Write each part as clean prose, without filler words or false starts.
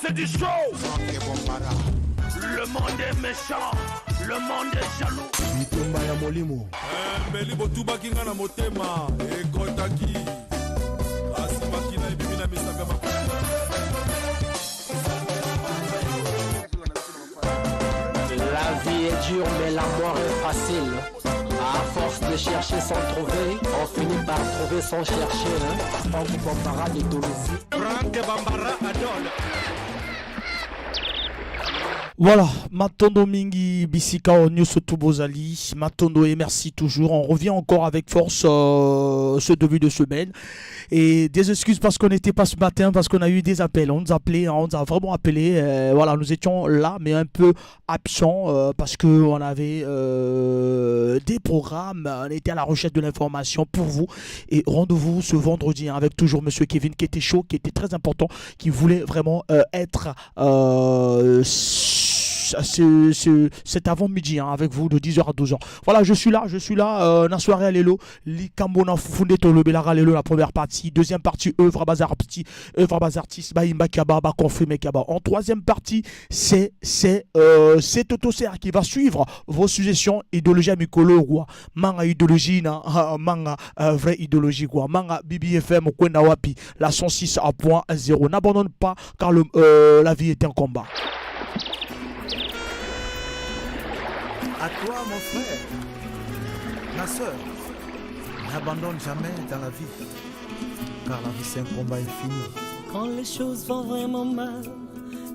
C'est du show. Le monde est méchant, le monde est jaloux. Bitumba ya molimo. Eh, mbeli botubaki nga na motema ekotaki asimaki na ebimi na misapi ya makolo. La vie est dure mais la mort est facile. À force de chercher sans trouver, on finit par trouver sans chercher. Hein? Franck Bambara de Dolosi. Franck Bambara Adol. Voilà, Matondo Mingi, Bisika Nyonso Bozali, Matondo et merci toujours. On revient encore avec force ce début de semaine. Et des excuses parce qu'on n'était pas ce matin, parce qu'on a eu des appels. On nous a appelé, hein, on nous a vraiment appelé. Voilà, nous étions là, mais un peu absents parce qu'on avait des programmes. On était à la recherche de l'information pour vous. Et rendez-vous ce vendredi, hein, avec toujours Monsieur Kevin qui était chaud, qui était très important, qui voulait vraiment être cet avant-midi, hein, avec vous de 10h à 12h. Voilà, je suis là, je suis là, na soirée ya lelo, likambo na fufu nde tolobelaka lelo, la première partie, deuxième partie, œuvre bazar petit, œuvre bazar artiste, ba imba kaba, ba confirmé kaba. En troisième partie, c'est Toto Serre qui va suivre vos suggestions, idéologie mikolo, quoi. Manga idéologie, na, manga, vraie idéologie, quoi. Manga BBFM, Kwenda Wapi, la 106.0. N'abandonne pas, car la vie est un combat. À toi, mon frère, ma soeur, n'abandonne jamais dans la vie, car la vie c'est un combat infini. Quand les choses vont vraiment mal,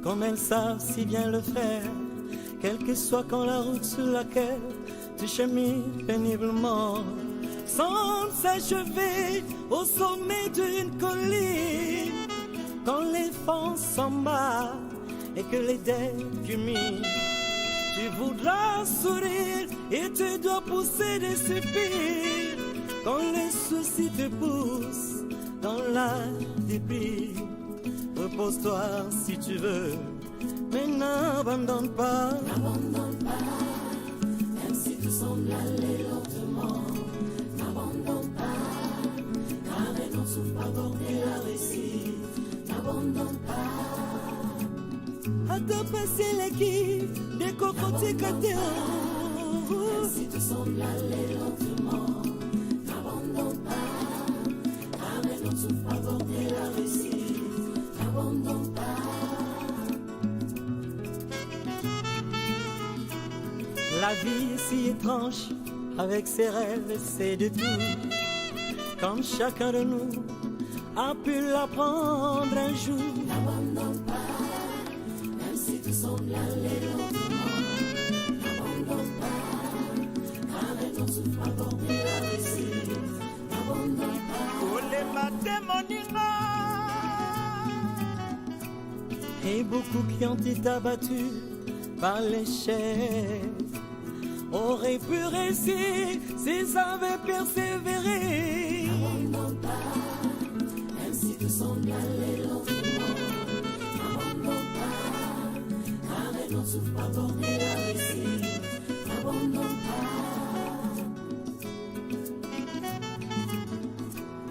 comme elles savent si bien le faire, quelle que soit quand la route sur laquelle tu chemines péniblement, semble s'achever au sommet d'une colline, quand les vents s'embarquent et que les dés culminent, tu voudras sourire et tu dois pousser des soupirs. Quand les soucis te poussent dans la déprime, repose-toi si tu veux, mais n'abandonne pas. N'abandonne pas, même si tout semble aller lentement. N'abandonne pas, car un autre souffle pas porter la réussite. N'abandonne pas. Ata pasi eleki ndeko kotika te. Même si tout semble aller lentement, n'abandonne pas, car un autre souffle pas porter la réussite. N'abandonne pas. La vie est si étrange, avec ses rêves et ses détours, comme chacun de nous a pu l'apprendre un jour. N'abandonne pas, même si tout semble aller lentement. N'abandonne pas, car un autre souffle pas porter la réussite. N'abandonne pas. Kolemba te moninga. Et beaucoup qui ont été abattus par l'échec auraient pu réussir s'ils avaient persévéré. N'abandonne pas, même si tout semble aller lentement. N'abandonne pas, car un autre souffle pas porter la réussite. N'abandonne pas.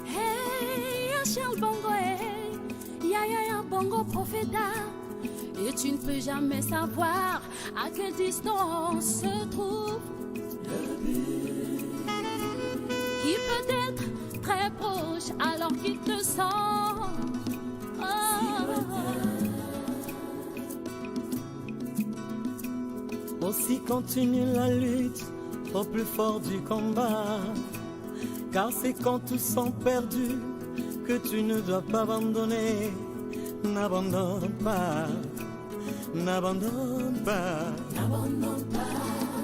Hey, ya Charles Bongo, hey, ya ya ya Bongo Profeta. Et tu ne peux jamais savoir à quelle distance se trouve le but, qui peut être très proche alors qu'il te semble. Oh. Aussi continue la lutte au plus fort du combat, car c'est quand tous sont perdus que tu ne dois pas abandonner. N'abandonne pas, n'abandonne pas. N'abandonne pas,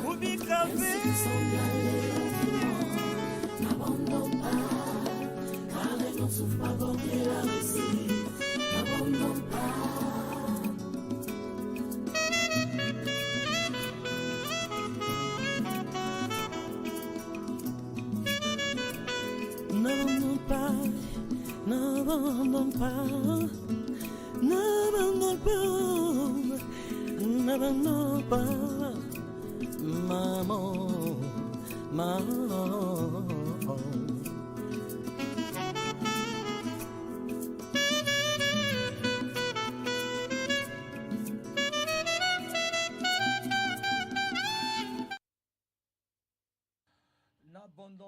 même si tout semble aller lentement. N'abandonne pas, car un autre souffle pas porter la réussite. N'abandonne pas. N'abandonne pas, n'abandonne pas, n'abandonne pas, n'abandonne pas, maman, maman.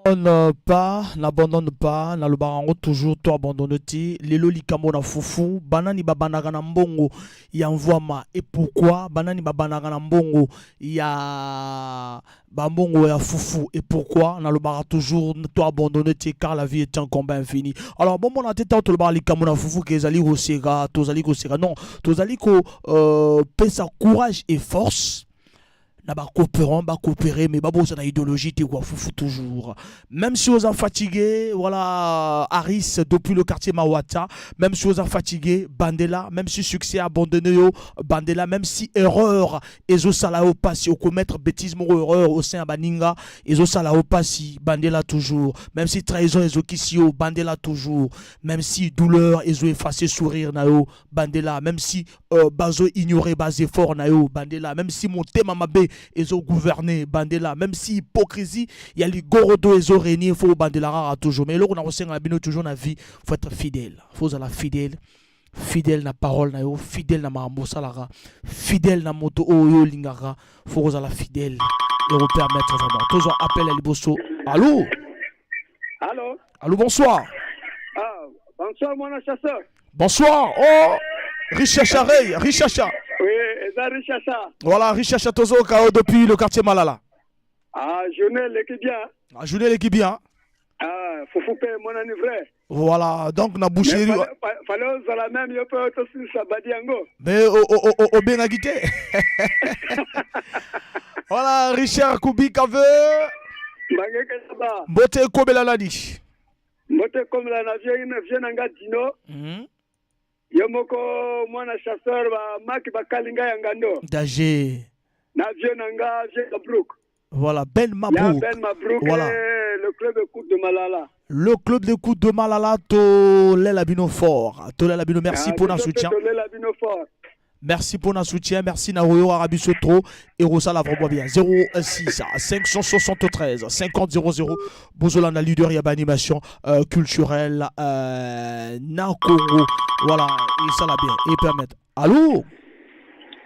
N'abandonne pas, n'abandonne pas, nalobaka yango toujours to abandonne te. Lelo likambo na fufu, banani babandaka na mbongo ya mvwama et pourquoi banani babandaka na mbongo ya bambongo ya fufu et pourquoi nalobaka toujours to abandonne te car la vie est un combat infini. Alors bomona te ntango tolobaka likambo na fufu ke ezali koseka, tozali koseka non, tozali kopesa courage et force na ba coopérant ba coopérer mais babosana idéologie te quoi, fufu toujours, même si oza fatigué. Voilà Harris depuis le quartier Mawata. Même si oza fatigué, bandela. Même si succès abandonné yo, bandela. Même si erreur ezosala yo pasi, okommettre bêtise moko, erreur au sein ya baninga ezosala yo pasi, bandela toujours. Même si trahison ezokisi yo, bandela toujours. Même si douleur ezo effacer sourire na yo, bandela. Même si bazo ignorer bas effort na yo, bandela. Même si motema mabe ezo gouverner, bandela. Même si hypocrisie ya ligorodo ezo régner, faut bandela kaka toujours. Mais eloko na kosenga na bino toujours na vie, faut être fidèle, faut ozala fidèle, fidèle na parole na yo, fidèle na makambo osalaka, fidèle na moto oyo olingaka. Faut kozala fidèle ekopermettre vraiment. Tozwa appel ya liboso. Allo? Allô? Allo, bonsoir. Ah, bonsoir, mon chasseur. Bonsoir. Oh, Richard Charey, Richard Cha. Oui, eza Richard Cha. Voilà, Richard Chatozo Kao depuis le quartier Malala. Ah, journée eleki bien. Ah, journée eleki bien. Ah, fufu pe monani vrai. Voilà, donc na boucherie. Mais fallait ozala même yo mpe tosilisa badi yango. Mais obengaki te. Voilà, Richard Kubika veut. Bangeke ba. Mbote ekobela nani? Mbote ekomela na vieux na nga Dino. Yo moko mwana chasseur bamaki bakalinga ya ngando. Danger. Na vieux na nga, vieux Mabrouk. Voilà, Ben Ya Mabrouk. Ben Mabrouk. Voilà. Et le club écoute de Malala. Le club d'écoute de Malala, tolela bino fort. Tolela bino, merci Ah, pour notre biso mpe soutien. Tolela bino fort. Merci pour notre soutien. Merci Naroyo Arabiso trop. Et Rosala vraiment bien. 06 573 50 00. Bozolanda leader ya animation culturelle na Congo. Voilà, et ça l'a bien. Et permettre. Allô?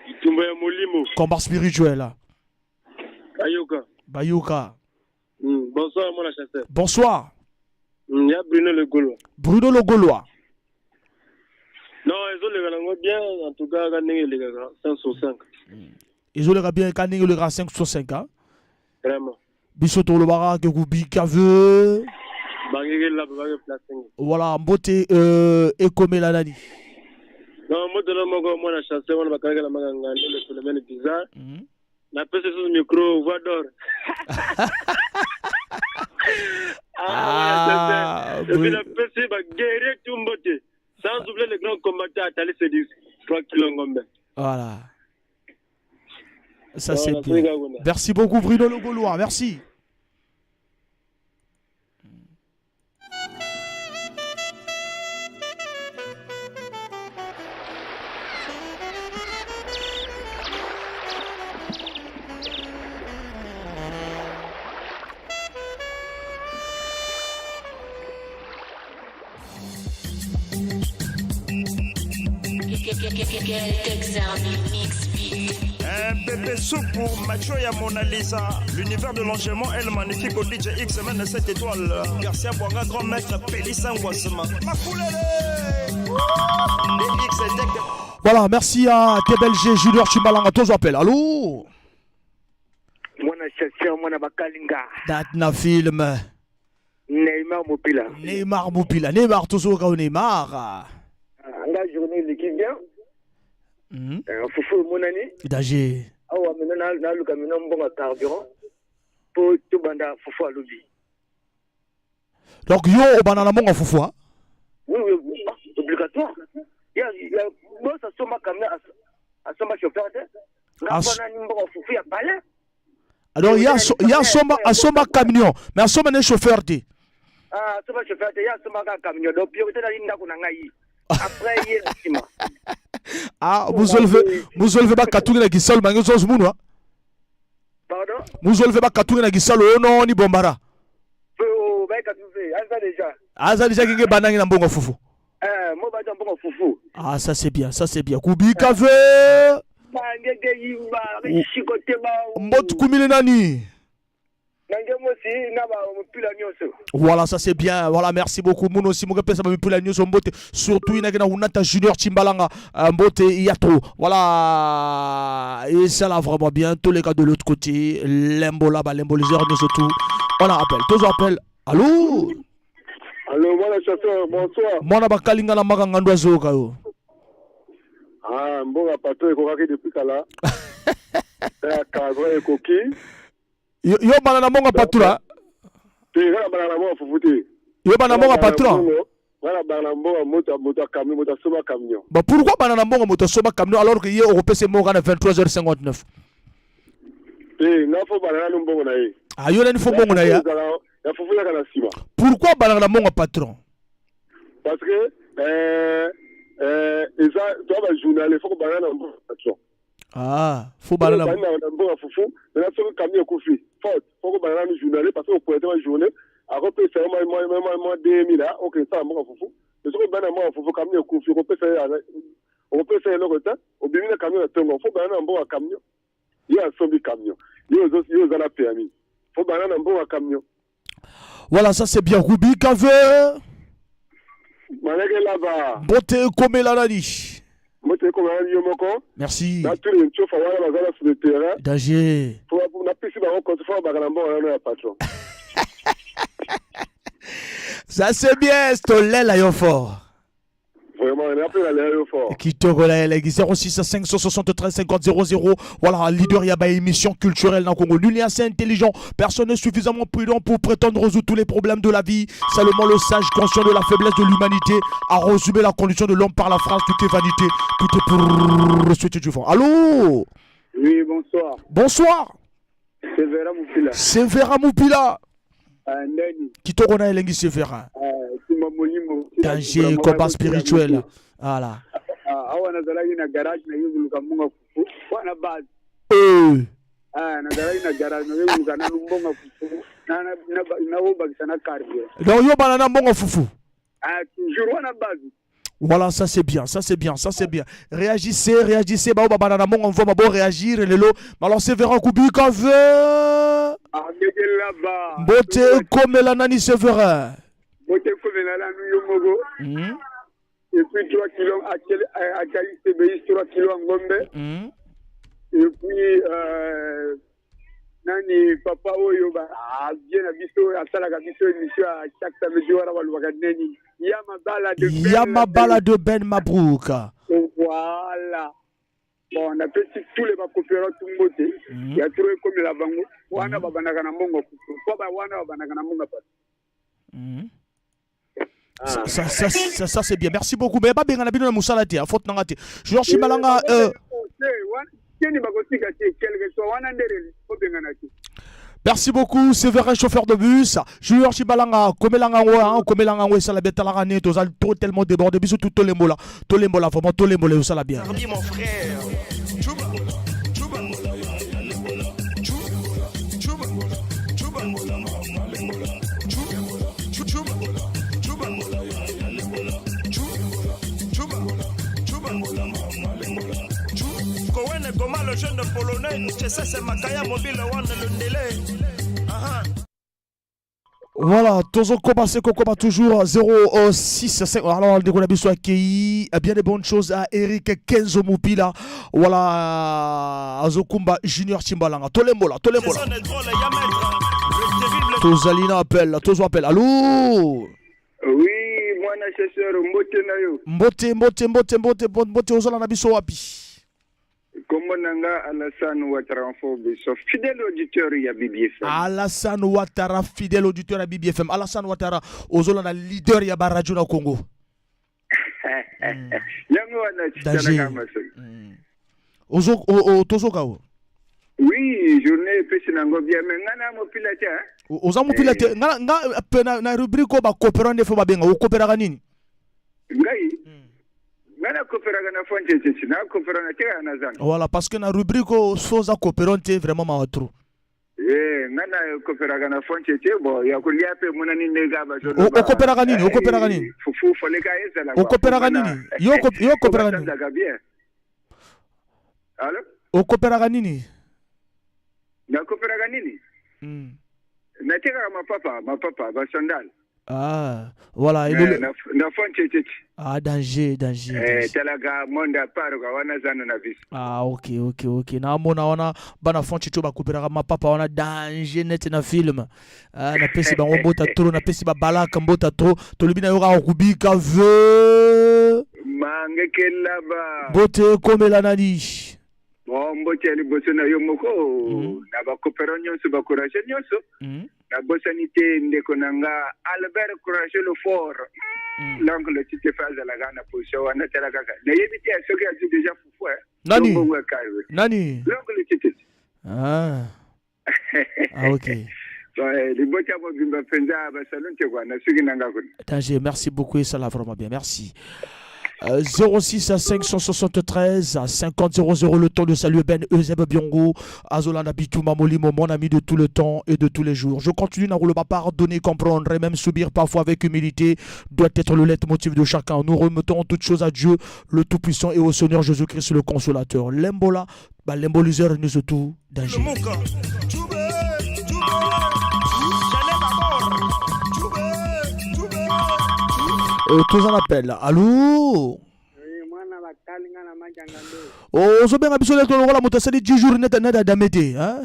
Bitumba ya molimo. Combat spirituel. Bayoka. Bayoka. Bonsoir mwana chasseur. Bonsoir. Ya Bruno Le Gaulois. Bruno Le Gaulois. Non, ezoleka nango bien, en tout cas ka ndenge elekaka 5 sur 5. Ezoleka bien ka ndenge eleka 5 sur 5. Hein? Vraiment. Biso tolobaka ke kubika ve. Bangeke laba bange place nge. Voilà, mbote ekomela nani? Non, moto na moko mwana chasseur wana bakalaka na maka ngando le phénomène bizarre. Napesi susu micro voix d'or. Ah, Ah, et puis napesi baguerrier tout mbote. Sans oublier le grand combattant Atali Sedis, 3 kilos ngombe. Voilà. Ça, c'est Voilà, bien. c'est Gagona. Merci beaucoup, Bruno Le Gaulois. Merci. Un bébé soupe pour Macho ya Mona Lisa. L'univers de l'engement est le magnifique au DJ X semaine de 7 étoiles. Garcia Boanga, grand maître, Pélissin Wassema. Makoulele DX Deck. Voilà, merci à TBLG Junior Chimbalanga. Tous appel. Allô? Mwana chasseur, mwana bakalinga. Date na film. Neymar Mopila. Neymar Mopila. Neymar, toujours au Neymar. Ah, nga journée eleki bien. Fufu emonani. Danger. Awa mena naluka mena mbongo ya carburant mpo tobanda fufu alobi. Donc, yo, obana na monga fufu, hein? Oui, ah, obligatoire ya boss asomba camion, asomba chauffeur te, nga mpo nani mbongo ya fufu ya palais. Alors, il y a, il y a asomba, asomba camion, mais asomba ne chauffeur te. Ah, asomba chauffeur te, ye asomba kaka camion, donc priorité nali ndako na ngai, après ye na nsima. Ah, muzolve bakatungi na gisalo mange zoz munu, hein? Pardon? Muzolve bakatungi na gisalo ono ni bombara. Oh, bayeka tuve aza déjà. Aza déjà kinge banangi na mbongo fufu. Eh, mo baza mbongo fufu. Ah, ça c'est bien, ça c'est bien. Kubika ve. Bangege yimba shikote ba. Mbot kumile nani? Na ngemosi na ba mopila nyonso. Voilà, ça c'est bien. Voilà, merci beaucoup. Muno si moke pesa ba mipula nyonso mbote. Surtout inaki na Unata Junior Chimbalanga mbote il y a trop. Voilà, et ça là vraiment bien. Tous les gars de l'autre côté, Lembola ba lemboliseur nous surtout. On a appel. Tous appel. Allô? Allô, mwana chasseur, bonsoir. Mwana bakalinga na maka ngando azoka yo. Ah, mboka patron ekokaki depuis kala. Ya cadre ekoki. Yo, yo bana na mbongo patron. Te, nga bana na mbongo fufu te. Yo bana na mbongo patron. Nga na bana na mbongo moto moto ya camion, moto asomba camion. Bon, pourquoi bana na mbongo moto asomba camion alors que ye okopesa mbongo na 23h59? Te, nga fo bana nanu mbongo na ye. Ah, yo nani fo mbongo na ye? Ya fufu yaka na nsima. Pourquoi bana na mbongo patron? Parce que eza toa ba journaliste, faut ko bana na mbongo patron. Ah, faut bana na mbongo fufu, mais soki camion ekufi, faute, faut ko bana na journaliste parce que opointe ma journée, akopesa yo mwa 2000 a okende sala mbongo fufu. Mais soki obana mbongo fufu, camion ekufi, okopesa ye okopesa ye eloko te, obimi na camion na ntongo, faut bana na mbongo ya camion. Ye asombi camion, ye oza na permis, faut bana na mbongo ya camion. Voilà, ça c'est bien. Rubi Cave. Maneke lava. Mbote komela nani. Mbote komela yo moko. Merci. Na tous les tchofa wana bazala sur le terrain. Danger. Faut na pesi bango compte, faut bakana mbongo nano ya patron. Ça c'est bien, stolela yo fort. Vraiment, on appelle la yo fort. Kitoko la elegi 06 573 50 00. Voilà, leader ya ba émission culturelle dans Congo. Nul n'est assez intelligent, personne n'est suffisamment prudent pour prétendre résoudre tous les problèmes de la vie. Seulement le sage conscient de la faiblesse de l'humanité a résumé la condition de l'homme par la phrase: tout est vanité, tout est pour suite du vent. Allô? Oui, bonsoir. Bonsoir. C'est Vera Moupila. C'est Vera Moupila. Ndeni. Kitoko na elengi Séverin. Simba Molimo. Danger, combat spirituel. Voilà. Awa nazalaki na garage na koluka mbongo fufu wana base. Ah, nazalaki na garage na koluka nanu mbongo fufu nakobakisa na carburant. Donc yo bana na mbongo fufu. Ah, toujours wana base. Voilà, ça c'est bien, ça c'est bien, ça c'est bien. Réagissez, réagissez. Bah, bah, bah, on va bon réagir lelo. Alors Séverin Kubika veut. Mbote komela nani Séverin. Mbote komela nanu yo moko. Et puis 3 kilos à CBI, 3 kilos en Gombe. Et puis nani papa oyo ba bien na biso asalaka biso émission à chaque samedi wana balobaka neni Yamabala de Ben Yamabala de Ben Mabrouk. Voilà. Bon, napesi tous les bacoopérants mbote ya trop ekomela bango wana babandaka na mbongo po ba wana babandaka na mbongo pasi. Ça, ça, ça, ça, ça c'est bien. Merci beaucoup. Mais pas bien na bino na musala te, faute nanga te. Georges Chimalanga Keni bakotika te, quelque soit wana nde obengana te. Merci beaucoup, Séverin chauffeur de bus. Junior Chibalanga, komelanga ngo, hein, komelanga ngo, ça la bien talaka ne, tozal trop tellement débordé, bisous tout tolembola. Tolembola, vraiment tolembola, ça la bien. Mon frère. Chouba, chouba, chouba, chouba, chouba, chouba, chouba, chouba, Kowen Goma, le jeune polonais, c'est Makaya Mobile One, le Ndélé. Voilà, tozo commencer kokoma toujours 0 6 5. Alors ndeko na biso akei bien des bonnes choses à Eric Kenzo Mupila. Voilà, azokumba Junior Chimbalanga. Tolembola, tolembola. Tozali na appel, tozo appel. Allô? Oui, mwana chasseur, mbote na yo. Mbote, mbote, mbote, mbote, mbote, ozala na biso wapi? Kombo na nga Alassane Ouattara Mfobeso, fidèle auditeur ya BBFM. Alassane Ouattara, fidèle auditeur ya BBFM. Alassane Ouattara, ozola na leader ya ba radio na Congo. Yango wana Danger. Ozo o, o, tozoka o. Oui, journée epesi nango bien, mais nga na mopila te, hein? Oza mopila te. Nga nga pe na rubrique oyo bakopera nde fo babenga. Okoperaka nini? Ngai nga nakoperaka na fontetete, nakopera na tekaka na zanga. Voilà, parce que na rubrique oyo so oza coopérant te, vraiment mawa trop. Eh, nga nakoperaka na fontete, bon, ya kolia mpe emonani ndenge bazoloba. Okoperaka nini? Okoperaka nini? Fufu foleka ezala. Okoperaka nini? Yo okoperaka nini? Basanzaka bien. Allo? Okoperaka nini? Nakoperaka nini? Natekaka mapapa, mapapa, ba sandales. Ah, voilà. Eh, elolo- na, na fond tchetchetche. Ah, danger, danger. Eh, danger. talaka monde à part ka wana zano na biso. Ah, ok, ok, ok. Naamona wana bana fond chicho bakopelaka mapapa wana danger net na film. Ah, napesi bango mbota trop, napesi babalaka mbota trop. Tolobi na yo kaka okubika ve. Mangeke laba. Mbote ekomela nani? Bon, mbote ya liboso na yo moko na bakopera nyonso bacourage nyonso. Nabosani te ndeko na nga Albert Courageux le fort. L'oncle Titefa azalaka na position wana tala kaka. Nayebi te soki azwi déjà fufu eh. Nani? To mbongo ya kare. Nani? L'oncle Tite. Ah. Ah, ok. Bon, eh, libota mobimba mpenza basalon te kwa nasuki na nga kuna. Danger, merci beaucoup et ça l'a vraiment bien, merci. 06 à 573 à 50 00 le temps de saluer Ben Euseb Biongo, Azolanda Bitouma Molimo, mon ami de tout le temps et de tous les jours. Je continue à pardonner, comprendre et même subir parfois avec humilité doit être le leitmotiv de chacun. Nous remettons toutes choses à Dieu, le Tout-Puissant et au Seigneur Jésus-Christ, le Consolateur. L'embola, bah, l'emboliseur nous tout danger. Tous en appel. Allô? Oh, ozobenga biso lelo lokola moto asali 10 jours net net adame te hein?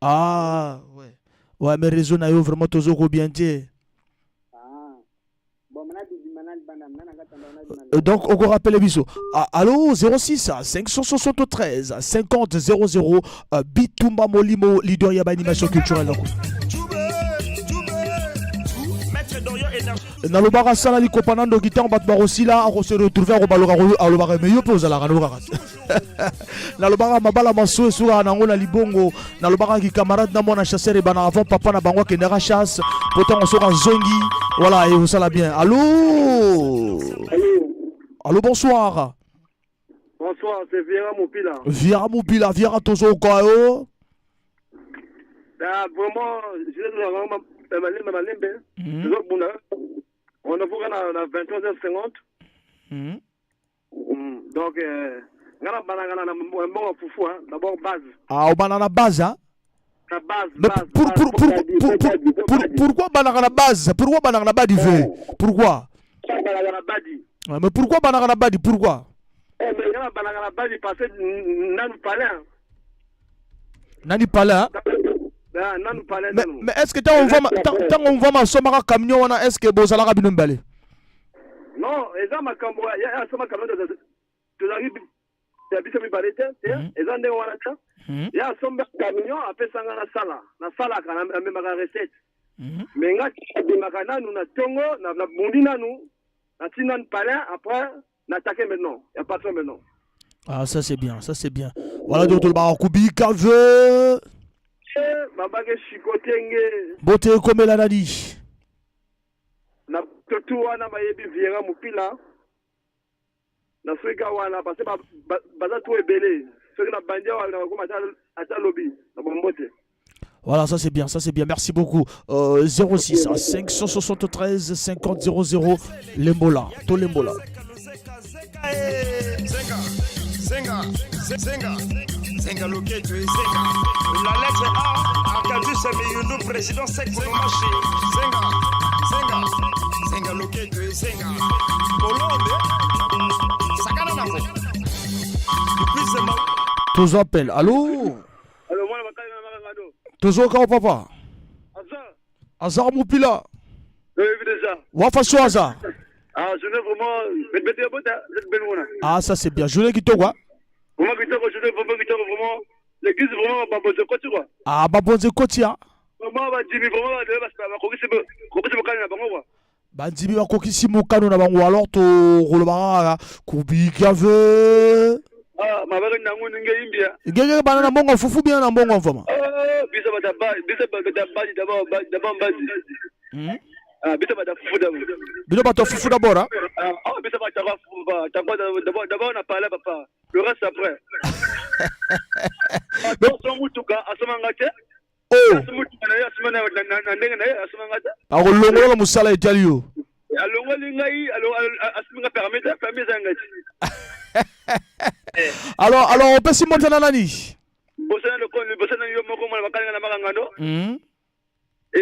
Ah, ouais. Ouais, mais réseau na yo vraiment tozo ko bien te. Donc, on rappelle biso. Ah, allô 06 573 50 00 Bitumba Molimo, leader ya ba animation culturelle. Nalobaka sala likopa na ndoki ntango bato bakosila akose retrouve akobaloka alobaka me yo mpe ozalaka no kaka nalobaka mabala maso esukaka nango na libongo nalobaka kikamarade na mwana chasseur ebana avant papa na bango akendaka chasse po ntango soki azongi voilà ekosala bien. Allo, allo, bonsoir. Bonsoir, c'est Viera Mopila. Viera Mopila, Viera tozokoka yo. Ah, vraiment, je vais vraiment malembe malembe. Tozobunda. On a vu na 23h50. Donc, nga na banaka na mbongo fufu, hein. D'abord base. Ah, obana na base, hein? Na base, Mais base. Pourquoi banaka na base? Pourquoi banaka na badi ve? Pourquoi? Banaka na badi. Ah, mais pourquoi banaka na badi? Pourquoi? Eh, mais nga na banaka na badi parce que nanu palais, hein. Nani palais, hein? Ah, nanu palais. Mais, Nanu. mais est-ce que tant on voit ma somaka camion wana, est-ce que bozalaka bino mibale? Non, eza makambo ya asoma camion tozalaki ya biso mibale te te, eza ndenge wana te. Ya asomba camion apesanga nasala, nasalaka, namemaka recette. Mais nga abimaka nanu na ntongo, nabundi nanu, nati nanu palais, après n'attaquer maintenant ya patron maintenant. Ah, ça c'est bien, ça c'est bien. Voilà, donc tolobaka kubika ve. Eh, babake shiko tenge. Mbote ekomela nani? Na totu wana bayebi Viera Mopila na soki wana parce que baza to ebele soki na bandi awa nakokoma ata lobi na bombote. Voilà, ça c'est bien, ça c'est bien. Merci beaucoup. 06 573 50 00 Lembola, to Lembola. Zenga, Zenga, Zenga, Zenga Loketo et Zenga. La lettre A, Arcadius Miyundu, président sec Bonomashi. Zenga, Zenga, Zenga Loketo et Zenga. Colombe, Sakana Nango. Depuis ce moment. Tous appellent. Allô? Allô, moi, bakali na makangado. Tozoka o papa. Azar. Azar Mupila. Oui, déjà. Wafa so Azar. Ah, je n'ai vraiment. Ah, ça c'est bien. Je l'ai quitté quoi? Vraiment, kitoko, je n'ai vraiment kitoko, vraiment. L'église, vraiment, babonze koti quoi. Ah, babonze koti, hein? Vraiment, bandimi, vraiment, bakokisi mokano na bango quoi. Bandimi bakokisi mokano na bango alors tokolobaka kaka kubika ve. Ah, mabaka nango ndenge imbia. Ngenge bana na mbongo fufu bien na mbongo mfama. Ah, biso bata ba, biso bata badi d'abord, d'abord badi. Ah, biso bata fufu d'abord. Bino bato fufu d'abord, hein? Ah, ah, biso bata fufu ba, d'abord, d'abord on a parlé papa. Le reste après. Attention mutuka, asoma ngate. Oh. Asoma mutuka na ye, asoma na ndenge na ye, asoma ngate. Akolongola mosala etali yo. Alongoli ngai, asoma nga permis te, permis eza ngati. Alors, opesi mbote na nani? Bosana lokolo, bosana yo Malangano. Et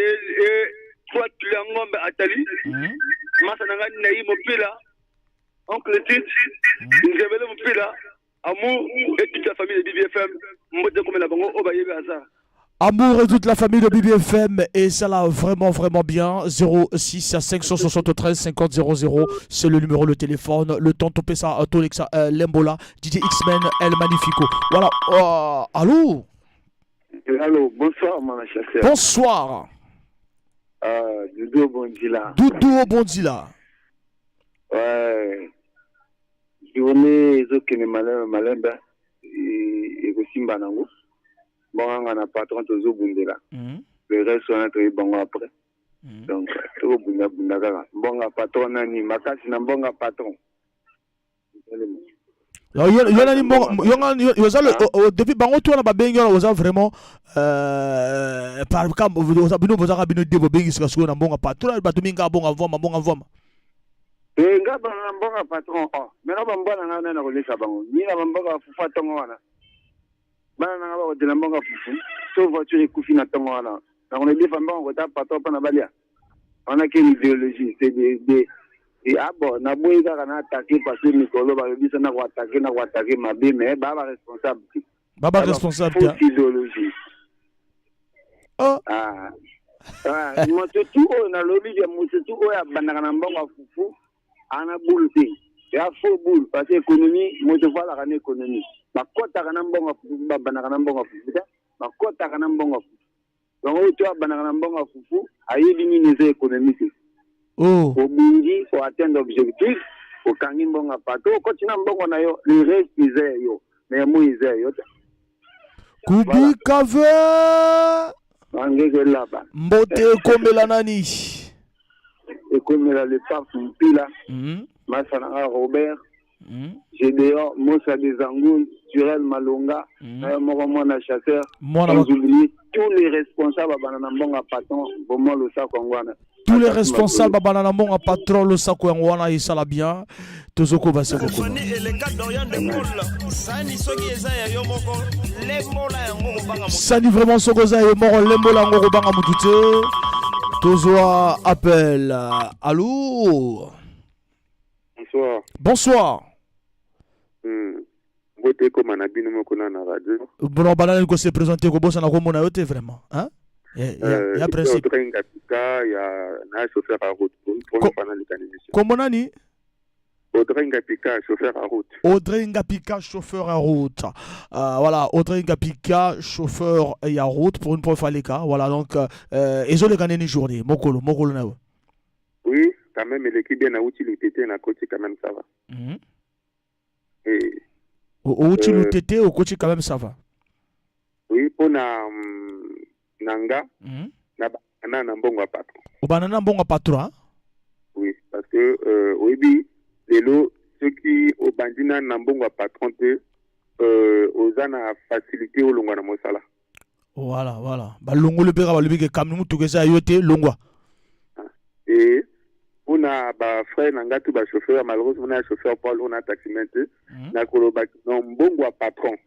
trois Ngombe Atali. Masa na ngai Naï Mopila. Oncle Tit. Nzebele Mopila. Amour et toute la famille de BBFM. Mbote komela bango oyo bayebi aza. Amour et toute la famille de BBFM et ça là vraiment vraiment bien. 06 573 50 00, c'est le numéro de téléphone. Le temps topesa Tolexa Lembola DJ X-Men El Magnifico. Voilà. Allô. Allô, bonsoir mon chasseur. Bonsoir. Doudou Bondila. Doudou Bondila. Ouais. Journée ezokende malembe malembe, ekosimba nango. Bongo nga na patron tozobundela. Le reste wana toyebi bango après. Donc tokobundabunda kaka. Mbongo patron nani makasi na mbongo patron. Yo nani mbongo yo nga yoza le depuis bango to wana babengi wana, oza vraiment par kam oza bino, bozaka bino de bobengisaka sikoyo na mbongo patron, bato mingi abonga mvwama, mbongo mvwama. Eh, nga bana na mbongo patron, oh mena bambwa na ngai nani nakolesa bango ni na bamboka ya fufu ntongo wana. Bana na nga bakotela mbongo ya fufu so voiture ekufi na ntongo wana, nakonedefa mbongo kota patron mpo na balia wana. Quelle idéologie? C'est des ah bon, naboyi kaka na attaquer parce que mikolo balobisa na koattaquer, na koattaquer mabe, mais baa baresponsable te. Baba responsable te. Fausse idéologie. Oh. Ah. Ah, moto tu oyo nalobi ya moto tu oyo abandaka na mbongo ya fufu ana boule te, ya faux boule, parce que économie, moto falaka na économie. Bakɔtaka na mbongo ya fufu, babandaka na mbongo ya fufu te, bakɔtaka na mbongo ya fufu. Donc oyo to abandaka na mbongo ya fufu ayebi nini eza économie te. Oh. Obungi oatteindre objectif, okangi mbongo ya patron, okoti na mbongo na yo, le reste eza ya yo, mais ya moi eza ya yo te. Kubika ve. Bangeke laba. Mbote ekomela nani? Ekomela le pape Mpila, masa na nga Robert, Gédéon Mosa des Angoules, Turel Malonga, na yo moko mwana chasseur. Mwana Sans oublier tous les responsables abanda na mbongo ya patron, vraiment losako yango wana. Tous les responsables babanda na mbongo patron, losako yango wana, esala bien, tozokoba se kokoma. Fani eleka Dorian de Paul sani soki eza ya yo moko, lembola yango, kobanga moto. Sani vraiment soki oza ye moko, lembola yango, kobanga motu te. Tozwa appel. Allo. Bonsoir. Bonsoir. Mbote ekoma na bino moko na radio. Bon, banani kose présenter, kobosana komona yo te vraiment, hein? Ya principe. Audrey Ngapika ya na chauffeur à route. Première fois naleka na émission. Kombo nani? Audrey Ngapika, chauffeur à route. Audrey Ngapika, chauffeur à route. Voilà, Audrey Ngapika, chauffeur à route pour une première fois les cas. Voilà, donc, ezoleka nini journée, mokolo, mokolo na yo. Oui, quand même eleki bien, nauti Lutete na koti, quand même ça va. Et Outi Lutete, okoti, quand même ça va. Oui, mpona na nga na na na mbongo ya patron. Obanda na mbongo ya patron, hein? Oui, parce que oyebi lelo soki obandi na mbongo ya patron te, oza na facilité olongwa na mosala. Voilà. Balongoli mpe kaka, balobi ke kami mutuka eza ya yo te, longwa. Et mpona bafrère na nga to bachauffeur, malheureusement na chauffeur poids lourd na taximan te, nakoloba no mbongo ya patron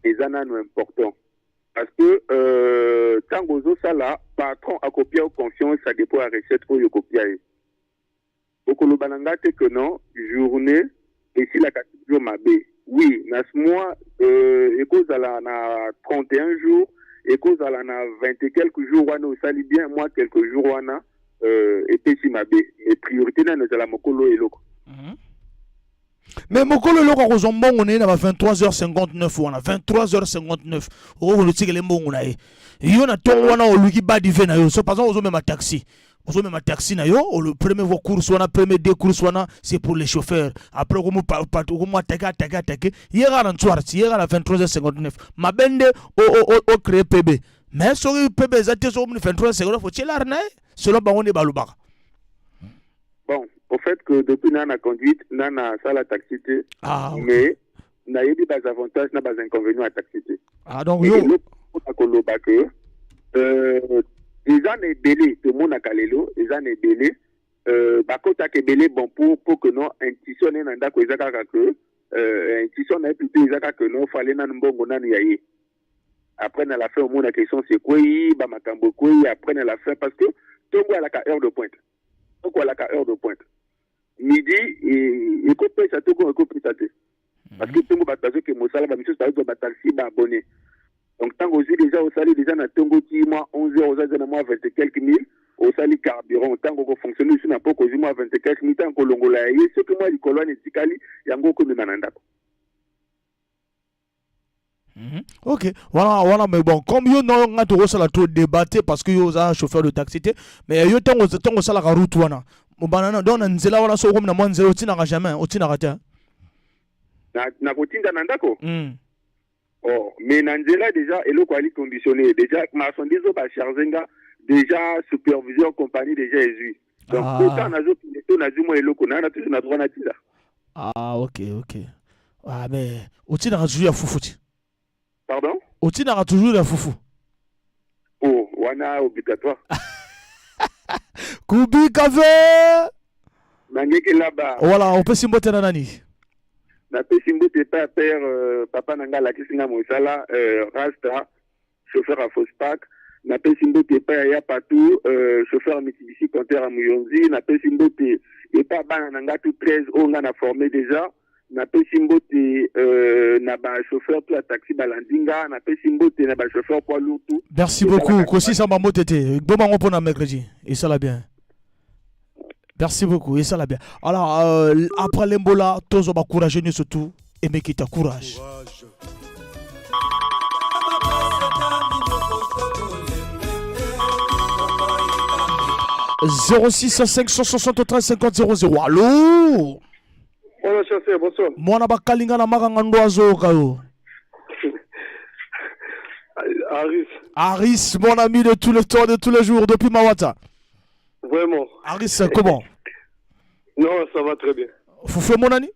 eza nano important, parce que ntango ozosala, patron akopia yo confiance, ça dépend ya recette oyo okopia ye. Okoloba na nga te que non, journée esilaka toujours mabe. Oui, na mois ekozala na 31 jours, ekozala na 20 et quelques jours wana osali bien, moi quelques jours wana epesi mabe, mais priorité nano ezala mokolo eloko. Mais mokolo eloko akozwa mbongo na ye na ba 23h59 wana, 23h59 okokono otikele mbongo na ye. Yo na ntongo wana oluki badive na yo. So par exemple ozomema taxi, ozomema taxi na yo, le premier voie course wana, premier deux courses wana, c'est pour les chauffeurs. Après okomo attaquer, attaquer, attaquer ye kaka na ntswar ti ye kaka na 23h59 mabe nde ocréer pb. Mais soki pb eza te, soki omoni 23h59, otie lare na ye selon bango nde balobaka. Bon, au fait que depuis na conduite na sala taxi te. Ah, ok. Mais nayebi baavantage na bainconvénient ya taxi te. Ah, donc yo Eloko koloba ke eza na ebele tomonaka lelo, eza na ebele bakotaka ebele, bon, pour que non intuition na ye na ndako eza kaka que intuition na ye plutôt eza kaka que non, fale nanu mbongo nanu ya ye. Après na la fin omonaka essence ekwei, bamakambo ekwei après na la fin, parce que ntongo alaka heure de pointe, toko alaka heure de pointe, midi ekopesa toko ekopesa te, parce que ntongo bato bazokende mosala, bamisusu bazozwa bataxi, baabonné. Donc ntango ozwi déjà, osali déjà na ntongo ti mwa 11 heures, oza déjà na mwa 20 et quelques mille, osali carburant. Ntango okofonctionne lisusu na poko, ozwi mwa 20 et quelques mille. Ntango kolongola ya ye, soki mwa likolo wana etikali, yango okomema na ndako. Ok, voilà, mais bon, comme yo non nga tokosala to débattre parce que yo oza chauffeur de taxi te, mais yo ntango osalaka route wana, mobana donc na nzela wana, so okomi na mwa nzela, otinaka jamais, otinaka te? Na kotinda na ndako? Oh, mais na nzela déjà eloko ali conditionné déjà, marchandise oyo bacharge nga déjà, superviseur compagnie déjà ezwi. Donc kota nazokende to nazwi mwa eloko na toujours na droit natinda. Ah ok, ah mais otinaka toujours ya fufu ti? Pardon? Otinaka toujours ya fufu? Oh, wana obligatoire. Kubika ve. Nangeke laba. Voilà, opesi mbote na nani? Napesi mbote epai ya père, papa na ngai alakisi nga mosala, rasta chauffeur ya Fospac. Napesi mbote epai ya Yapatu, chauffeur ya Mitsubishi compteur ya Muyonzi. Napesi mbote epai ya bana na ngai tu 13 oyo ngai na formé déjà. Napesi mbote na bachauffeur to ya taxi balandi nga. Napesi mbote na bachauffeur poids lourd tout. Merci beaucoup. Kosisa bambote te, bobango mpona mercredi, esala bien. Merci beaucoup, esala bien. Alors après lembola, tozwa bacourage nyonso tu emekita courage. 06 573 50 00. Allo? Voilà, chasseur, bonsoir. Mwana bakalinga na makanga ndo azoyoka yo. Aris. Aris, mon ami de tous les temps, de tous les jours, depuis Mawata. Vraiment. Aris, comment? Non, ça va très bien. Fufu mon ami?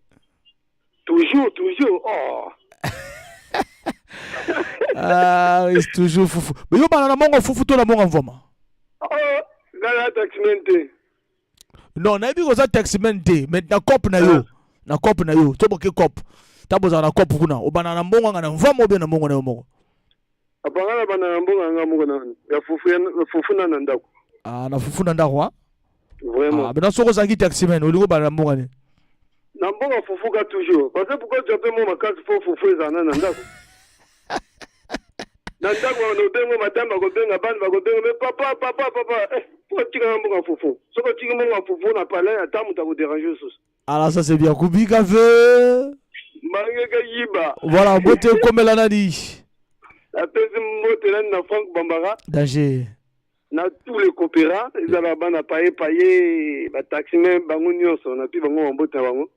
Toujours, toujours. Oh. Aris, toujours fufu. Mais yo bana na mongo fufu to na mongo mvoma? Oh, nga taximan te. Non, nayebi koza taximan te, mais na cope na yo. Na cope na yo, to boke cope. Ta bozala na cope kuna, obana na mbongo nga na mvoma ou bien na mbongo na yo moko? Apanga na bana na mbongo nga moko na ya fufu, ya fufu na ndako. Ah, na fufu na ndako, ah? Vraiment. Ah, maintenant soko ozalaki taximan, olingi obana na mbongo nini? Na mbongo fufu ka toujours. Parce que pourquoi tu appelles moi makasi fo fufu ezana na ndako? Na ndako wana obengo madame bakobenga, bana bakobenga, mais papa, papa, papa, eh, po otika na mbongo fufu. Soki otiki mbongo fufu na palais, ata moto akodéranger lisusu. Alors ça c'est bien. Kubika ve. Mangeka yiba. Voilà, mbote ekomela nani? Napesi mbote nani na Frank Bambara. Danger. Na tous les coopérants, ezala bana paye paye, bataximen bango nyonso, napi bango bambote na bango.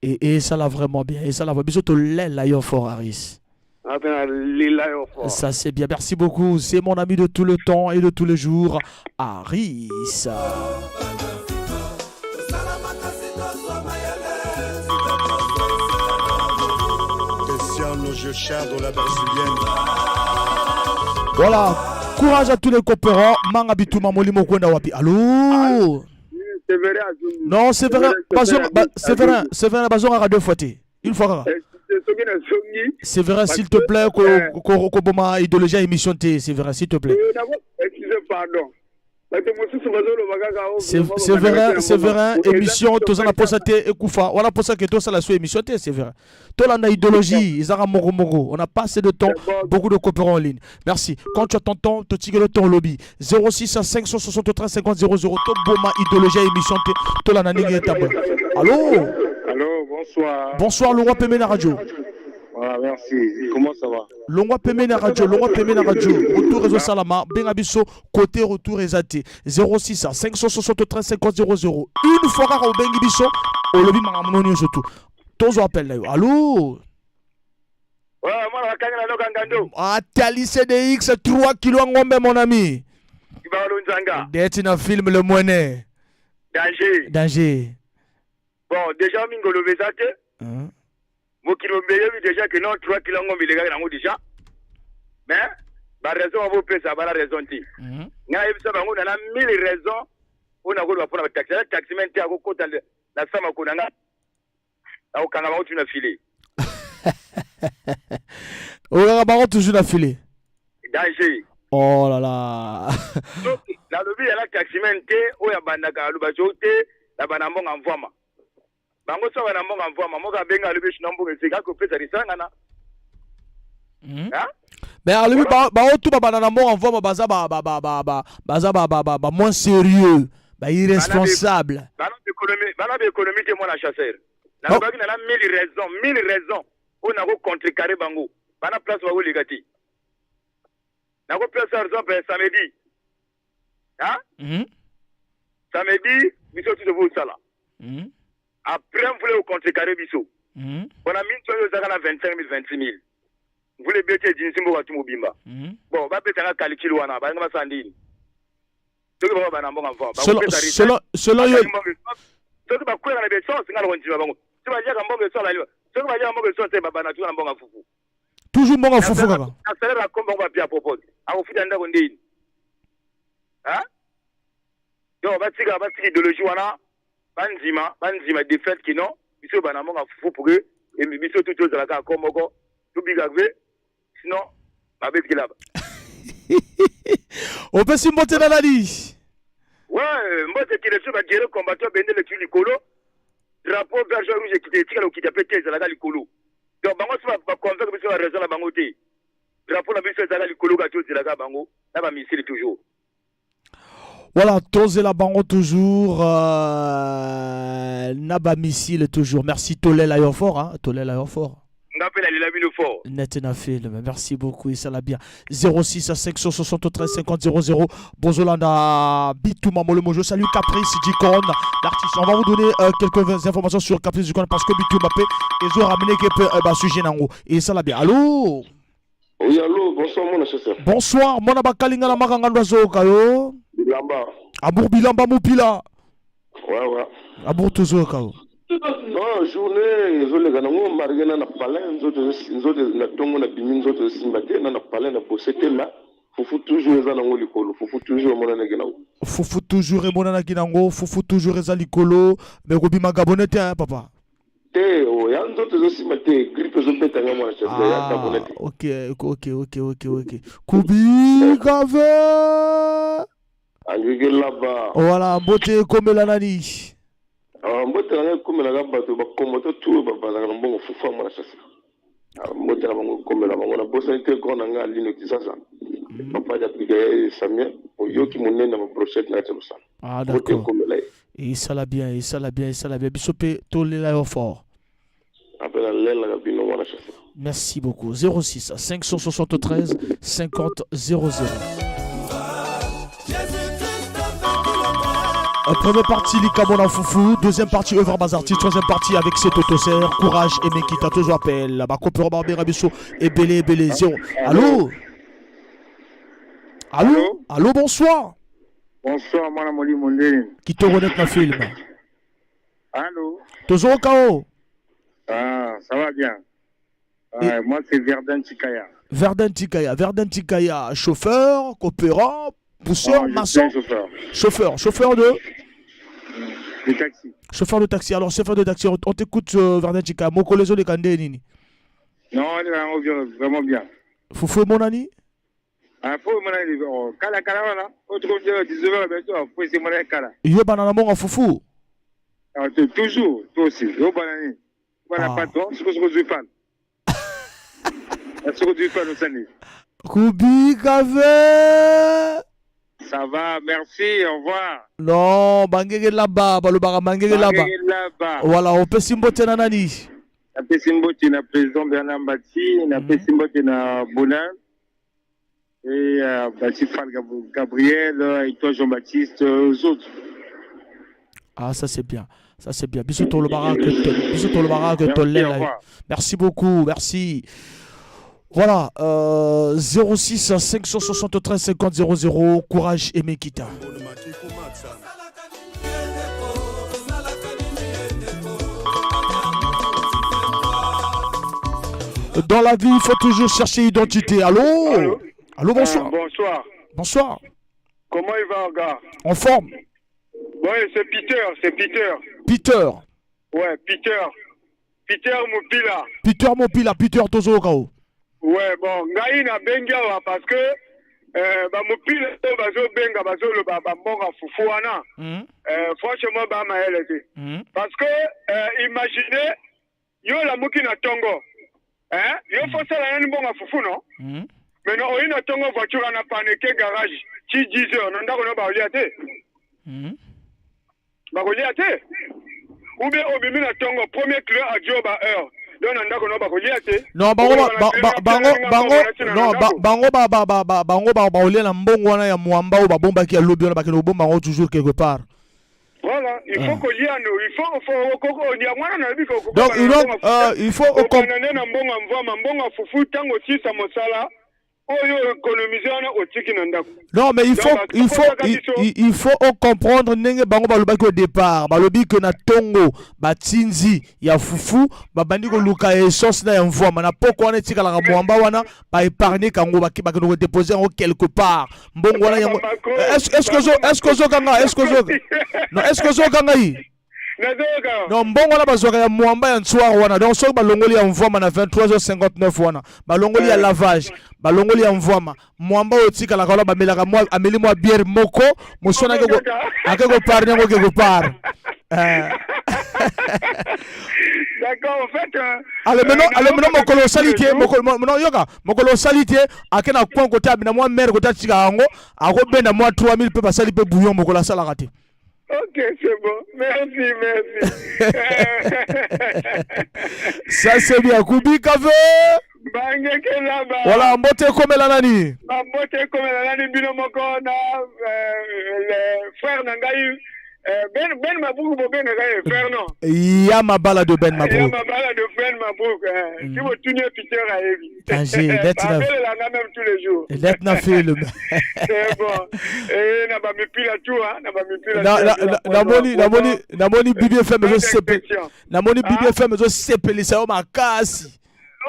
Et ça l'a vraiment bien. Et ça l'a biso tolela yo fort, Aris. Ape na lela yo fort. Ça c'est bien. Merci beaucoup. C'est mon ami de tout le temps et de tous les jours, Aris. Cristiano Giochado, la brésilienne. Voilà. Courage à tous les coopérants. Manga bituma molimo kwenda wapi. Allô? Séverin Azungu. Non, c'est vrai. Séverin, Séverin, bazongaka deux fois te. Une fois kaka. Soki nazongi. C'est vrai, s'il te plaît, ko koboma idéologie ya émission te, c'est vrai, s'il te plaît. Excusez, pardon. Bato mosusu bazoloba kaka oh, C'est vrai, c'est vrai, émission toza na posa te ekufa. Wana posa ke tosala so émission te, c'est vrai. Tolanda idéologie, ezaka moko moko. On a pas assez de temps, beaucoup de coopérants en ligne. Merci. Quand tu as ton temps, totikelo ton lobby. 06 573 50 00 toboma idéologie ya émission te. Tolanda ndenge etambola. Allô? Allô, bonsoir. Bonsoir, Longwa Pembe na radio. Voilà, merci. Comment ça va? Longwa Pembe na radio, Longwa Pembe na radio. Retour réseau Salama, benga biso côté retour ezate 06 573 50 00. Une fois kaka obengi biso, olobi makambo nyonso tout. Tozo appel na yo. Allô? Ouais, mwana bakanga na loka ngando. Atali CDX 3 kilos ngombe mon ami. Ibalo Nzanga. Deti na film le mwene. Danger. Danger. Bon, déjà mingolo bezate. Mokili obeyebi déjà que non, 3 kilos ngombe elekaki nango déjà. Mais ba raison bapesa bala raison te. Ngai nayebisa bango na mille raison mpona koloba mpona bataxi. Aza taximan te akokota na sa makolo na ngai, nakokanga bango tuna file. Oyokaka bango toujours na filet. Danger. Oh là là. Soki nalobi yala taximan te oyo abandaka aloba soki te na bana mbongo mvwama. Bango so bana mbongo mvwama moko abenga alobi sino mbongo esika akopesa lisangana. Hein? Mais alobi ba oyo tout babanda na mbongo mvwama baza ba ba ba ba ba baza ba ba ba, ba moins sérieux, ba irresponsable. Bana économie, bana économie te mwana chasseur. Nalobaki na na mille raisons, mille raisons oyo nako contrecarrer bango. Bana place bakoleka te. Nakopesa exemple samedi. Hein? Samedi biso tout tozosala. Après mvula ekocontrecarrer biso. Mpona minti oyo ozalaka na 25 000 26 000. Mvula ebeti ejinisi mboka tu mobimba. Bon, babetanga calcul wana, balinga basala ndini. Soki bango bana mbongo mvua. Selon yo soki bakwela na essence nga nakondima bango. Soki baliaka mbongo essence baliwa. Soki baliaka mbongo essence babana tuka na mbongo fufu. Toujours mbongo fufu kaka. Na salaire akomba bango bapia propose. Akofuta ndako ndeni. Hein? Donc batika batika idéologie wana bandima bandima de fait que non biso bana mbongo fufu pour que biso tout tozalaka accord moko tobika ve sinon babetikela ba. Opesi mbote na nani? Ouais, mbote direction ba guerrier combattant bendele tu likolo. Drapeau vert jaune rouge ekita etikala kokita pe te ezalaka likolo. Donc bango so ba convaincre biso ba raison na bango te. Drapeau na biso ezalaka likolo kaka tozelaka bango na ba missile toujours. Voilà, tozela bango toujours na ba missile toujours. Merci Tolela yo fort hein, Tolela yo fort. Nga pe nalela bino fort. Net na film. Merci beaucoup et ça l'a bien. 06 à 573 50 00. Bozolanda Bitouma Molomo. Je salue Caprice Dikon, l'artiste. On va vous donner quelques informations sur Caprice Dikon parce que Bitouma pe ils ont ramené quelques bah, sujet nango et ça l'a bien. Allô? Oui, allô, bonsoir mon chasseur. Bonsoir, mon abakalinga la makanga ndozo kayo. Bilamba. Amour bilamba mupila. Ouais, ouais. Amour toujours kayo. Non, journée ezoleka nango marge na na palin nzoto nzoto na tongo na bimi nzoto esimba te na na palin na bose te ma fufu toujours eza nango likolo fufu toujours emonanaki nango. Fufu toujours emonanaki nango fufu toujours eza likolo mais kobima gabonais te hein, papa. Te oh, ya nzoto ezosimba te grippe ezobeta nga mwana chef ya gabonais te. Ok. Kubika ve. Angeke laba. Voilà, mbote ekomela nani? Ah, mbote na ngai ekomelaka bato bakomoto tu oyo babandaka na mbongo fufu ya mwana sasa. Ah, mbote na bango ekomela bango nabosani te grand na ngai Alino Kisasa. Papa ya Abigail Samien oyoki monene na babrochette na kati ya mosala. Ah, Mbote d'accord. ekomela ye. Esala bien, esala bien, esala bien. Biso pe tolela yo fort. Ape nalelaka bino mwana sasa. Merci beaucoup. 06 573 50 00. Première partie, Likamona Foufou. Deuxième partie, Œuvre Bazarti. Troisième partie, avec cet autosser. Courage et Mekita, toujours appel. Bah, Coupeur Barbera Bisso, et Bélé, Bélé, 0. Allô? Allô? Allô, bonsoir. Bonsoir, moi, Moli Mondé. Qui te renaît le film? Allô? Toujours KO? Ah, ça va bien. Moi, c'est Verdun Tikaya. Verdun Tikaya. Verdun Tikaya, chauffeur, coopérant, pousseur, Oh, je maçon. suis un chauffeur. Chauffeur, chauffeur de? De taxi. Chauffeur de taxi. Alors, chauffeur de taxi, on t'écoute, Verdun Tikaya. Mokolezo de Kande Nini. Non, on est vraiment bien. Foufou, mon ami? Ah, faut mon ami, oh, kala, kala, voilà. Autre chose, 19h, bien sûr, faut c'est mon ami, kala. Yo, banana, mon foufou. Ah, toujours, toi aussi. Yo, banani. Voilà, patron, ce que je fais. Ce que tu fais, nous sommes. Koubi Kave. Ça va, merci, au revoir. Non, bangege là-bas, balobaka bangege là-bas. Bangege là-bas. Voilà, on peut simbote na nani. Napesi mbote na président Bernard Mbati, napesi mbote na Bonin et Bati Fall Gabriel et toi Jean-Baptiste, aux autres. Ah, ça c'est bien. Ça c'est bien. Bisous tout le barak, bisous tout le barak, Merci, tolé, au revoir. Merci beaucoup, merci. Voilà, 06 573 50 00, courage et Mekita. Dans la vie, il faut toujours chercher identité. Allô? Allô? Allô, bonsoir. Bonsoir. Bonsoir. Comment il va, gars? En forme. Ouais, c'est Peter, c'est Peter. Peter. Ouais, Peter. Peter Mupila. Peter Mopila, Peter tozoyoka o. Ouais, bon, ngai nabengi awa parce que bamopila oyo bazobenga bazoloba bambongo fufu wana franchement bamayele te parce que imaginez yo olamuki na ntongo, hein? Yo fosala nani mbongo ya fufu, no? Maintenant oyi na ntongo, voiture wana panne, ke garage ti 10 heures, na ndako no bakolia te, bakolia te. Ou bien obimi na ntongo, premier client adio ba heure, donc na ndako no bakolia te. Non, bango bango bango non, bango ba ba ba ba bango ba baolia na mbongo wana ya mwamba oyo babombaki ya lobi wana, bakende kobomba yango toujours quelque part. Voilà, il faut kolia no, il faut koko yango wana nayebi. Donc il faut okobanda nde na mbongo ya mvwama, mbongo ya fufu, ntango osisa mosala oyo économise wana, otiki na ndako. Non, mais il faut comprendre ndenge bango balobaki au départ. Balobi que na tongo batinzi ya fufu, babandi koluka essence na ya mvwama. Na poko wana etikalaka mwamba wana, baépargne kango, bakende kodépose yango quelque part, mbongo wana yango. Est-ce que ozokanga? Est-ce que ozoka? Non, est-ce que ozokanga yi? Non, mbongo wana bazwaka ya mwamba ya ntswar wana. Donc soki balongoli ya mvwama na 23h59 wana, balongoli ya lavage, balongoli ya mvwama, mwamba oyo otikalaka wana, bamelaka mwa, ameli mwa bière moko, moswana ake kopargne yango quelque part. D'accord, en fait. Alors maintenant, alors maintenant, mokolo osali te, mokolo, non, yoka, mokolo osali te, ake na coin côté abina mwa mère côté atika yango, akobenda mwa 3000 mpe basali mpe bouillon mokolo asalaka te. Ok, c'est bon. Merci, merci. Ça c'est bien. Kubi Kave. Bangeke laba. Voilà, mbote ekomela nani? Bambote ekomela nani bino moko na le frère na ngai Ben Mabrouk, bobengaka ye frère, non? Ya mabala de Ben Mabrouk. Ya mabala de Ben Mabrouk. Si botuni ye, Peter ayebi. Danger, net na babelelanga même tous les jours. Net na film. C'est bon. Et na bamipila tout, hein, na bamipila. Namoni BBFM ezosepe. Namoni BBFM ezosepelisa yo makasi.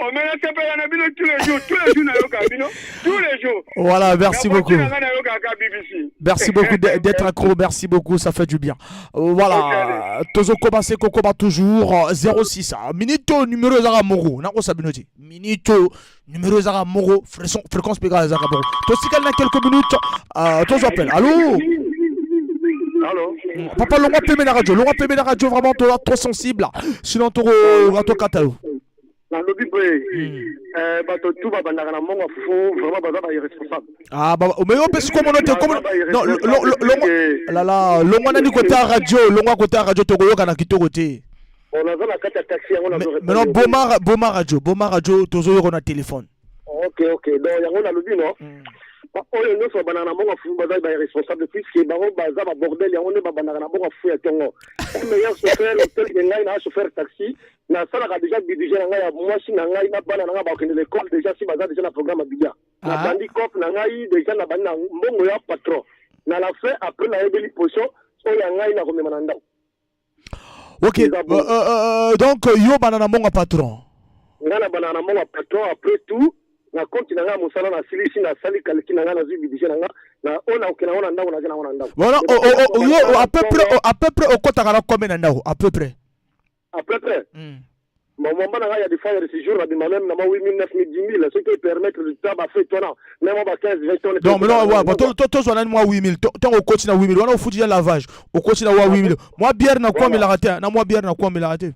Oh, mais nasepela na bino tous les jours, tous les jours nayoka bino, tous les jours. Voilà, merci beaucoup. Nayokaka BBC. Merci beaucoup d'être accro, merci beaucoup, ça fait du bien. Voilà, tozo commencer kokoma toujours 06 minute numéro ezaka moko nakosa bino te, minute numéro ezaka moko, fréquence mpe kaka ezaka moko. Totikali na quelques minutes, tozo appel. Allo? Allô? Papa, longwa pembe na radio, longwa pembe na radio, vraiment toza trop sensible, sinon toko tokata yo. Nalobi boye, bato tu babandaka na mbongo ya fufu, vraiment baza bairresponsable. Ah, bah, mais yo pesi komono te komono. Non, longwa lala, longwa nani côté ya radio, longwa côté ya radio, tokoyoka na kitoko te. Bon, naza na kati ya taxi yango. Nazo. Mais non, boma, boma radio, boma radio, tozoyoka na téléphone. Ok, donc yango nalobi, no, oyo nyonso babandaka na mbongo ya fufu baza bairresponsable, puisque bango baza babordel, yango nde babandaka na mbongo ya fufu ya ntongo. Un meilleur chauffeur tel que ngai na chauffeur taxi, nasalaka déjà budget na ngai ya mwasi na ngai na bana na ngai bakokende l'école déjà, si baza déjà na programme ya bilia. Nabandi cope na ngai déjà, nabandi na mbongo ya patron na la fin, après nayebeli position oyo ya ngai nakomema na ndako. Ok, donc yo bana na mbongo ya patron? Ngai na bana na mbongo ya patron. Après tout, na compte na ngai ya mosala, nasilisi, nasali calcul na ngai, nazwi budget na ngai na oyo nakokende yango na ndako, naza nango na ndako. Voilà, yo à peu près okotaka na combien na ndako, à peu près? À peu près, bon, mwamba na ngai ya des fois ya séjour nabima même na mwa 8 000, 9 000, 10 000, soki permettre ta bafete wana, même mwa ba 15, 20 tonnes. Donc maintenant, ouais, bon, tozwa nani mwa 8 000. Ntango okoti na 8 000 wana, ofuti ya lavage, okoti na wa 8 000, mwa bière na coin omelaka te? Na mwa bière na coin omelaka te?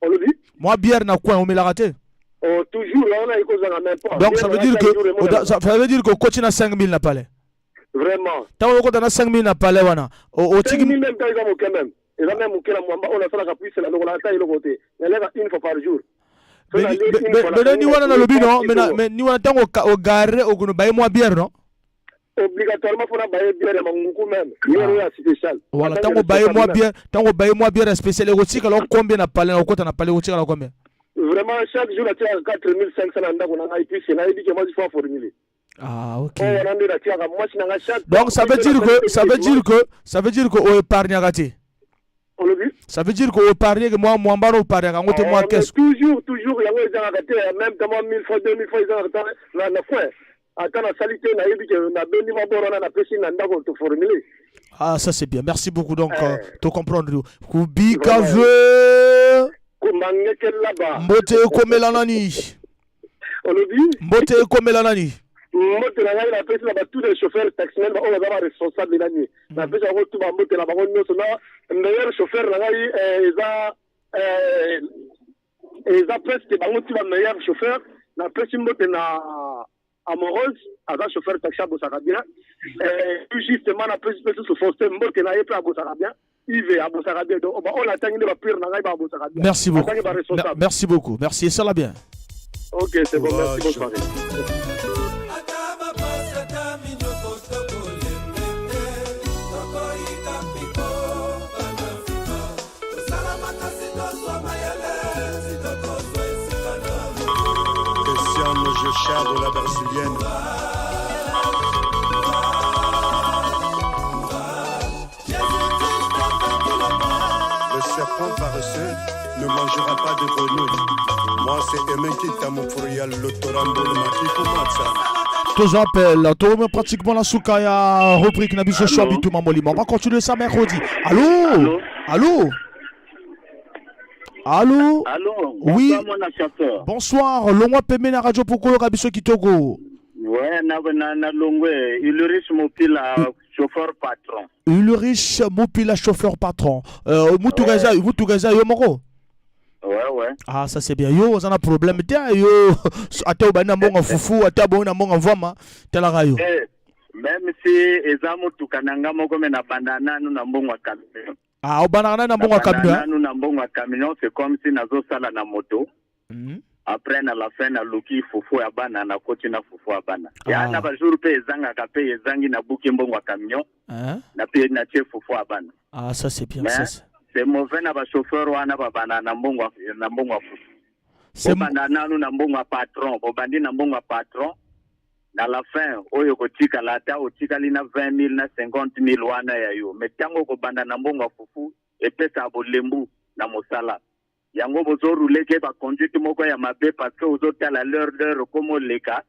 Olobi? Mwa bière na coin omelaka te? Oh, toujours wana ekozanga même pas. Donc ça veut dire que okoti na 5 000 na palais? Vraiment. Ntango okota na 5 000 na palais wana, otiki 5 000 même temps eza moke, même eza même moke na mwamba oyo nasalaka, puisque nalongola ata eloko te, naleka une fois par jour. Mais ni wana nalobi, non, mais ni wana ntango ogare, okono baye mwa bière, non? Obligatoirement mpona baye bière ya manguku, même bière oyo ya spécial. Voilà, ntango baye mwa bière, ntango baye mwa bière ya spécial, ekotikala combien na palais? Na okota na palais, ekotikala combien? Vraiment, chaque jour natiaka 4500 na ndako na ngai, puisque nayebi ke mwasi faut aformule. Ah, ok. Oyo wana nde natiaka mwasi na ngai chaque. Donc ça veut dire que oépargnaka te? Olobi? Ça veut dire que oépargne ke mwa mwamba wana, oépargnaka yango te, mwa caisse? Toujours, toujours, yango ezangaka te, même temps mwa 1000 fois, 2000 fois ezangaka te na coin. Ata nasali te, nayebi ke nabendi mwa boro wana, napesi na ndako, toformule. Ah, ça c'est bien, merci beaucoup. Donc tu comprendre kubika ve. Mangeke Laba. Mbote ekomela nani? Olobi? Mbote ekomela nani? Mbote na ngai napesi na ba tous les chauffeurs taximen ba oyo baza ba responsable nani. Napesi bango tout ba mbote na bango nyonso na meilleur chauffeur na ngai eh, eza eh, eza presque bango ti ba meilleur chauffeur. Napesi mbote na Amoureuse aza chauffeur taxi abosaka bien. Eh, tout justement napesi mpe susu Faustin mbote na ye mpe abosaka bien. Yves abosaka bien. Donc ba oyo natangi nde ba pire na ngai ba abosaka bien. Merci beaucoup. Natangi ba responsable. Merci beaucoup. Merci. Et ça la bien. Ok, c'est bon, merci, bonne soirée. Christian Jochard de la Brésilienne. Le serpent paresseux ne mangera pas de grenouille. Moi, c'est Aimé Kita Mopurial, le Torambolo Makiku Matsa. Tozo appel, tokomi pratiquement na suka ya rubrique na biso choix bituma molimo. On va continuer ça mercredi. Allô? Allô? Allô? Allô? Oui. Bonsoir, mon chauffeur. Bonsoir, longwa pembe na radio pokolo biso kitoko. Ouais, na na na longwe, Ulrich Mopila, chauffeur patron. Ulrich Mopila chauffeur patron. Euh, mutuka mutuka yo moko. Ouais, ouais. Ah, ça c'est bien. Yo, oza na problème te yo. Ata obandi na mbongo fufu, ata bongo na mbongo mvwama, talaka yo. Eh, même si eza motuka na nga moko me na banda nanu na mbongo ya camion. Ah, obandaka nani na mbongo ya Nabanda camion? nanu na mbongo ya camion, c'est comme si nazosala na moto. Après na la fin naluki fufu ya bana nakoti na fufu ya bana. Ya Ah. na ba jour pe ezangaka pe ezangi nabuki mbongo ya camion Hein? na pe natie fufu ya bana. Ah, ça c'est bien. Mais Ça, c'est- c'est mauvais na bachauffeur wana babanda na mbongo na mbongo ya fufu. C'est Bobanda nanu na mbongo ya patron, bobandi na mbongo ya patron na la fin oyo kotikala ata otikali na 20 000 na 50 000 wana ya yo mais ntango okobanda na mbongo ya fufu epesaka bolembu na mosala yango bozorule ke baconduite moko ya mabe parce que ozotala l'heure d'heure okoma oleka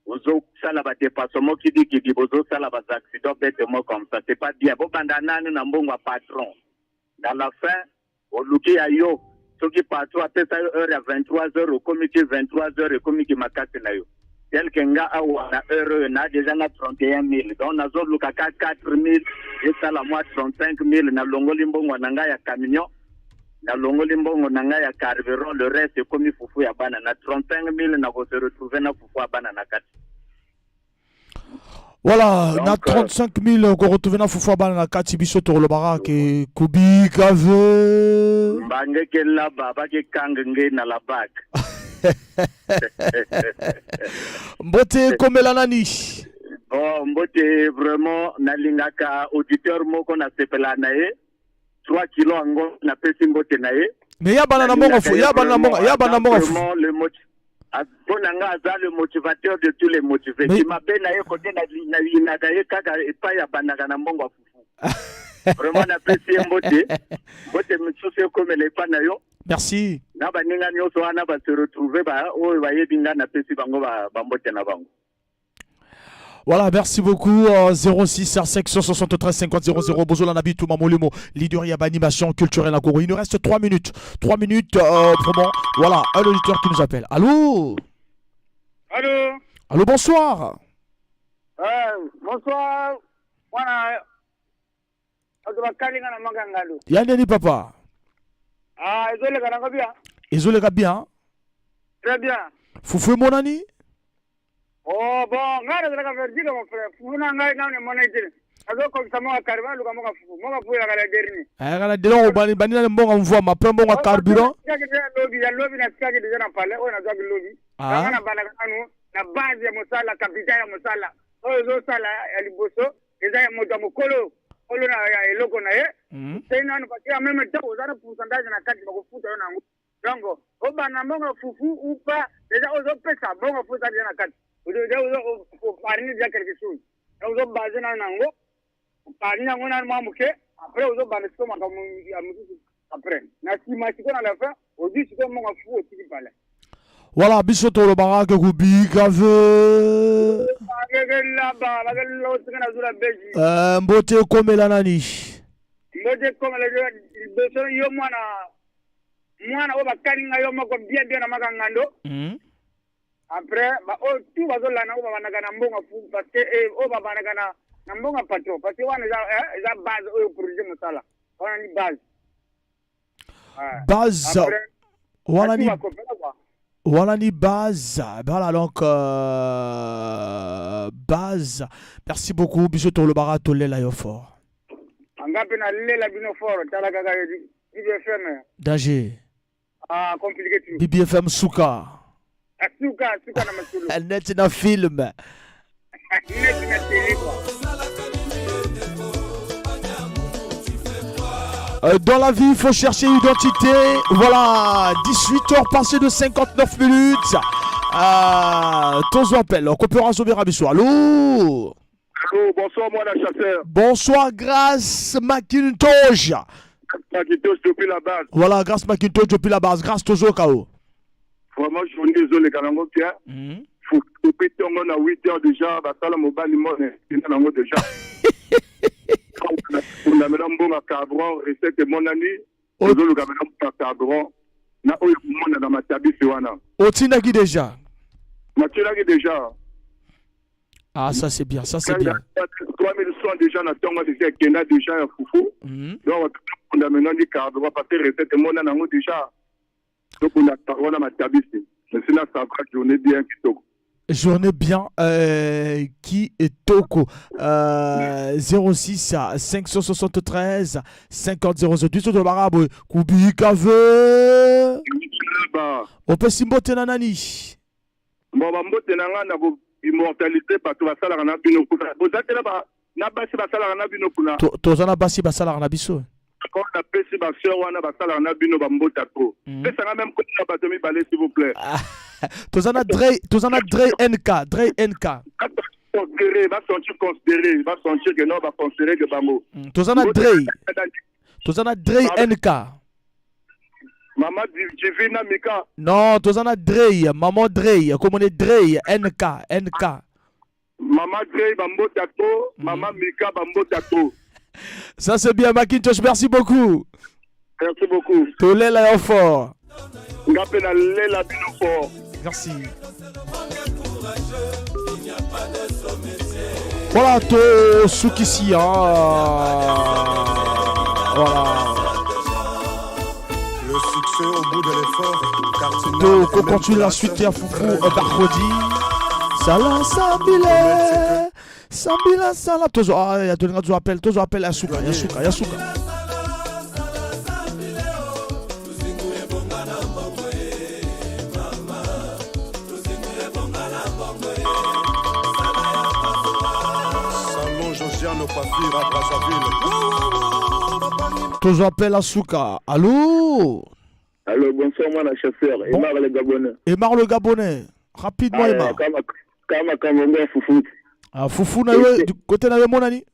ozosala badepassement kidikidi bozosala baaccident bêtement comme ça, c'est pas bien. Bobanda nanu na mbongo ya patron, na la fin oluki ya yo. Soki patron apesa yo heure ya 23 heures, okomi ti 23 heures ekomiki makasi na yo tel que nga awa na heure oyo na déjà na 31 000, donc nazoluka ka 4 000 esala mwa 35 000. Nalongoli mbongo na ngai ya camion, nalongoli mbongo na ngai ya carburant, le reste ekomi fufu ya bana. Na 35 000 nakose retrouver na fufu ya bana na kati. Voilà, Donc, na 35 000 ko retrouver na fufu bana na kati biso tolobaka ke kubika ve. Mbangeke laba bakekanga nge na la bak. Mbote komela nani? Bon, mbote vraiment nalingaka auditeur moko nasepela na ye 3 kilo yango napesi mbote na ye. Mais ya bana na mbongo fu, ya bana na mbongo, ya bana na mbongo fu. Vraiment, le mpo na nga aza le motivateur de tous les motivés. Mais- mabe na ye kote nayinaka ye kaka epai abandaka na mbongo ya fufu. Vraiment napesi ye mbote, mbote misusu ekomela epai na yo Merci. na baninga nyonso wana base retrouve ba oyo bayebi nga napesi bango bambote na bango. Voilà, merci beaucoup. 06 573 50 00. Bozola Nabitou Mamolimo, leader Yaba animation culturelle à Goro. Il nous reste 3 minutes. 3 minutes, vraiment. Voilà, un auditeur qui nous appelle. Allô? Allô? Allô, bonsoir. Bonsoir. Mwana bato bakalinga na makangalo. Yandeni papa. Ah, ezoleka nango bien. Ezoleka bien. Très bien. Fufu monani? Oh bon, ngai nazalaka verdiga mon frère. Fufu na ngai nano emonaki te. Nazokokisa moka carburant, aluka moka fufu. Moka fufu elaka la dernier. Eh, kana delon bani bani na mbongo mvua après mbongo carburant. Natikaki deja lobi, ya lobi natikaki deja na palais oyo nazwaki lobi. Ah. Nga nabandaka nanu na base ya mosala, capital ya mosala. Oyo ezosala ya liboso eza ya moto ya mokolo kolo na ya eloko na ye. Sei nanu parce que en même temps oza na pourcentage na kati bakofuta yo nango. Donc obanda mbongo fufu ou pas, déjà ozopesa mbongo fufu eza deja na kati. Oza opargne déjà quelque chose. Donc ozobase nanu nango, opargne yango nanu mwa moke, après ozobanda sikoyo makambo ya mosusu après. Na nsima sikoyo na la fin ozwi sikoyo mbongo fufu otiki palais. Voilà, biso tolobaka ke kubika ve. Bakekelaba bakelela otika na zula beji. Mbote ekomela nani? Mbote ekomela liboso yo mwana Mwana oyo bakalinga yo moko bien bien na maka ngando. Après ba oyo tout bazolanda oyo babandaka na mbongo fu parce que eh, oyo babandaka na na mbongo ya patron parce que wana eza eh, eza base oyo produit mosala wana ni base. Ah. Base Après, wana ni bato bakopela quoi. Voilà ni base. Voilà donc base. Merci beaucoup. Bisous tout le bara tolela yo fort. Nga mpe nalela bino fort tala kaka BBFM. Danger. Ah compliqué tout. BBFM suka. Ah, suka suka na masolo. Net na film. Net na télé quoi. Dans la vie, il faut chercher identité. Voilà, 18h passées de 59 minutes. Tozo appel. Coopération Birabiso. Allô? Allô, bonsoir, moi, la chasseur. Bonsoir, Grâce McIntosh. McIntosh depuis la base. Voilà, Grâce McIntosh depuis la base. Grâce toujours, K.O. Vraiment, journée désolé, Kanango, Pierre. Depuis ntongo na 8 heures déjà, basala mobali mone, ina nango déjà. Kundamela mbongo carburant, recette emonani, ozoluka mena mbongo carburant, na oyo komona na matabisi wana. Otindaki déjà. Natilaki déjà. Ah, ça c'est bien, ça c'est bien. 3100 déjà na ntongo déjà ekenda déjà ya fufu. Donc kundamela ndi carburant parce que recette emonana nango déjà. Tokunda carburant na matabisi. Mais sina ça va journée bien kitoko. Journée bien qui est Toko 06 573 50 00 18 de Barabe Kubi Kave Opesi mbote na nani? Bon ba mbote na nga na ko immortalité bato basalaka na bino kuna. Boza te na ba na basi basalaka na bino kuna. Toza na basi basalaka na biso. Quand napesi ba sœur wana basalaka na bino ba mbota trop. Pesa nga même kombo na bato mibale s'il vous plaît. Toza na Dre, toza na Dre NK, Dre NK. Considéré, ba sentir considéré, ba sentir que non, ba considéré que bango. Toza na Dre. Toza na Dre NK. Maman Divina Mika. Non, toza na Dre, maman Dre, comme on est Dre NK, NK. Maman Dre bambota trop, maman Mika bambota trop. Ça c'est bien Macintosh, merci beaucoup. Merci beaucoup. Tolela yo fort. Nga pe na lela bino fort. Merci. Voilà, to sukisi hein. Voilà. Le succès au bout de l'effort. Donc on continue la suite ya fufu mercredi. Sala sambile. Sambila sala tozo ah ya tolinga tozo appel tozo appel ya suka ya suka ya suka. Salon Josiane Coiffure à Brazzaville. Tozo appel ya suka. Allô? Allô, bonsoir, moi, la chasseur. Bon. Emar le Gabonais. Emar le Gabonais. Rapidement, Ah, Emar. Kama, kama, kama, moi, Fufu. Ah, Fufu, na yo, du côté na yo, mon ami.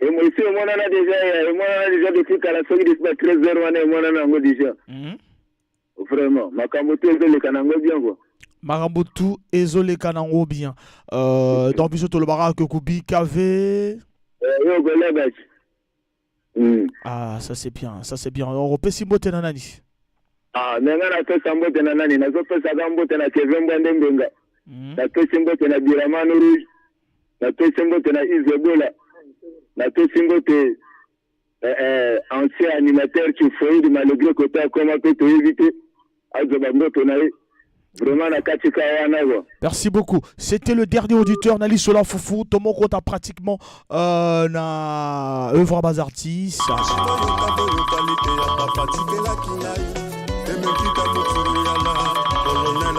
Et moi aussi, moi, on a déjà, moi, on a déjà depuis qu'à la sortie de 13h, on a, moi, on a déjà. Vraiment, makambo tout ezoleka nango bien quoi. Makambo tout ezoleka nango bien. Donc biso tolobaka ke kubi KV. Yo koleba. Ah, ça c'est bien, ça c'est bien. Alors opesi mbote na nani? Ah, me nga napesa mbote na nani? Nazopesaka mbote na Kevin Mbwande Mbenga. Napesi mbote na Biramano Rouge. Napesi mbote na Isebola. Napesi mbote ancien animateur Chifoidi malgré kote akoma mpe toyebi te azwa bambote na ye. Vraiment na kati ka wana quoi. Merci beaucoup. C'était le dernier auditeur Nali Sola Foufou. Tomoko t'a pratiquement na œuvre bas artiste.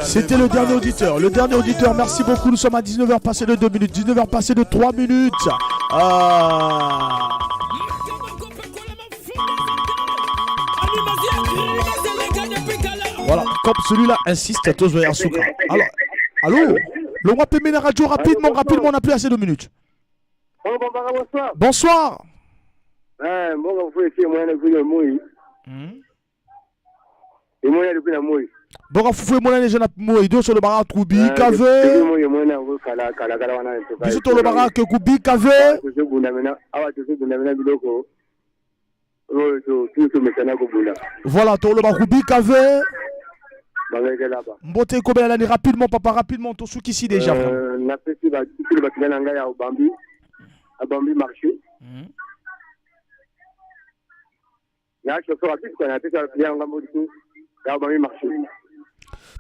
C'était le dernier auditeur. Le dernier auditeur, merci beaucoup. Nous sommes à 19h passé de 2 minutes, 19h passé de 3 minutes. Voilà, comme celui-là insiste, tous voyez Souka. Alors, allô? Le roi Pémé radio, rapidement, rapidement, on n'a plus assez de minutes. Oh, bon, bon, bonsoir. Bonsoir. Eh, bon, vous ici, moi, je suis moi. Et moi, je suis moi. Bon, fufu moi, je suis moi. Deux sur le bara, Troubi, Kave. Moi, kala, kala, wana, Biso tolobaka ke kubi, Kave. Awa, tozobunda mena biloko. Oyo tosomesana kobunda. Voilà, toloba Rubik ave. Babekelaba. Mbote ekobela nani rapidement papa, rapidement tosukisi déjà. Napesi batikili bakila na ngai ya Obambi, Abambi marché. Na chauffeur apesi napesi bakila na ngai mbote ya Obambi marché.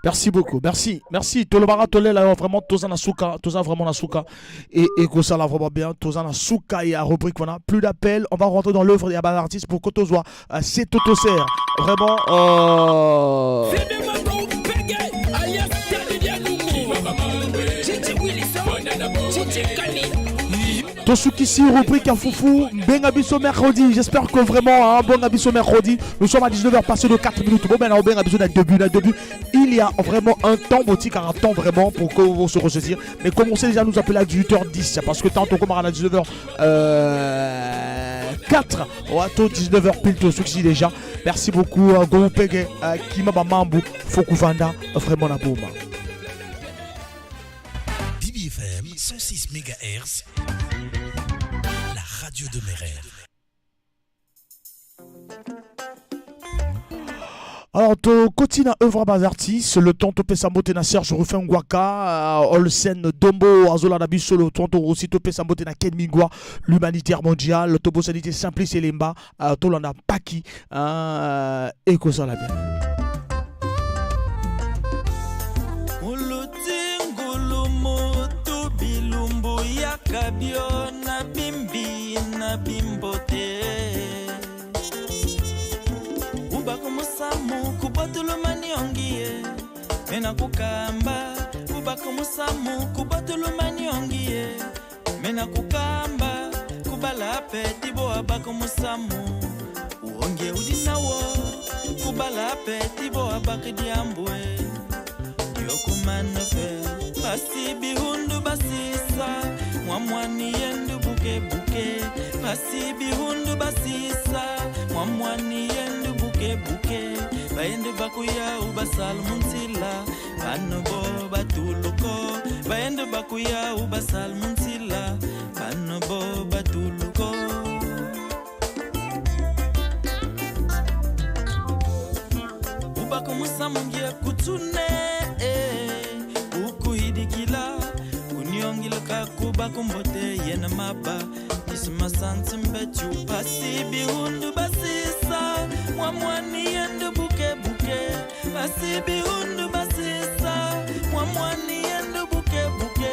Merci beaucoup, merci, merci. Tolobara tolela vraiment toza na suka, toza vraiment na suka et ça vraiment bien, toza na suka et à rubrique voilà. Plus d'appels, on va rentrer dans l'œuvre des artistes pour que tozoa c'est Totoser. Vraiment Tosukisi rubrique à Foufou, Benga biso mercredi. J'espère que vraiment, hein, bon biso mercredi. Nous sommes à 19h passé de 4 minutes. Bon, ben, Benga biso début, début. Il y a vraiment un temps, boutique, un temps vraiment pour que vous se ressaisir. Mais commencez déjà à nous appeler à 18h10 parce que tantôt, comme à 19h 4, ouais, 19h pile, Tosukisi déjà. Merci beaucoup, Gomu Pege, Kima Bamambu, Fokuvanda, vraiment la bouma. BBFM 106 MHz, la radio de mes rêves. Alors, to continue œuvre bas artiste, le temps topesa mbote na Serge Ruffin Ngwaka, Olsen Dombo, Azola na biso, le temps aussi topesa mbote na Ken Mingwa, l'humanitaire mondial, Tobo Sanité Simplice Elemba, Tolanda Paki, et que ça la bien. Mena kukamba ubaka musamu kubatulumani ongiye mena kukamba kubala peti bo abaka musamu uonge udinawo kubala peti bo abaka diambwe yokumanafe basi bihundu basisa mwamwani yendu buke buke basi bihundu basisa mwamwani yendu buke buke baende bakuya ubasal munsila banobo batuluko baende bakuya ubasal munsila banobo batuluko ubakumusamungie kutsune ukuhidikila kunyongilka kubakumbote yena maba isimasansimbechu pasi bihundu basisa mwamwani yendu buke buke basi bihundu basisa mwamwani yendu buke buke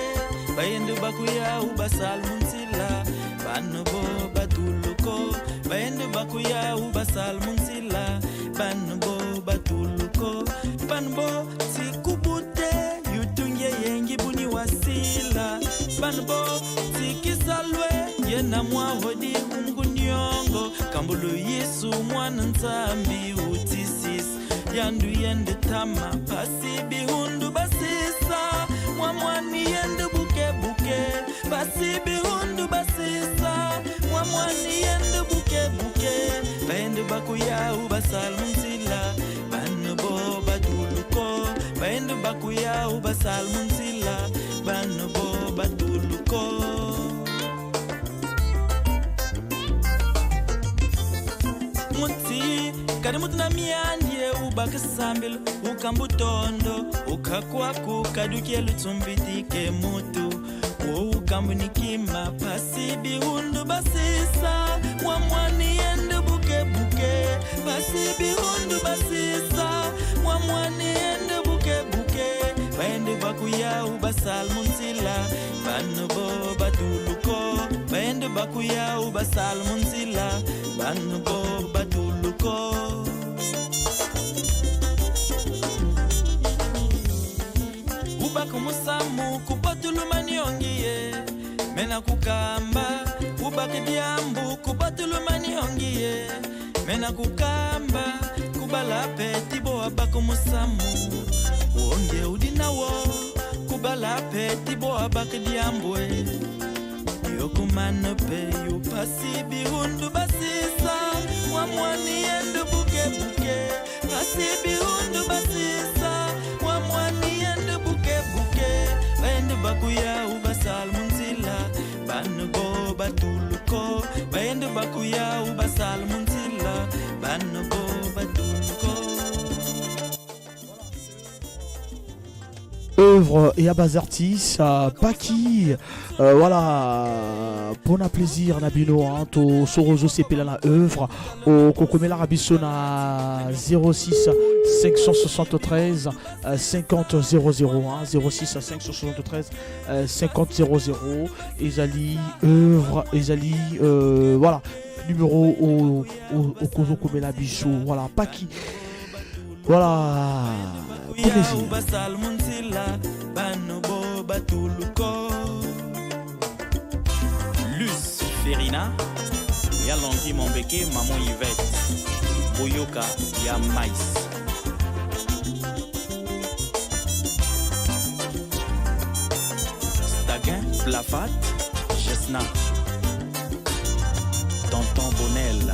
bayendu bakuya ubasal munsila banobo batuluko bayendu bakuya ubasal munsila banobo batuluko banobo tikubute yutunge yengi buni wasila banobo tikisalwe yena mwahodi ungunyongo kambulu Yesu mwana nzambi utisis yandu yende tama pasi bihundu basisa mwamwani yende buke buke basi bihundu basisa mwamwani yende buke buke baende bakuya ubasal munzila banobo batuluko baende bakuya ubasal munzila banobo batuluko muti kari mutu na miandie ubakisambilo ukambutondo ukakwaku kadukie lutsumbitike mutu woukambunikima pasi bihundu basisa mwamwani yendu bukebuke pasi bihundu basisa mwamwani yendu bukebuke baende bakuya ubasal munzila banobo batuluko baende bakuya ubasal munzila banobo batuluko ubakumusamu kubatulumani ongiye mena kukamba ubakidiambu kubatulumani ongiye mena kukamba kubala peti bo abakumusamu uonge udinawo kubala peti bo abakidiambwe yokumana pe yupasi bihundu basisa mwamwani yendu bukebuke pasi bihundu basisa mwamwani yendu bukebuke baende bakuya ubasal munzila banobo batulu. batuluko bayende bakuya ubasala munzila banobo batuluko. Œuvre et Abazartis, Paki, voilà, pour na plaisir na bino, hein, to sorozo sepela na œuvre, au kokomela rabiso na 06 573 50 00, hein, 06 573 50 00, ezali œuvre, ezali, voilà, numéro au kozo komela biso, voilà, Paki. Voilà, plaisir. Luce Ferina, ya Langi Mombeke, Maman Yvette, Boyoka, ya Mais. Staguin, Plafat, Jesna, Tonton Bonnel.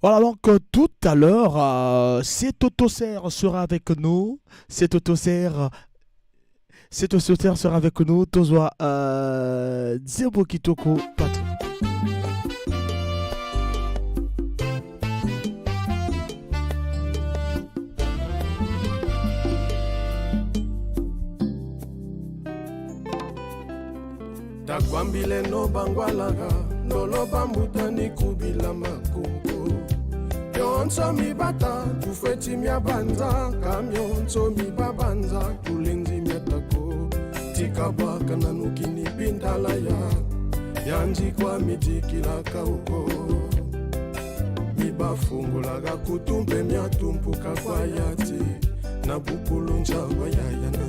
Voilà, donc tout à l'heure, c'est Autoser sera avec nous. C'est Autoser sera avec nous. Tozwa Nzembo Kitoko Patrick. Takwambile no bangwalaka ndolo bambutani kubila makungu yonso mibata tufeti mya banza kamyonso mibabanza tulenzi myatako tikabwaka nanukini bindala ya yanjikwa midikilaka uko mibafungulaka kutumpe myatumpuka kwa yati na bukulunja wa yayana.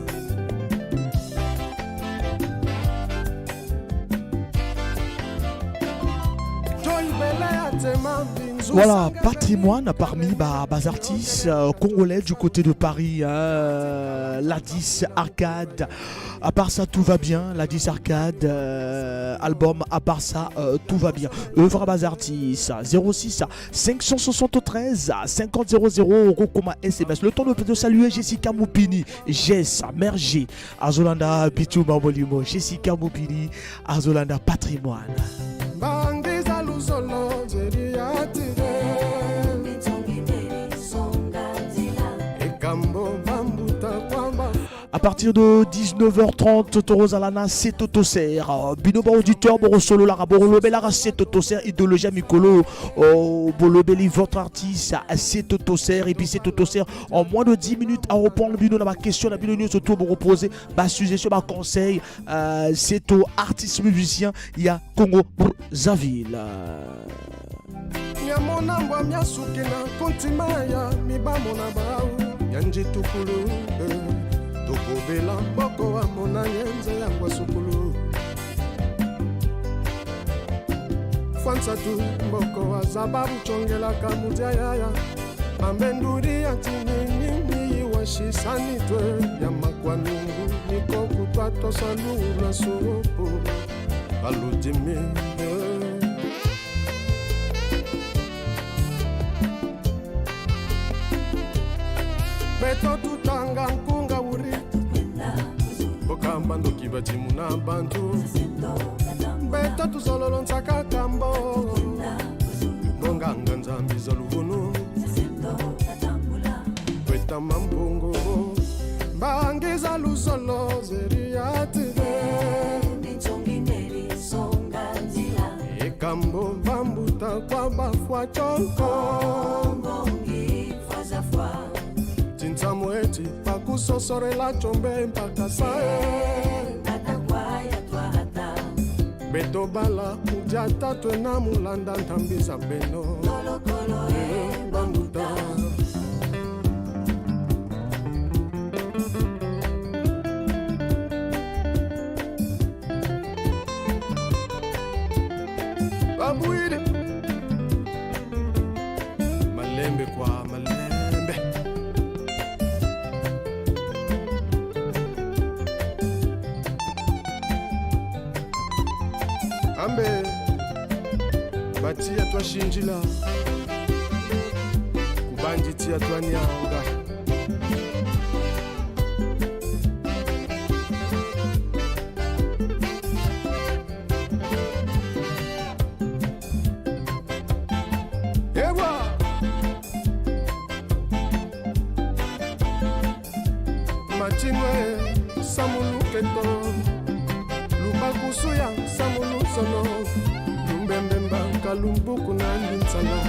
Voilà, patrimoine parmi bah artistes congolais du côté de Paris, hein, Ladis Arcade. À part ça, tout va bien. Ladis Arcade, album, à part ça, tout va bien. Œuvre à artistes, 06 573 50 00, Rokoma SMS. Le temps de saluer Jessica Moupini, Jess, Merger, Azolanda, Bitou Mamolimo, Jessica Moupini, Azolanda Patrimoine. À partir de 19h30, Torozalana, c'est Autoser. Binoba auditeur, Borosolo, Lara, Borolo, c'est Autoser, Idéologie Mikolo, Bolobeli, votre artiste, c'est Autoser, et puis c'est Autoser. En moins de 10 minutes, à reprendre Bino, ma question, la Bino, surtout, pour reposer, ma suggestion, ma conseil, c'est au artiste musicien, il y a Congo Brazzaville. Tokobela mboko amona yenze yangwa sukulu Fwansatu mboko azaba buchongelaka mudia yaya Mambenduri ya tininini washisanitwe ya makwanungu nikokutwa tosalula suopo baludimi. Beto tutanga nkunga wuri bokamba ndoki batimuna bantu beto tuzololo ntsaka kambo ngonganga nzambi za luvunu kweta mampungu mbangiza luzolo zeriatire ekambo bambuta kwa bafwa chonko Tinsamweti pakusosorela chombe mpaka sae Beto bala ujata twena mulanda ntambiza beno bambuta. Babuile Malembe kwa malembe. Ambe Matia twashinjila kubanditia twanyanga. Ewa machinwe samuluketo lumbakusuya samulusono lumbembemba kalumbuku na ndinsala.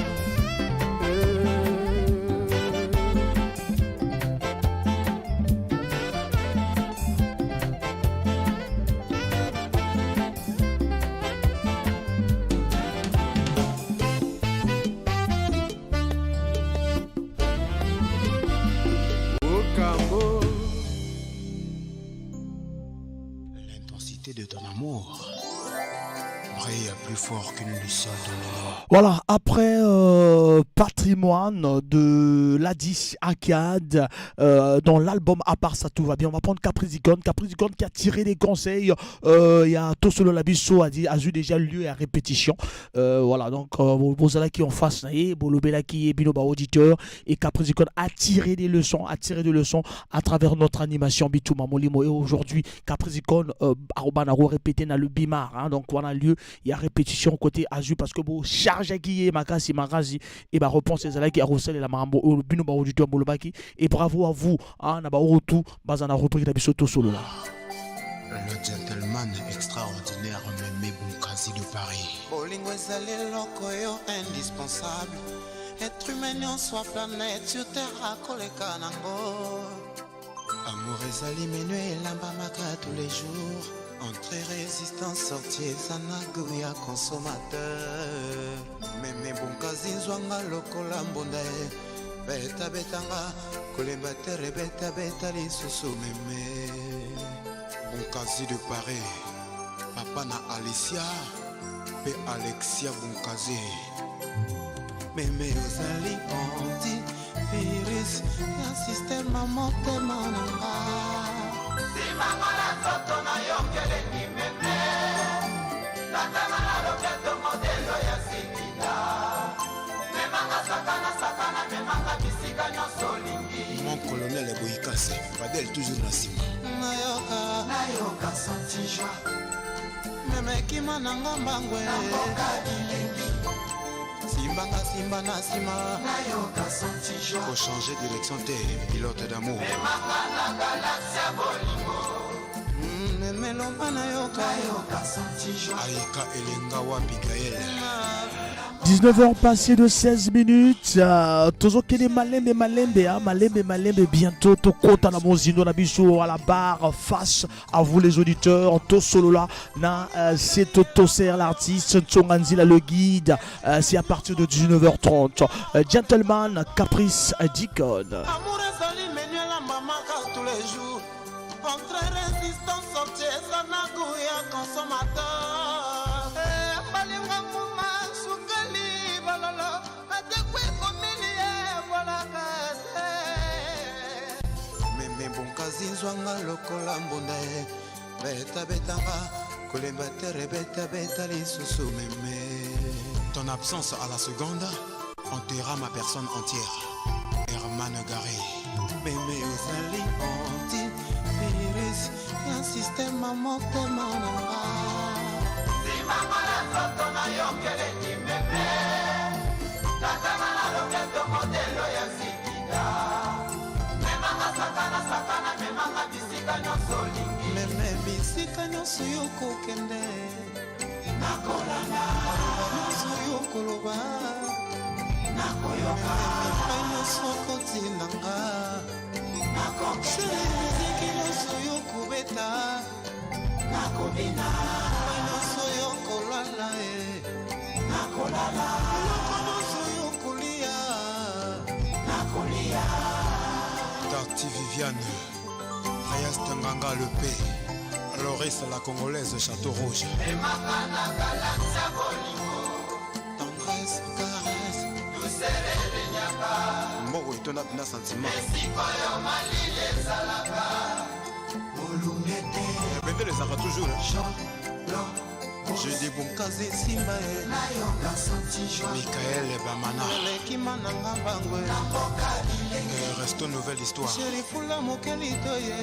Okambo. L'intensité de ton amour brille plus fort qu'une luciole de l'eau. Voilà, après Patrimoine de Ladis Akad, dans l'album À part ça tout va bien, on va prendre Capricorne. Capricorne qui a tiré des conseils. Il y a Tosolo Labiso a dit, a eu déjà lieu à répétition. Voilà, donc Bozala qui en face, et Bolobela qui est Bino ba auditeur, et Capricorne a tiré des leçons, a tiré des leçons à travers notre animation Bitouma Molimo. Et aujourd'hui, Capricorne Arobana répété dans le Bimar, hein, donc on a lieu, il y a répétition côté Azu parce que bon charge à Guillé Makasi Makasi et bah repense les qui a Rossel et la Marambo Bino ba auditeur Bolobaki et bravo à vous, hein, na ba retour bazana rubrique na biso Tosolo là. Le gentleman extraordinaire Mémé Bunkazi de Paris. Bolingo ezali eloko yo indispensable. Être humain nyonso ya planète sur terre akoleka nango. Amour ezali menu elambamaka tous les jours. Entrée résistance sortie eza na goût ya consommateur. Mémé Bunkazi nzwanga lokola mbonda ye. Beta betanga kolemba te rebeta beta lisusu mémé. Bunkazi de Paris, papa na Alicia pe Alexia Bunkazi. Mémé ozali antivirus ya système ya motema na nga. Simanga na nzoto na yo ngelengi meme. Latanga na loketo modelo ya zikita. Memanga sakana sakana memanga bisika nyonso olingi. Mon colonel Boyikase, Fadel toujours na nsima. Nayoka, nayoka senti joie. Meme kima na nga mbangwe. Nakoka bilengi. Simbanga simba na nsima. Nayoka senti joie. Ko changer direction te, pilote d'amour. Memanga na galaxie ya bolingo. Meme lomba nayoka. Nayoka senti joie. Aïka Elenga wapi Gaël. 19h passées de 16 minutes. Tozokende malembe malembe, hein, malembe malembe bientôt tokota na mozindo na biso à la barre face à vous les auditeurs. Tosolola na c'est Toto Ser l'artiste Tsonganzila le guide. C'est à partir de 19h30. Gentleman Caprice Deacon. Amour ezali menu elambamaka tous les jours. Entre résistance sortie eza na goût ya consommateur. Eh, balinga muma sukali balolo natekwi komili ye bolaka te. Meme Bunkazi nzwanga lokola mbonda ye. Beta betanga kolemba te rebeta beta lisusu meme. Ton absence à la seconde enterra ma personne entière. Herman Garé. Meme ozali antivirus ya système ya motema na nga. Simanga na nzoto na yo ngelengi meme. Latanga na loketo modelo ya zikida. Memanga sakana sakana memanga bisika nyonso olingi. Meme bisika nyonso yo kokende. Nakolanda. Maloba nyonso yo koloba. Nakoyoka. Epai nyonso kotinda nga. Nakokende. Miziki nyonso yo kobeta. Nakobina. Epai nyonso yo kolala e. Nakolala. Biloko nyonso yo kolia. Nakolia. Tati Viviane, Reyes Tanganga le P, Loris la Congolaise Château Rouge. Memanga na galaxie ya bolingo. Tendresse, caresse, douceur erenyaka. Mbongo etonda na sentiment. Esika oyo malili ezalaka. Bolungete. Bendele ezalaka toujours, hein. Jean, blanc, Jeudi Bunkazi Simba e. Michael Bamana. Elekima nanga mbango Eh, Resto Nouvelle Histoire. Sherifula mokeli to ye.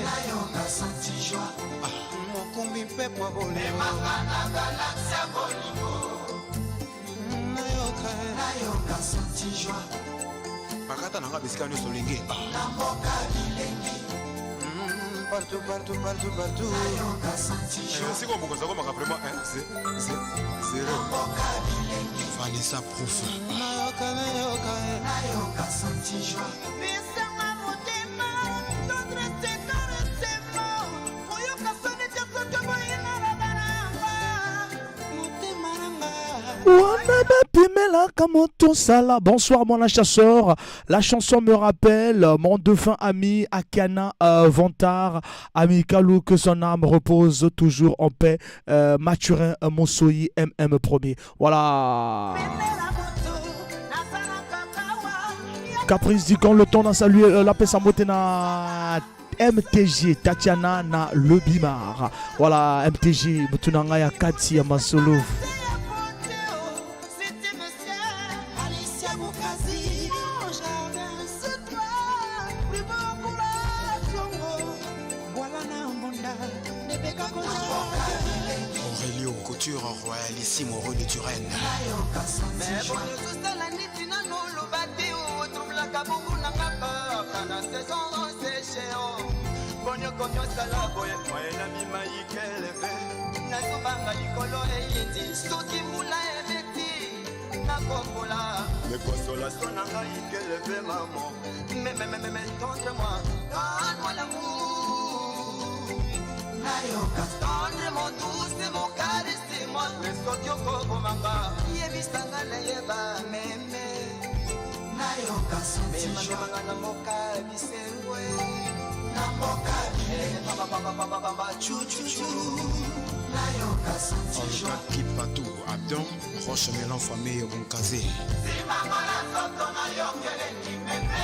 Mokumbi mpepo ya bolingo. Nayoka Bakata nanga bisika nyonso olingi. Partout, partout, partout, partout. Sikoyo mokonzi akomaka vraiment 1 0 Vanessa Proof. Nayoka, nayoka, nayoka senti joie. Lisanga motema, tendresse, caressez-moi. Oyoka soni te soki oboyina loba na nga. Motema na nga. Wana bapimelaka moto sala. Bonsoir mon chasseur. La chanson me rappelle mon défunt ami Akana Vantard, ami Kalou, que son âme repose toujours en paix. Mathurin Monsoyi MM premier. Voilà. Caprice dit quand le temps n'a salué la paix na MTG Tatiana na Le Bimar. Voilà MTG mutunanga ya kati ya masolo. Alicia Boukassi, mon jardin, c'est toi, plus beau couleur Congo. Voilà na mbunda, nebeka koja. Aurelio Couture Royalissime Rue de Turenne. Osala neti nano oloba te otumblaka bongo nanga kaka na saison seshe boniokomi osala boye moyena bimaikeleve nazobanga likolo eyindi soki mbula ebeti nakokola mekonsolation na ngai keleve mamo mememememe tendre moi, donne-moi l'amour, nayoka tendre mon douce mon caresse moi, mais soki okobomanga yebisanga nayeba meme nayoka memamemanga na mboka bisengwe na mboka bambambambambamba chuchuchu nayoka Olga Kipatou Abdon Roche Mélan famille Bunkazi. Simbango na nzoto na yo keleki meme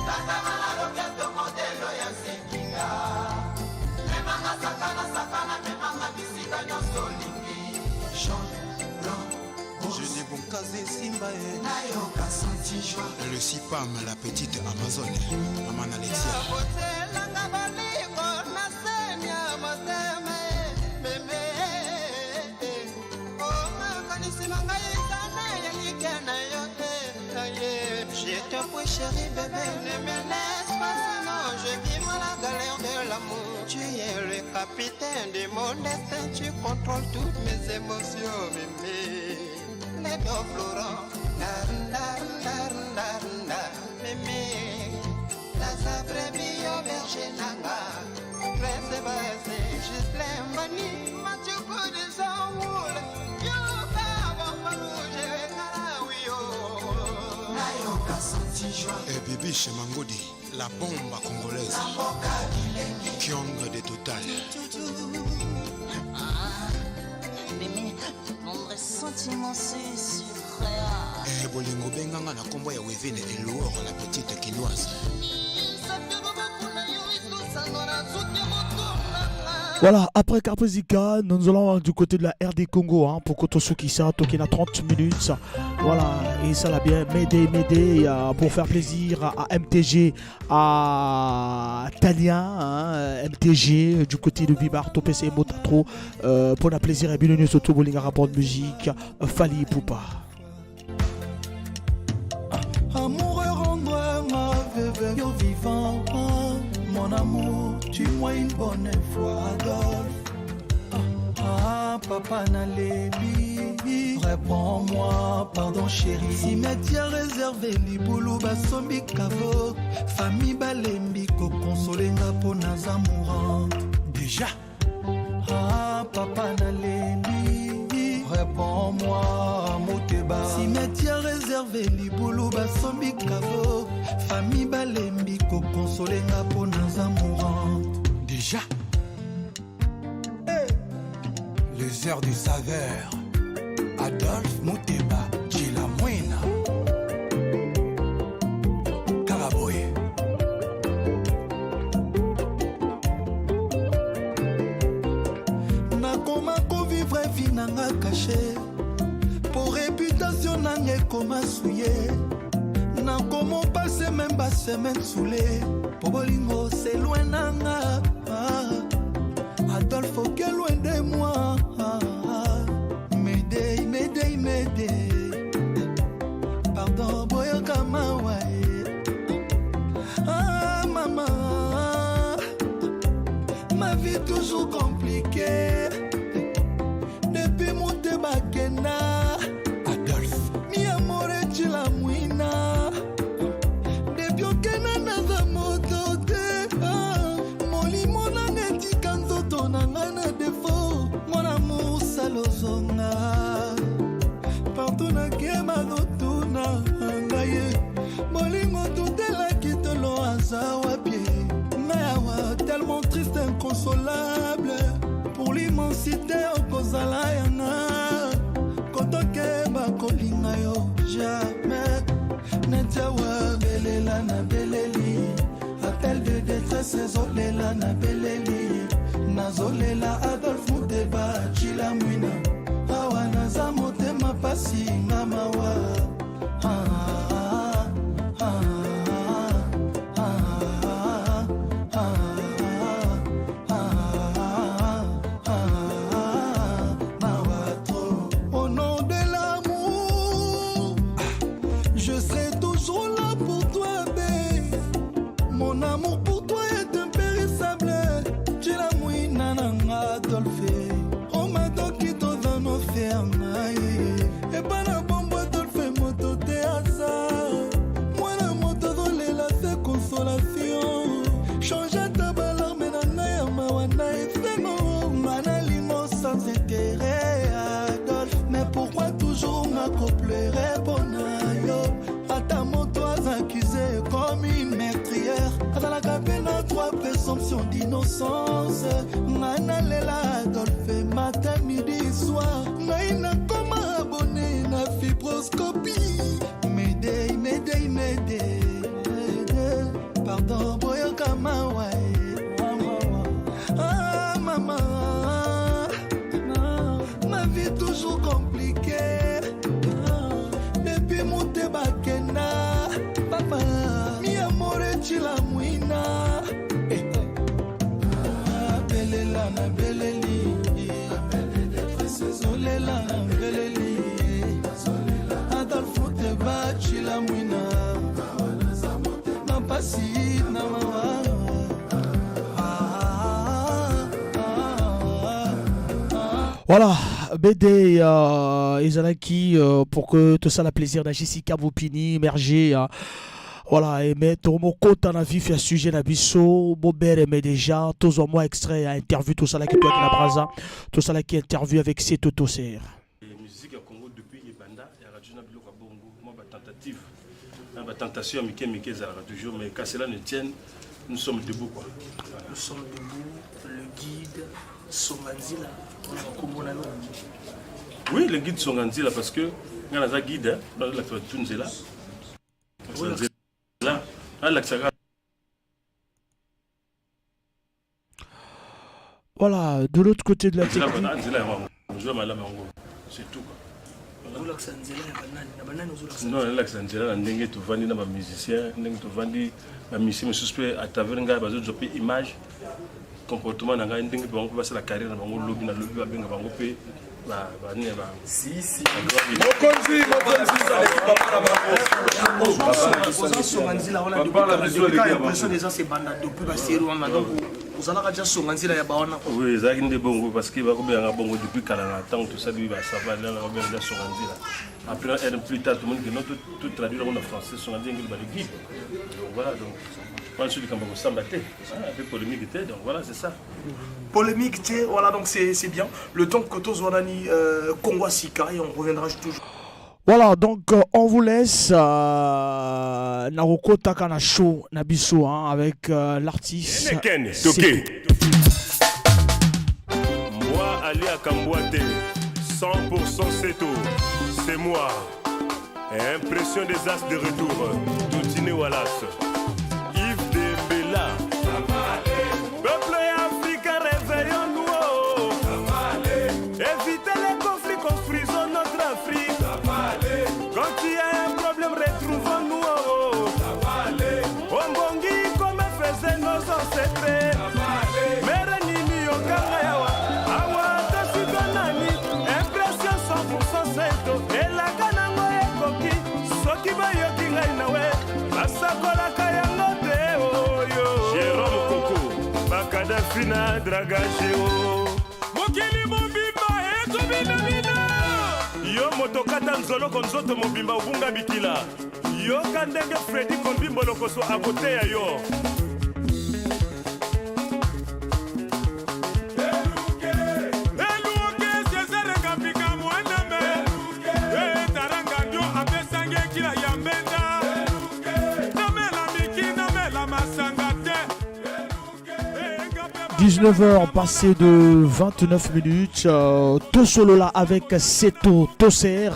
tatanga na loketo modelo ya nsekinga memanga sakana sakana memanga bisika nyonso olingi jaune blanc. Jeudi Bunkazi Simba e. Nayoka senti joie. Le Sipam, la petite Amazone. Maman Alexia. Botelanga balingo na senia motema meme omakanisi na ngai ezana ya like na yo te. Je te prie, chéri bébé, ne me laisse pas, sinon je vis la galère de l'amour. Tu es le capitaine de mon destin, tu contrôles toutes mes émotions, mémé. Les dos Florent, dar, dar, dar, dar, dar, mémé. Naza premier berger nanga. Prince Basé, Gislain Mani, Mathieu de Saoul, Yoka, Bambarouge, Karaouio. Nayoka senti joie. Et Bibi chez Mangodi, la bombe congolaise. Kyong de Total. Ah, Mémé, mon vrai sentiment c'est sucré. Eh, bolingo benganga na kombo ya Wevine Eluor, la petite quinoise. Voilà, après Carpezika, nous allons du côté de la RD Congo hein, pour Kotosukisa, Tokena 30 minutes. Voilà, et ça l'a bien m'aider, m'aider pour faire plaisir à MTG, à Talien, hein, MTG du côté de Bibar, Topc et Motatro, pour la plaisir et bienvenue surtout Bolinga rapport de musique, Fally Ipupa. Amour rendre ma veuve yo vivant. Mon amour, tu-moi une bonne fois, Adolphe. Ah, ah, papa nalebi, réponds-moi, pardon chéri. Cimetière réservé, libulu basombi kavo. Famille balembi kokonsole nga mpo naza mourante. Déjà. Ah, papa nalebi, réponds-moi, moteba. Cimetière réservé, libulu basombi kavo. Famille balembi kokonsole nga mpo naza mourante. Déjà. Hey. Les heures du saveur. Adolphe Muteba, Chilamwina. Karaboy. Nakoma kovivre caché po réputation nanga ekoma suye nakoma passe meme basemaine sule po bolingo c'est loin nanga ah. Adolphe oke loin de moi ah, ah. Mayday, mayday, mayday pardon boyoka mawa eh. Ah maman, ma vie toujours compliquée depuis motema kenda Adolphe mi amore tshila mwina depuis okenda naza moto te ah, molimo nanga etika nzoto na ngai na defo mwana mosala ozonga partout nakema kotuna ngai bolingo tutelaki tolo aza wapi ngai awa tellement triste inconsolable pour l'immensité okozala yanga kotokeba kolinga yo jamais neti awa belela na beleli appel de détresse ezolela na beleli nazolela Adolphe Muteba Chila Mwina awa naza motema pasi nga mawa ah, ah, ah, ah, ah, ah, ah, mawa trop. Au nom de l'amour, je serai toujours là pour toi, bé. Mon amour pour toi est impérissable. Tshila mwina nanga Adolphe. Omadoki toza nofer na ye. Epa na bombo Adolphe moto te aza. Mwana moto azolela se consolation. Change ata balarme na ngai ya mawa na esengo. Nga nalingo sans intérêt Adolphe. Mais pourquoi toujours nga kopleurer mpona yo? Ata moto aza accusé comme une meurtrière azalaka mpe na droit présomption d'innocence ngai nalela Adolphe matin midi soir ngai nakoma abonné na fibroscopie mayday mayday mayday pardon boyoka mawa eh. Ah maman ma vie toujours compliquée depuis motema kenda papa mi amore Chila Mwina Eh, ah, belela na beleli ezolela na beleli Adolphe Muteba Chila Mwina na pasi na mawa Ah, ah, ah. Voilà, BD ezalaki pour que tout ça la plaisir na Jessica Bopini Merger voilà et mais tomokota na vif ya sujet na biso bobere mais déjà tozwa mwa extrait ya interview tosalaki toyaki na Braza tosalaki interview avec Seto Toser. Musique ya Congo depuis ebanda ya radio na biloko ya bongo mwa batentative na batentation ya mike mike ezalaka toujours, mais qu'à cela ne tienne, nous sommes debout quoi. Voilà. Nous sommes debout, le guide Songanzila, kombo na yo. Oui, le guide Songanzila parce que nga naza guide nazolakisa batu nzela nzela nalakisaka. Voilà, de l'autre côté de la nzela technique. Nzela yango nzela malamu yango, c'est tout quoi. Ozolakisa nzela ya banani na banani ozolakisa? Non, nalakisa nzela na ndenge tovandi na bamusicien, ndenge tovandi bamusicien mosusu mpe à travers ngai bazozwa mpe image comportement na ngai, ndenge mpe bango mpe basala carrière na bango lobi na lobi babenga bango mpe banini ya Mokonzi, mokonzi. Oza songa nzela wana depuis impression déjà c'est banda depuis basérie wana, donc ozalaka déjà songa nzela ya bawana? Oui, ezalaki nde bongo parce que bakobenganga bongo depuis kala na ntango tosali basavane, bakobenga nde songa nzela. Après un plus tard tomoni ke non, tout traduire yango na français, songa nzela ngeli bale guide. Donc voilà, donc wana so likambo ya kosamba te, un peu polémique te, donc voilà, c'est ça. Polémique te, voilà, donc c'est bien le temps que tozwanani Congo Sika et on reviendra toujours. Voilà, donc on vous laisse na na show na biso hein, avec l'artiste. Ken, Toké. Moi, aliaka mbwa te, 100% c'est tout. C'est moi. Impression des As de retour. Toutine Wallace. Yves Dembela. Peuple africain, réveillons-nous. Évitez les conflits, construisons. Kadafi na Dragageo. Mokili mobimba ekobinabina. Yo moto kata nzoloko nzoto mobimba obunga bikila. Yoka ndenge Fredi Kombimbo Lokoso akoteya yo. 19h passé de 29 minutes. Euh, Tosolola avec Seto Tosser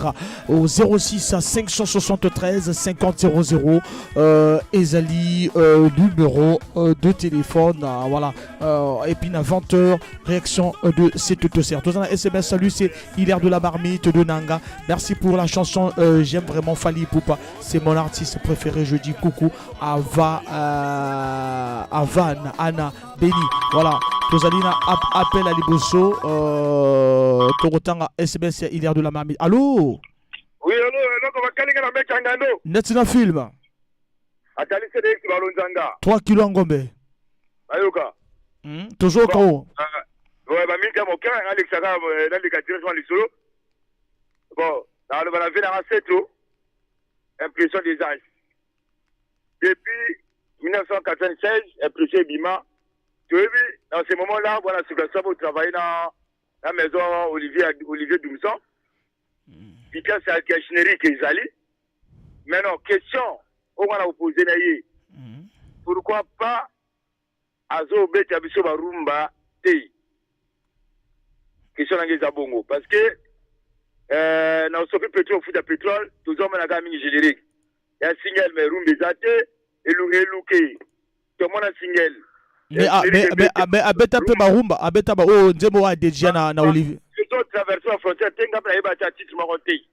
au 06 573 50 00. Euh, Ezali, euh, numéro euh, de téléphone. Euh, voilà. Euh, et puis à 20h, réaction de Seto Tosser. Tous SMS, salut, c'est Hilaire de la Marmite de Nanga. Merci pour la chanson. J'aime vraiment Fally Ipupa. C'est mon artiste préféré. Je dis coucou à, Va, à Van, Anna, Béni. Voilà. Tozali na appel à liboso. Euh, tokotanga SMS ya Hilaire de la Marmite. Allô? Oui, allô, eloko bakalinga na meki ya ngando. Neti na film. Atali CDX balonzanga. 3 kilos ya ngombe. Bayoka. Tozoyoka o. Ouais, ba mingi ya moke nalekisaka naleka directement lisolo. Bon, naloba na vie nanga seto impression des âges. Depuis 1996, impression ebima. Toyebi dans ce moment là, bwana circulation bo travailler na na maison Olivier Olivier Dumson. Vitesse ya générique ezali. Maintenant, question oyo nga na kopose na ye. Pourquoi pas azobeta biso ba rumba te? Question na nga eza bongo parce que euh, na osopi pétrole ofuta pétrole tozomona kaka mingi générique ya single mais rumba eza te elu eluke tomona single. Mais, ah, mais, mais, ah, mais abeta mpe barumba abeta ba oyo nzembo oyo adedia na, na Olivier. Tozo traverse ba frontière te nga mpe nayeba ata titre moko te.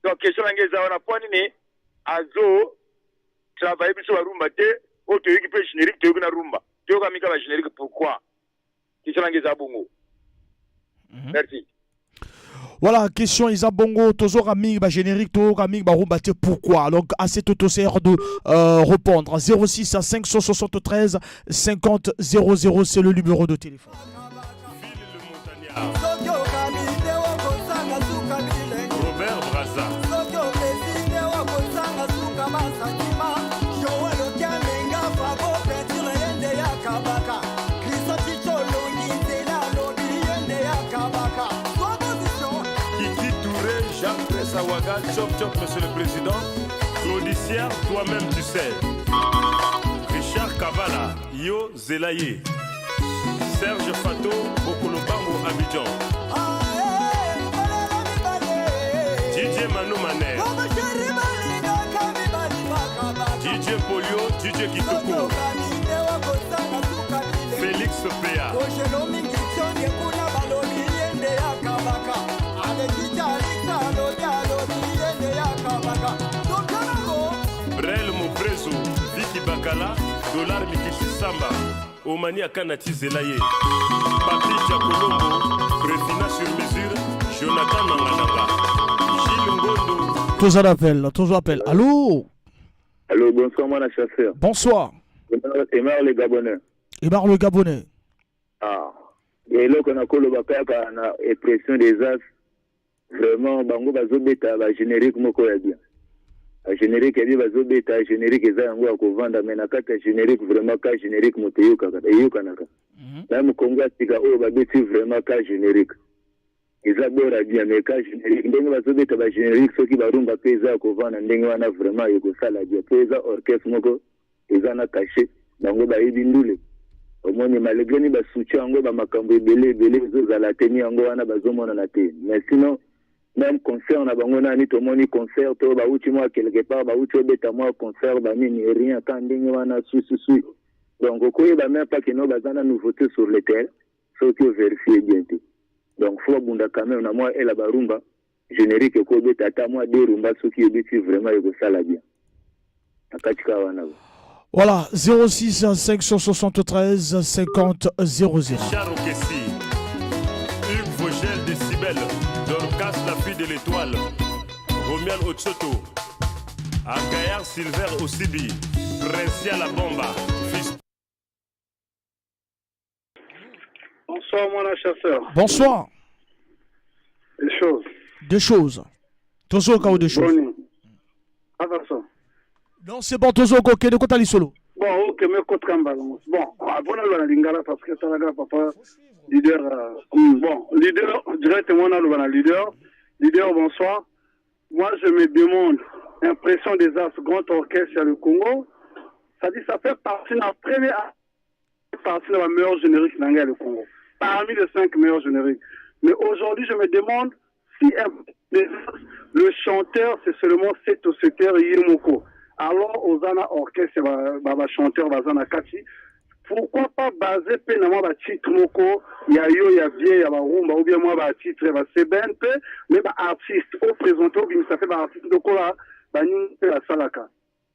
Donc question na nga eza wana mpo nini azo travailler biso ba rumba te oyo toyoki mpe générique toyoki na rumba toyoka mika ba générique pourquoi? Question na nga eza bongo. Merci. Voilà, question eza bongo, tozoka mingi ba générique, tozoka mingi ba rumba te, pourquoi? Donc, à cette auto-serre de répondre. 06 à 573 50 00, c'est le numéro de téléphone. Robert Braza. Kiki Touré, Jacques Tressawaga, Chop Chop, Monsieur le Président. Claudicière, toi-même tu sais. Richard Kavala, Yo Zelaye. Serge Fato, Bokolobango Abidjan. DJ Manu Maner. DJ Polio, DJ Kitoko. Félix Pea. Brel Moprezo, Vicky Bakala, Dollar Mikishi Samba, Omani Akana Tizelaye, Papi Diakolombo, Prefina sur mesure, Jonathan Nangananga, Gilles Ngondo. Toujours appel, toujours appel. Allô? Allô, bonsoir, moi, la chasseur. Bonsoir. Emar le Gabonais. Emar le Gabonais. Ah, eloko na koloba kaka na impression des as, vraiment bango bazobeta ba générique moko ya bien. Ba générique ya bien bazobeta, générique eza yango ya kovanda, mais na kati ya générique vraiment ka générique moto eyokaka, eyokanaka. Na mokongo ya sika oyo babeti vraiment ka générique. Eza bora bien, mais ka générique ndenge bazobeta ba générique soki barumba pe eza ya kovanda ndenge wana vraiment ekosala bien. Po eza orchestre moko eza na cachet, bango bayebi ndule. Omoni malgré ni ba soutien yango ba makambo ebele ebele ezozala te ni yango wana bazomonana te. Mais sinon même concert na bango nani tomoni concert to bauti mwa quelque part bauti obeta mwa concert ba nini rien ka ndenge wana sui sui sui. Donc okoyeba même pas que no baza na nouveauté sur le terrain soki o vérifier bien te. Donc faut babunda quand même na mwa ela barumba générique ekobeta ata mwa deux rumba soki ebeti vraiment ekosala bien. Na kati ka wana. Voilà, 06 573 50 00. Richard Okessi, Hugues Vogel de Cibel, Dorcas la fille de l'étoile, Romial Otsoto, Agaillard Silver Osibi, Princia la Bomba, fils. Bonsoir, mon chasseur. Bonsoir. Deux choses. Deux choses. Tozoka ou deux choses? Boni. Avançons. Non, c'est bon, tozoka, ok, de kota lisolo. Bon, ok, mais côte Kambalongo. Bon, bon, alors, lingala, parce que ça, là, papa, leader, bon, leader, directement, on a le leader. Leader, bonsoir. Moi, je me demande, impression des As, grand orchestre, le Congo, ça dit, ça fait partie de la première partie de la meilleure générique dans le Congo. Parmi les 5 meilleurs génériques. Mais aujourd'hui, je me demande si le chanteur, c'est seulement 7 ou 7 heures Yemoko. Alors, Ozana Orchestre, ba chanteur, Bazana Kati, pourquoi pas baser pe na ba titre moko, ya yo, ya bien, ya ba rumba, ou bien moi, ba titre, ba CBNP, mais ba artiste, au présenté, au bimisa fait ba artiste de quoi, ba ningi pe ba salaka.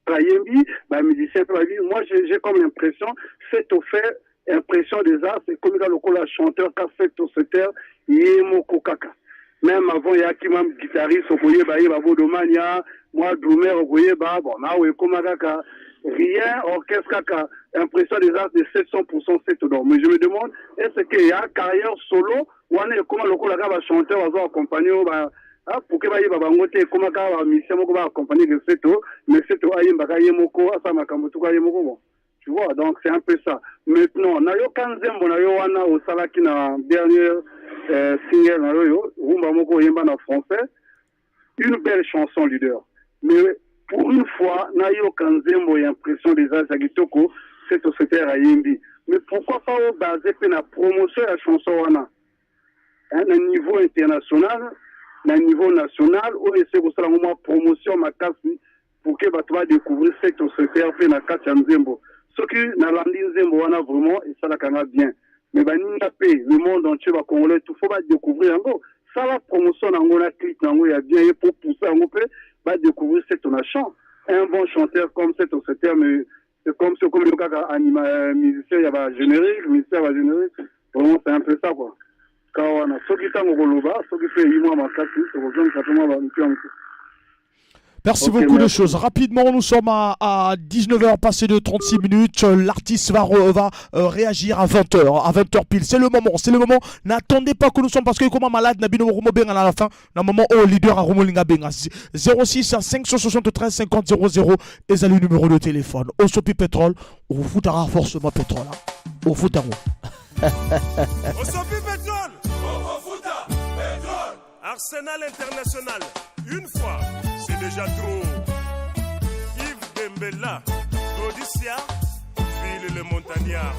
Ba yembi, ba musicien, ba yembi. Moi, j'ai comme l'impression, c'est au fait, impression des arts, c'est comme le chanteur, qu'a fait au secteur, Yemoko Kaka. Même avant, il y a qui même guitariste, au Koye, ba, ba, Bodomania, moi, drummer, au Koye, ba, bon, là, où est comme Kaka. Rien, orchestre Kaka, impression des arts de 700% c'est d'or. Mais je me demande, est-ce qu'il y a carrière solo, ou on est comme le Kola, ba, chanteur, ba, accompagné, ba, ah, pour que ba, ba, ba, ngote, comme Kaka, ba, musicien, moko, ba, accompagné de Seto, mais Seto, aye, ba, Yemoko, asa, makambo, tout cas, Yemoko, bon. Tu vois, donc c'est un peu ça. Maintenant, nayo kanzembo nayo wana osalaki na dernière single nayo yo, rumba moko yemba na français, une belle chanson leader. Mais pour une fois, nayo kanzembo ya impression des âges ya kitoko, c'est au secteur à yembi. Mais pourquoi pas au basé pe na promotion ya chanson wana? Hein, na niveau international, na niveau national, oyo ese kosala ngo mwa promotion makasi pour que bato ba découvrir cette secteur pe na kati ya nzembo. Soki nalandi nzembo wana vraiment esalaka nga bien. Mais baninga pe le monde entier ba congolais tout faut ba découvrir yango. Sala promotion nango na clip nango ya bien et pour pousser yango pe ba découvrir cette na chant. Un bon chanteur comme cette secteur, mais c'est comme ce comme le kaka anima musicien ya ba générique, musicien ya ba générique. Vraiment c'est un peu ça quoi. Kawana soki tango koloba, soki pe yimwa makasi, tokozongisa pe mwa ba mpiango. Merci Ok, beaucoup de merci. choses. Rapidement, nous sommes à 19h passé de 36 minutes. L'artiste va réagir à 20h, à 20h pile. C'est le moment, c'est le moment. N'attendez pas que nous sommes parce que comme malade, Nabino Romo Benga à la fin. Dans le moment où leader à Romo Linga Benga. 06 573 50 00 et ça le numéro de téléphone. Osopi Pétrole, au foutara forcément pétrole. Hein. Au foutara. Osopi Pétrole, au fouta pétrole. Arsenal International, une fois, c'est déjà trop. Yves Dembella, Claudicia, Phil le Montagnard.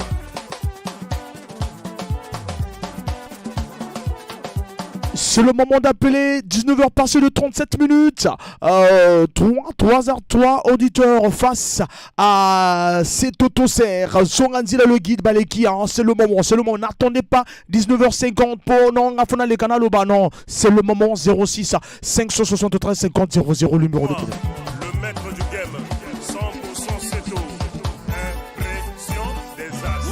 C'est le moment d'appeler, 19h passées de 37 minutes. 3 heures 3 auditeurs face à Seto Toser. Songanzila le guide Baleki, hein, c'est le moment, c'est le moment. N'attendez pas 19h50 pour non, afona le canal au bas, non. C'est le moment 06 573 50 00, numéro de téléphone. Le maître du game, 100% Seto. Impression des As.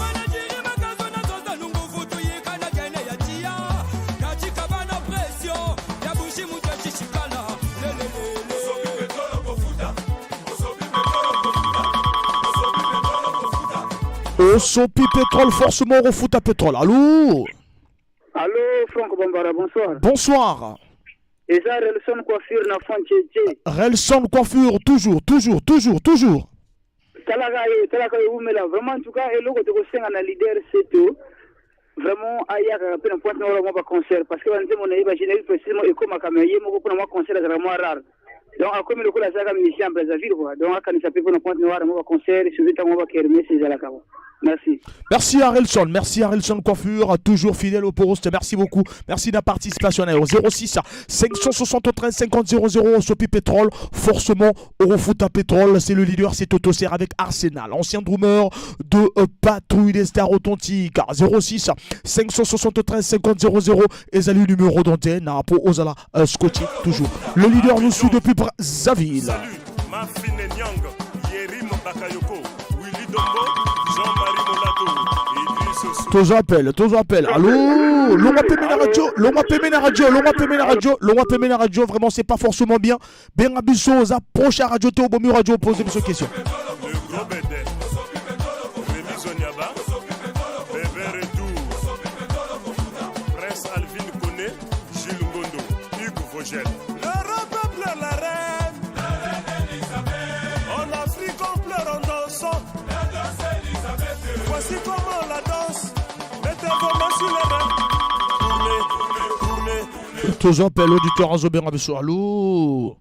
Osopi Pétrole, forcément refoute à pétrole. Allô? Allô, Franck Bambara, bonsoir. Bonsoir. Et ça, Relson Coiffure na fond Tché. Relson Coiffure, toujours, toujours, toujours, toujours. Talaka yo, talaka yo, oumela. Vraiment, en tout cas, eloko toko senga na leader Seto. Vraiment, ayaka pe na pointe na moi ba concert parce que ba nzembo na ye ba générique précisément et comme akame ye moko pona moi concert ezalaka mwa rare. Donc, akomi lokola azalaka musicien en Brazzaville, quoi. Donc, akanisa pe pona pointe noire moi ba concert, surtout ntango ba kermesse ezalaka, quoi. Merci. Merci à Relson, merci à Relson Coiffure, toujours fidèle au poste. Merci beaucoup. Merci de la participation. Au 06 573 50 00, Sopi Pétrole, forcément Eurofoot à Pétrole, c'est le leader, c'est Totoser avec Arsenal, ancien drummer de Patrouille des Stars Authentiques. 06 573 50 00 et salut numéro d'antenne, hein, pour Ozala Scotty, toujours. Le leader nous suit depuis Brazzaville. Salut, Mafine Nyang, Yerim Bakayoko, Willy Dombo, Jean-Marie Molato, Idriss Ossou. Tous appels, tous appels. Allô, Longwa Pembe na radio, Longwa Pembe na radio, Longwa Pembe na radio, Longwa Pembe na radio, vraiment c'est pas forcément bien. Benga biso, approche à radio, Théo Bomi radio, posez biso question. Le gros bédé, Rémi Zoniaba, Bébé Retour. Tozo appel auditeur azobenga biso. Allô?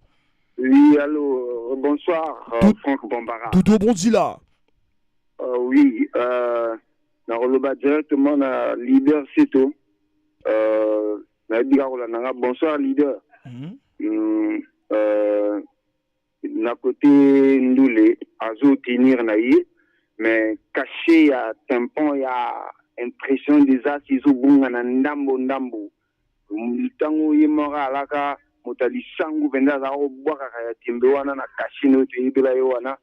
Oui, allô, bonsoir, Franck Bombara. Doudou Bonzila. Oui, nakoloba directement na leader Seto. Nayebi kaka kolanda nga. Bonsoir leader. Na côté Ndule azo tenir na ye, mais cachet ya tympan ya impression des as ezobunga na ndambo ndambo. Ntango ye moko alaka moto ya lisangu mpenza, azalaka kobwakaka ya tembe wana na cachet na oyo toyebela ye wana,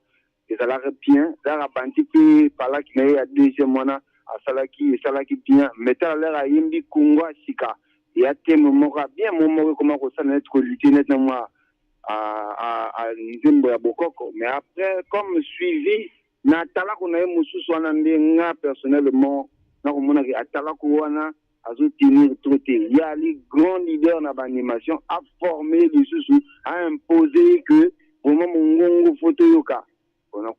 ezalaka bien. Ezalaka banti mpe palaki na ye ya deuxième wana asalaki, esalaki bien. Mais tala lere ayembi Kongo ya sika ya teme moko ya bien, mo moko ekoma kosala neti kolutter neti na mwa nzembo ya bokoko. Mais après, comme suivi na atalako na ye mosusu wana, nde nga personnellement nakomonaki atalako wana azotenir trop te. Ye ali grand leader na baanimation, aforme lisusu, aimpose que vraiment mongongo fo toyoka na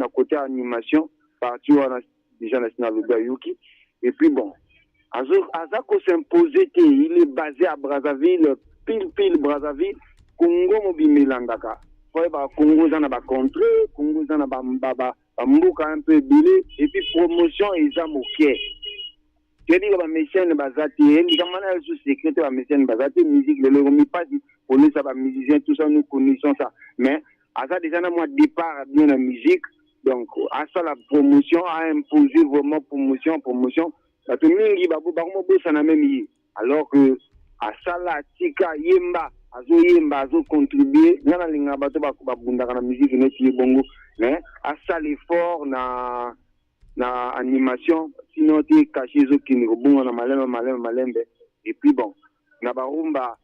côté animation, partie wana déjà na nalobi ayoki. Et puis bon, aza kos'impose te. Il est basé à Brazzaville, pile pile Brazzaville. Congo mobimba elandaka. Fo yebaka, Congo eza na bacontrée, Congo eza na bamboka un peu ebele, et puis promotion eza moke. Toyebi ka bamécène baza te. Likambo na biso secret te, bamécène baza te. Musique lelo ekomi mpasi kolesa bamusicien, tout ça, nous connaissons ça. Mais aza déjà na mwa départ bien na musique, donc asala promotion, aimposer vraiment promotion, promotion. Bato mingi bakomobosana même ye, alors que asala, atika yemba, azoyemba, azocontribue. Nga nalingaka bato babundaka na musique neti ye bongo, mais asala effort na animation, sinon te cachet ezokende kobonga na malembe malembe malembe. Et puis bon, na barumba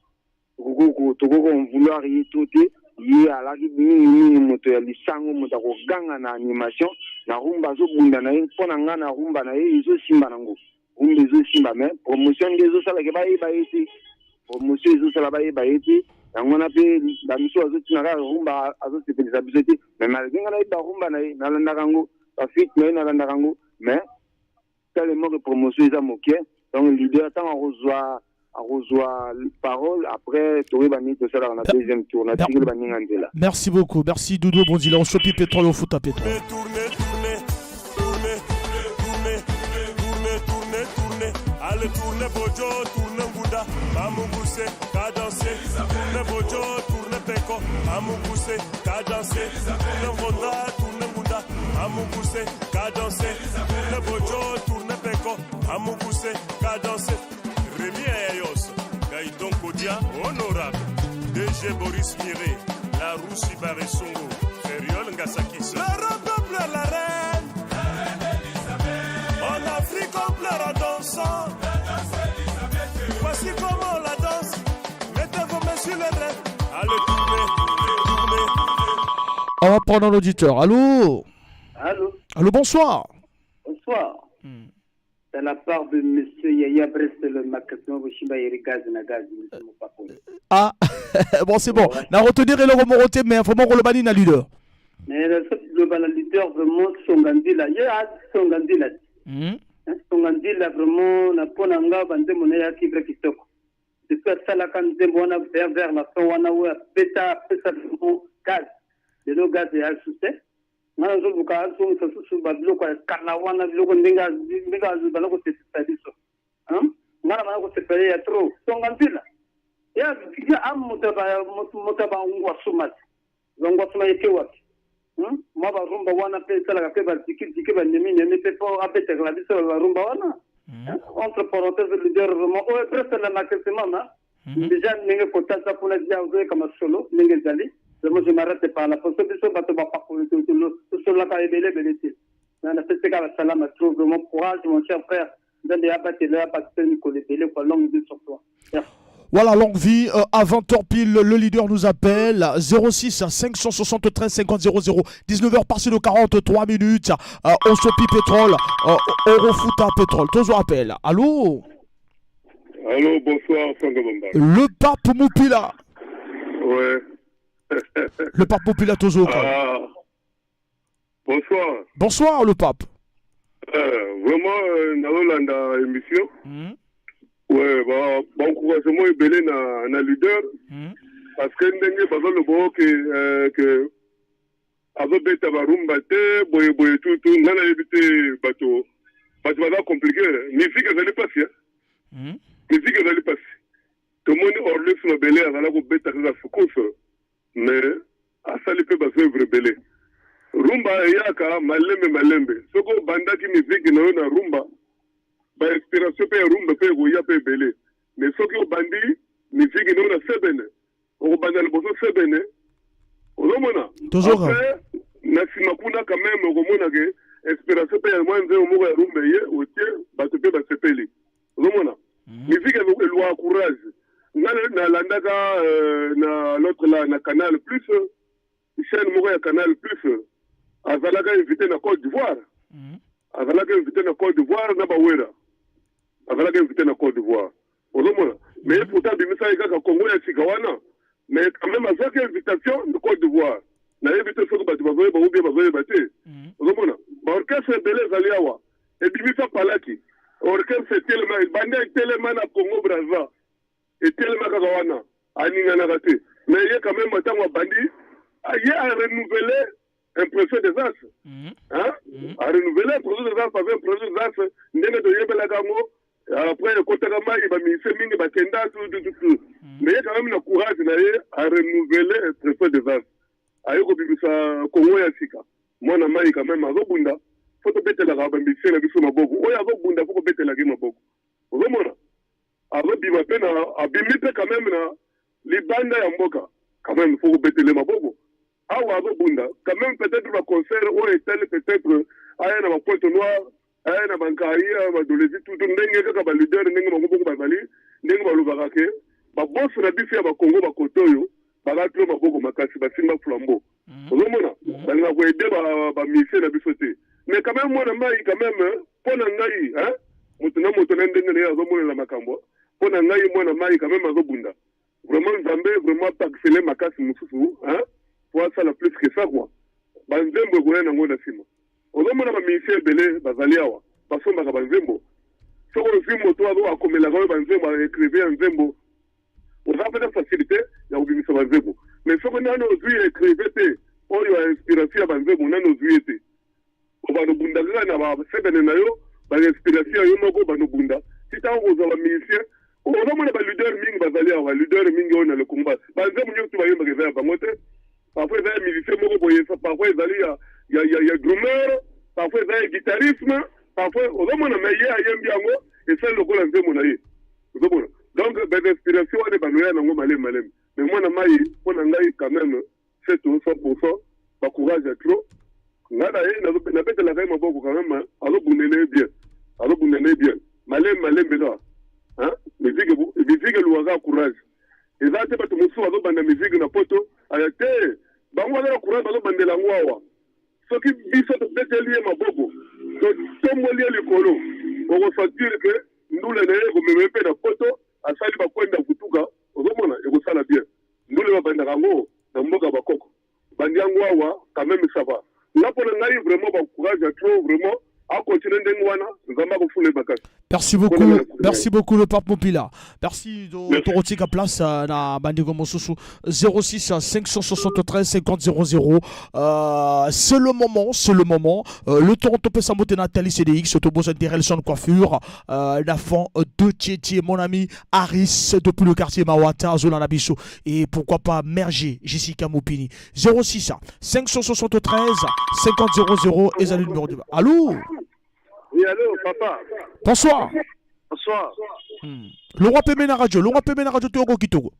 tokoki en vouloir ye to te. Ye alaki mingimingi moto ya lisango, moto akoganga na animation. Na rumba azobunda na ye. Mpo na nga, na rumba na ye ezosimba nango, rumba ezosimba, mais promotion nde ezosalaka bayeba ye te. Promotion ezosala bayeba ye te. Yango wana mpe bamisu azotina kaka rumba, azosepelisa biso te. Mais malgré nga nayebi barumba na ye, nalandaka yango, bafeat na ye nalandaka yango, mais tellement que promotion eza moke. Donc leader, ntango akozwa parole, après toyeba nini tosalaka na deuxième tour. Natikeli baninga nzela. Merci beaucoup. Merci Doudou Bonzila. Osopi pétrole, ofuta pétrole. Tourner, tourner, tourner, tourner, tourner, tourner, tourner. Allez, tourner Bojo, tourner Ngunda, Mamuguse, cadence. Tourner Bojo, tourner Peko, Mamuguse, cadence. Tourner Ngonda, tourner Ngunda, Mamuguse, cadence. Tourner Bojo, tourner Peko, Mamuguse, cadence. Rémi Ayayos, Gaïton Kodia, honorable. DG Boris Miré, la Roussi Baressongo, Feriol Ngasakis. Le peuple, la reine. En Afrique, on pleure en dansant. Voici comment la danse. Mettez vos mains sur les reins. Allez, tournez, tournez. On va prendre un auditeur. Allô? Allô? Allô, bonsoir. Bonsoir. De la part de Monsieur Yaya Brest, le Makasimo Boshimba Yerigaz na gaz, Monsieur Mopako. Ah, bon, c'est bon. Na retenir le remoroté, mais vraiment, Rolobani na leader. Mais le le leader, vraiment, Songandila, il y a Songandila. Songandila, vraiment, na pona nga banzembo na yaki vrai kitoko. Depuis asalaka nzembo wana vers la fin wana oyo apeta, apesa vraiment gaz. Lelo gaz eya susu. Nga nazoluka azongisa susu babiloko ya kala wana, biloko ndenge bana kosepesa biso. Nga na bana kosepela ya trop. Songa nzila ya a moto ya bangwasuma te, bangwasuma eke wapi? Mwa barumba wana mpe esalaka mpe bazikiziki, banyeminyemi mpe mpo abetekela biso barumba wana. Entre parenthèse, leader vraiment oyo presque na maximum déjà ndenge kotasa kuna dia ozoyeka masolo ndenge ezali. Vraiment, je m'arrête par là parce que biso bato bapakoli tosololaka ebele ebele te. Napeseka basalama trop. Vraiment, courage mon cher frère, Nzambe abatela, abakisa mikolo ebele quoi. Longue vie sur toi, merci. Voilà, longue vie. À 20h pile, le leader nous appelle. 06 573 50 00. 19h passé de 43 minutes. Osopi pétrole. Orofuta pétrole. Toujours appel. Allô? Allô, bonsoir, Sanga Bamba. Le pape Moupila. Ouais. Le pape Moupila toujours. Ah. Bonsoir. Bonsoir, le pape. Vraiment, nalolanda émission. Ouais, ba ba encouragement ebele na na leader parce que ndenge bazoloba oyo ke euh, ke azobeta barumba te boye boye tutu ngai nayebi te bato bato baza compliqué musique ezali mpasi hein? Musique ezali mpasi tomoni Orlus Mabele azala kobeta kaka sukusu mais asali mpe ba œuvre ebele. Rumba eyaka malembe malembe, soki obandaki musique na yo na rumba, ba inspiration mpe ya rumba mpe ekoya mpe ebele. Mais soki obandi musique na yo na sebene, okobanda liboso sebene, ozomona Tozoka. Après, na nsima kuna quand même okomona ke inspiration mpe ya mwa nzembo moko ya rumba eye otie, bato mpe basepeli. Ozomona musique elwaka courage. Nga nalandaka na l'autre là na Canal Plus, chaîne moko ya Canal Plus, azalaka invité na Côte d'Ivoire, azalaka invité na Côte d'Ivoire na Bawera, azalaka invité na Côte d'Ivoire, ozomona. Mais ye pourtant abimisaki kaka Congo ya sika wana, mais quand même azwaki invitation na Côte d'Ivoire. Nayebi te soki bato bazoyeba ou bien bazoyeba te. Ozomona baorchestre ebele ezali awa ebimisa palaki orchestre etelema, ebanda etelema na Congo Brazza, etelema kaka wana, aninganaka te. Mais ye quand même ntango abandi, ye arenouveler Impression des As, hein? Arenouveler Impression des As, parce que Impression des As ndenge toyebelaka yango, après ekotaka mai, bamusicien mingi bakenda tu tu tu tu. Mais ye quand même na courage na ye arenouveler Impression des As, aye kobimisa Congo ya sika. Mwana mai quand même azobunda, fo tobetelaka bamusicien na biso maboko. Oyo azobunda, fo kobetelaka ye maboko. Ozomona azobima mpe na abimi mpe quand même na libanda ya mboka, quand même fo kobetele maboko. Awa azobunda quand même, peut-être baconcert oyo etali, peut-être aya na bapointe noire, aya na bankai, aya badolezi tutu, ndenge kaka baleader ndenge bango moko bazali, ndenge balobaka ke babosi na biso ya bakongo bakote oyo baza maboko makasi, basimba flambeau. Ozomona balingaka koaider bamusicien na biso te. Mais quand même mwana mai quand même, mpo na ngai, hein, moto na moto na ndenge na ye azomonela makambo. Mpo na ngai, mwana mai quand même azobunda vraiment. Nzambe vraiment apakisele makasi mosusu, hein, po asala plus que ça quoi. Banzembo ekoya nango na nsima. Ozomona bamusicien ebele bazali awa basombaka banzembo. Soki ozwi moto azo akomelaka oyo banzembo, aécrivain ya nzembo, oza mpenza facilité ya kobimisa banzembo. Mais soki nano ozwi écrivain te oyo ya inspiration ya banzembo, nano ozwi ye te, obanda obunda kaka na basebene na yo, bainspiration ya yo moko, obanda obunda ti ntango kozwa bamusicien. Ozomona baleader mingi bazali awa, baleader mingi oyo na le Congo, banzembo nyonso bayembaka eza ya bango te. Parfois eza ya musicien moko boye, parfois ezali ya drummer, parfois eza ya guitarisme, parfois ozomona. Mais ye ayembi yango, esali lokola nzembo na ye, ozomona. Donc bainspiration wana ebanoya nango malemi malemi. Mais mwana mai, mpo na ngai quand même c'est tout 100%, bacourage ya trop. Ngai na ye nabetelaka ye maboko quand même, azobundela ye bien, azobundela ye bien, malembe malembe kaka. Musique, musique elukaka courage. Eza te bato mosusu bazobanda musique na poto aya te, bango baza na courage, bazobandela yango awa. Soki biso tobeteli ye maboko, totomboli ye likolo, okosentir ke ndule na ye ekomema ye mpe na poto. Asali bakwenda kutuka, ozomona ekosala bien. Ndule babandaka yango na mboka bakoko, bandi yango awa quand même, ça va. Nga mpo na ngai vraiment bacourage ya trop, vraiment akontinue ndenge wana, Nzambe akofula ye makasi. Merci beaucoup, merci beaucoup le pape Mopila. Merci de Torotika place na bandeko mosusu 06 573 50 00. C'est le moment, c'est le moment. Le Toronto pesa mbote Nathalie CDX, Tobo Interelson Coiffure, la fond de Tchétché, mon ami Harris depuis le quartier Mawata, Zola Nabiso et pourquoi pas Merger Jessica Mopini. 06 573 50 00 et le numéro de. Allô? Oui, allô, papa. Bonsoir. Bonsoir. Longwa pembeni na radio, longwa pembeni na radio, toyoko kitoko.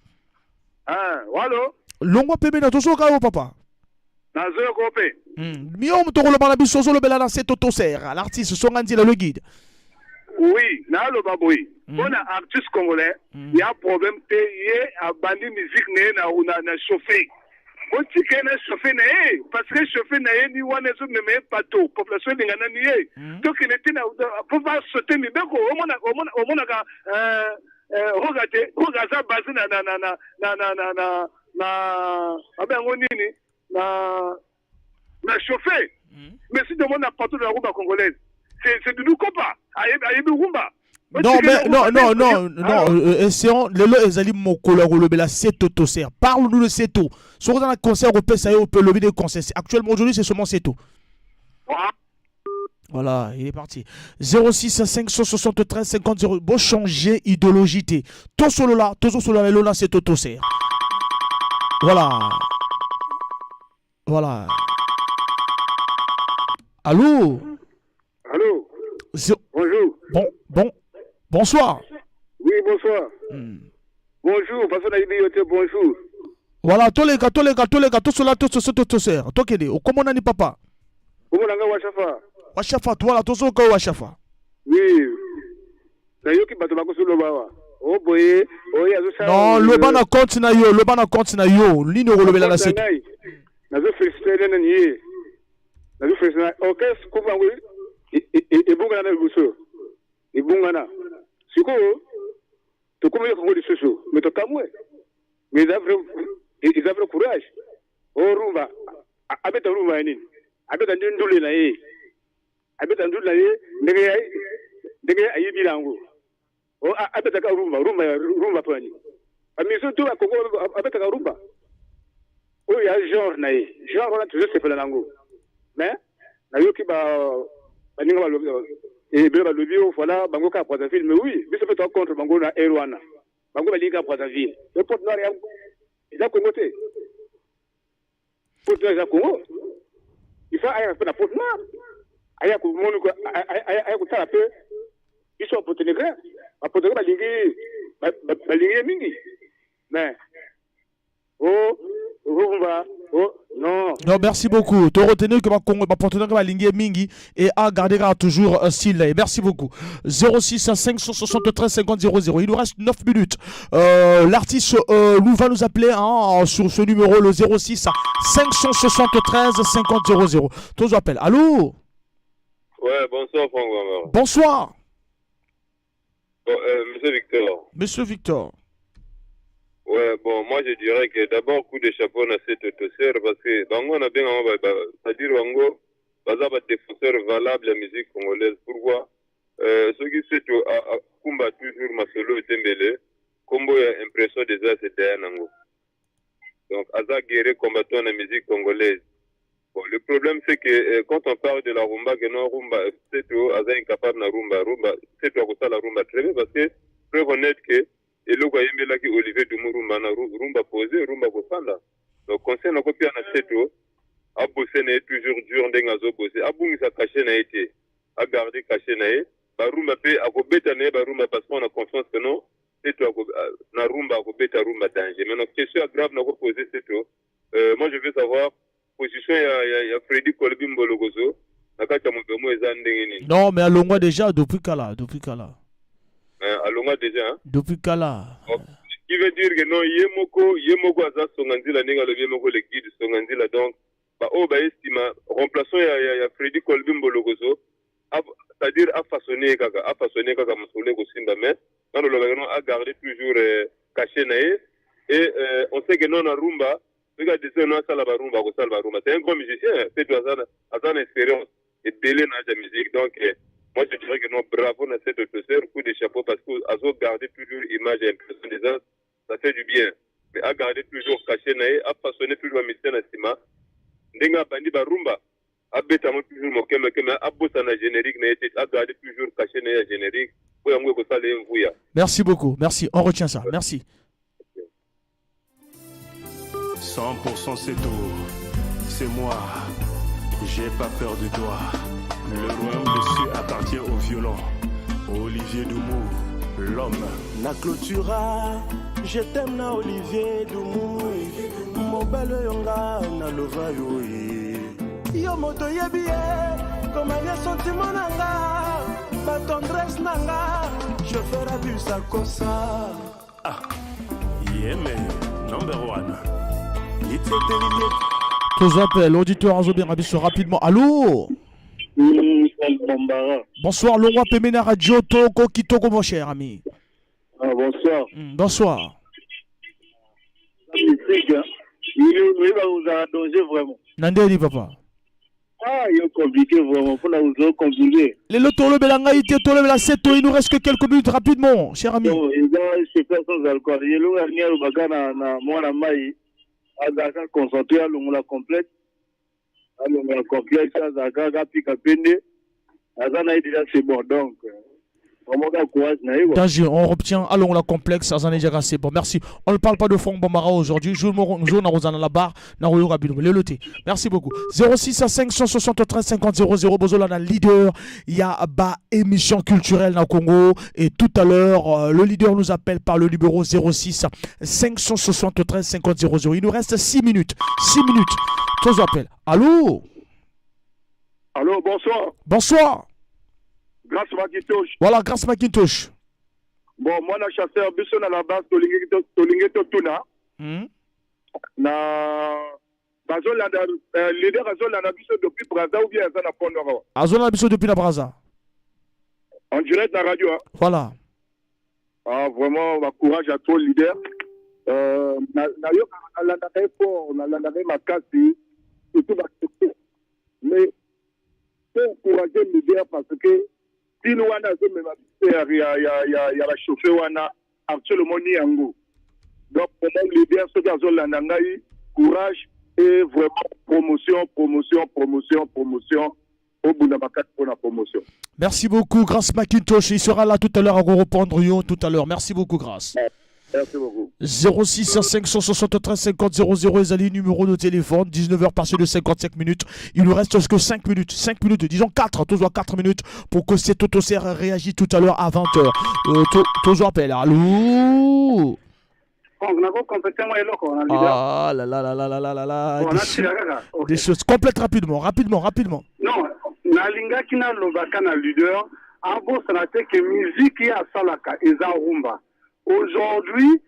Ah, allô? Longwa pembeni na tozoka yo, papa. Nazoyoka mpe. Mio moto koloba na biso, ozolobela na Seto Toser, l'artiste Songa Nzila, le guide. Oui, naloba boye. Mpona artiste congolais, ya problème te, ye abandi musique na ye na chauffe. Botika ye na chauffe na ye, parce que chauffe na ye ni wana ezomema ye bato, population elinga nani ye. Tokende te mpo basote mibeko. Omonaka Roga te, Roga aza base na babe yango nini na chauffe. Mais si tomona partout na rumba congolaise, c'est Doudou Kopa ayebi rumba. Non, mais non, non, non, non, essayons. Lelo ezali mokolo ya kolobela Seto Toser. Parle-nous de Seto. Soki oza na concert kopesa ye, ope lobi de concert. Actuellement, aujourd'hui, c'est seulement Seto. Voilà, il est parti. 06 573 50 0. Bon, changer idéologie. Te. Tosolola, tosolola lelo na Seto Toser. Voilà. Voilà. Allô? Allô? Bonjour. Bon, bon, bonsoir. Oui, bonsoir. Bonjour, parce que nayebi yo te, bonjour. Voilà, toleka, toleka, toleka, tosola, tososo, toser. Tokende, okomona nani, papa? Komona nga Washafa. Washafa, voilà, tozoka Washafa. Oui. Nayoki bato bakosoloba awa. O boye, oye azosala. Non, loba na compte na yo, loba na compte na yo. Nini okolobela na Seto? Nazo féliciter nani ye. Nazo féliciter orchestre kufa yango ebongana na liboso. Ebongana. Sikoyo tokomi yoka yango lisusu, mais tokamwe. Mais eza vrai, eza vrai courage. O rumba, abeta rumba ya nini? Abeta nde ndule na ye. Abeta ndule na ye ndenge ayebi yango. O abetaka rumba, rumba ya rumba mpo na nini? Bamiso to bakongo abetaka rumba. Oyo ya genre na ye. Genre wana tozosepela nango. Mais nayoki ba baninga balobi ebele, balobi o voilà, bango kaka Brazzaville. Mais oui, biso mpe toa contre bango na aire wana. Bango balingi kaka Brazzaville. E Pointe Noire ya eza Congo te. Pointe Noire eza Congo. Il faut aya mpe na Pointe Noire. Aya komoni, aya kotala mpe biso bapontenegrin. Bapontenegrin balingi ye mingi. Mais oh, rumba, oh non. Non, merci beaucoup. Tu as retenu que ma Congo, ma partenaire balingi mingi et à garder toujours un style. Et merci beaucoup. 06 573 50 00. Il nous reste 9 minutes. L'artiste Lou va nous appeler, hein, sur ce numéro, le 06 573 50 00. Tous appellent. Allô? Ouais, bonsoir Franck Bambara. Bonsoir. Bon, monsieur Victor. Monsieur Victor. Ouais, bon, moi je dirais que d'abord coup de chapeau na cette Toser parce que bango na benga ba, c'est-à-dire bango baza ba défenseur valable ya musique congolaise. Pourquoi? Soki Seto akumba toujours masolo etembele, kombo ya impression déjà c'est derrière nango. Donc aza guerrier combattant la musique congolaise. Bon, le problème c'est que quand on parle de la rumba, que non rumba, Seto aza incapable na rumba, rumba, Seto akosala rumba très bien parce que preuve honnête que eloko ayembelaki Olivier Dumu rumba na rumba posé, rumba kosala. Donc conseil nakopia na Seto, abose na ye toujours dur ndenge azobose, abungisa cachet na ye te, agarde cachet na ye. Barumba mpe akobeta na ye barumba parce qu'on a confiance que non, Seto na rumba akobeta rumba danger. Maintenant, question ya grave nakopose Seto, moi je veux savoir position ya Freddy Kolbi Mbolokoso na kati ya motomo eza ndenge nini? Non, mais alongwa déjà depuis kala, depuis kala. Alongwa déjà, hein? Depuis kala. Oh, ce qui veut dire que non, ye moko aza Songa Nzila ndenge alobi ye moko le guide Songa Nzila. Donc baoyo baye nsima, remplaçant ya Freddy Kolbi Mbolokoso, c'est-à-dire afaçonne ye kaka, afaçonne ye kaka, mosolo ekosimba. Mais nano olobaka non, agarde toujours cachet na ye. Et on sait que non, na rumba, soki adeside no asala barumba, akosala barumba. C'est un grand musicien, Seto aza na expérience ebele na age ya musique. Donc moi je dirais que non, bravo na cette Toser, coup de chapeau parce que azo garder toujours image ya impression des as, ça fait du bien. Mais agarder toujours cachet na ye, afaçonner toujours bamusicien na nsima ndenge abandi barumba, abeta yango toujours moke moke, mais abosana générique na ye te, agarde toujours cachet na ye ya générique po yango ekosala ye mvuya. Merci beaucoup. Merci. On retient ça. Merci. 100% c'est tout. C'est moi. J'ai pas peur de toi. Le royaume des cieux appartient aux violents. Olivier Doumou, l'homme. Na clôtura je t'aime na Olivier Dumu, mobali oyo nga nalova yo ye, yo moto oyebi ye komanya sentiment na nga, batendresse na nga, chauffeur abusa kosa. Ah, Yeme, number one. Tous appels, l'auditeur azobenga biso rapidement. Allô? Bambara. Bonsoir, Longwa Pemena Radio Toko Kitoko, mon cher ami. Ah, bonsoir. Bonsoir. Musique, hein. Il va vous danger vraiment. Nandeli, papa. Ah, yo compliqué vraiment mpona kozwa compliqué. Lelo tolobela ngai te, tolobela Seto, il nous reste que quelques minutes rapidement, cher ami. Donc, eza chauffeur sans alcool. Ye eloko alingi alobaka na, na mwana mai azalaka concentré alongola complexe alongola complexe azalaka kaka apika pende aza na ye déjà c'est bon donc vraiment kaka courage na ye quoi. Danger, on retient allons la complexe, Azane Diaga, c'est bon, merci. On ne parle pas de Franck Bambara aujourd'hui, je joue na Rosana la barre, na Royo Rabino, le loté. Merci beaucoup. 06 à 573 50 00, Bozola na leader, il y a ba émission culturelle na Congo et tout à l'heure, le leader nous appelle par le numéro 06 573 50 00. Il nous reste 6 minutes, 6 minutes. Tous appels. Allô? Allô, bonsoir. Bonsoir. Grâce Macintosh. Voilà, Grâce Macintosh. Bon, moi, na chasseur, biso na la base, tolingi tolingi totuna. Na bazolanda leader azolanda biso depuis Brazza ou bien aza na Pont Noir awa? Azolanda biso depuis la Brazza. En direct na radio. Hein? Voilà. Ah, vraiment, bah, courage à toi, leader. Na yo, nalandaka ye fort, nalandaka ye makasi, surtout ba mais faut encourager leader parce que style wana azomema biso ya, ya, ya, ya, ya bachauffeur wana actuellement ni yango. Donc vraiment leader soki azolanda ngai, courage et vraiment promotion, promotion, promotion, promotion. Obunda makasi mpona promotion. Merci beaucoup, Grâce Macintosh. Il sera là tout à l'heure à vous répondre yo tout à l'heure. Merci beaucoup, Grâce. Merci beaucoup. 06 573 50 00 ezali numéro de téléphone. 19h passé de 55 minutes. Il nous reste que 5 minutes. 5 minutes, disons 4, toujours 4 minutes pour que cet autosert réagisse tout à l'heure à 20h. Toujours appel. Allô? Franck, nako compléter mwa eloko na leader. Ah là là là là là là là là. Bon, Des natila kaka. Ok. choses. Complète rapidement, rapidement, rapidement. Non, nalingaki nalobaka na leader abosana te ke musique ye asalaka eza rumba. Aujourd'hui,